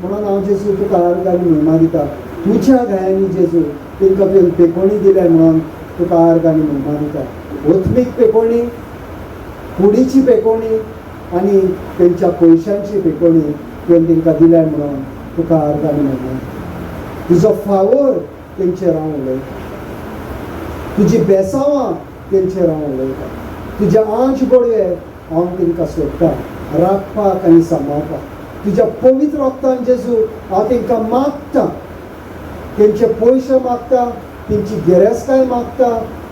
म्हणून हांव जेजू तुका आर्गां आनी महिमा दिता. तुज्या गायांनी जेजू तांकां तुवें पेकोणी दिल्या म्हणून तुका आर्गां आनी महिमा दिता. आत्मीक पेकोणी, कुडीची पेकोणी आनी तेंच्या पयशांची पेकोणी तुवें तांकां दिल्या म्हणून तुका आर्गां आनी महिमा. तुजो फावोर तेंचेर हांव उलयतां, तुजी बेसांवां तेंचेर हांव उलयतां, तुज्या आंच बडवे हांव तांकां सोदता राखपाक आनी सांबाळपाक. तुज्या पवित्र रक्तान जेजू हांव तांकां मागता, तेंचे पयशे मागता, तेंची गिरेस्तकाय मागता,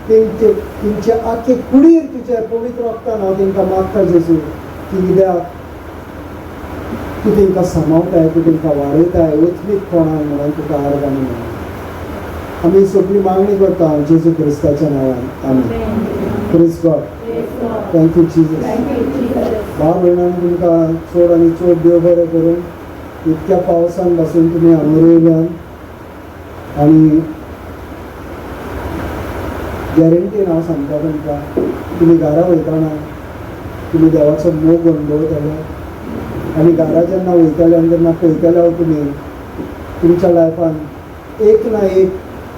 तेंचे तेंचे आख्खे कुडीर तुज्या पवित्र रक्तान हांव तांकां मागता जेजू की कित्याक तूं तांकां सांबाळटाय, तूं तांकां वाडयताय आत्मीकपणान म्हणून तुका आर्गां आनी महिमा. आमी सगळी मागणी करता जेजू क्रिस्ताच्या नांवान. आमेन. Praise God. Thank you Jesus. भाव भयणांनी तुमकां चड आनी चड देव बरें करून. इतक्या पावसान पासून तुमी हांगा येयल्यान आनी गॅरंटीन हांव सांगता तुमकां, तुमी घरा वयतना तुमी देवाचो मोग अणभवतले आनी घरा जेन्ना वयतले आनी तेन्ना पळयतले तुमी तुमच्या लायफान एक ना एक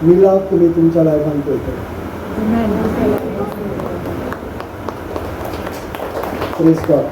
मिलाप तुमी तुमच्या लायफान पळयतले. Praise God.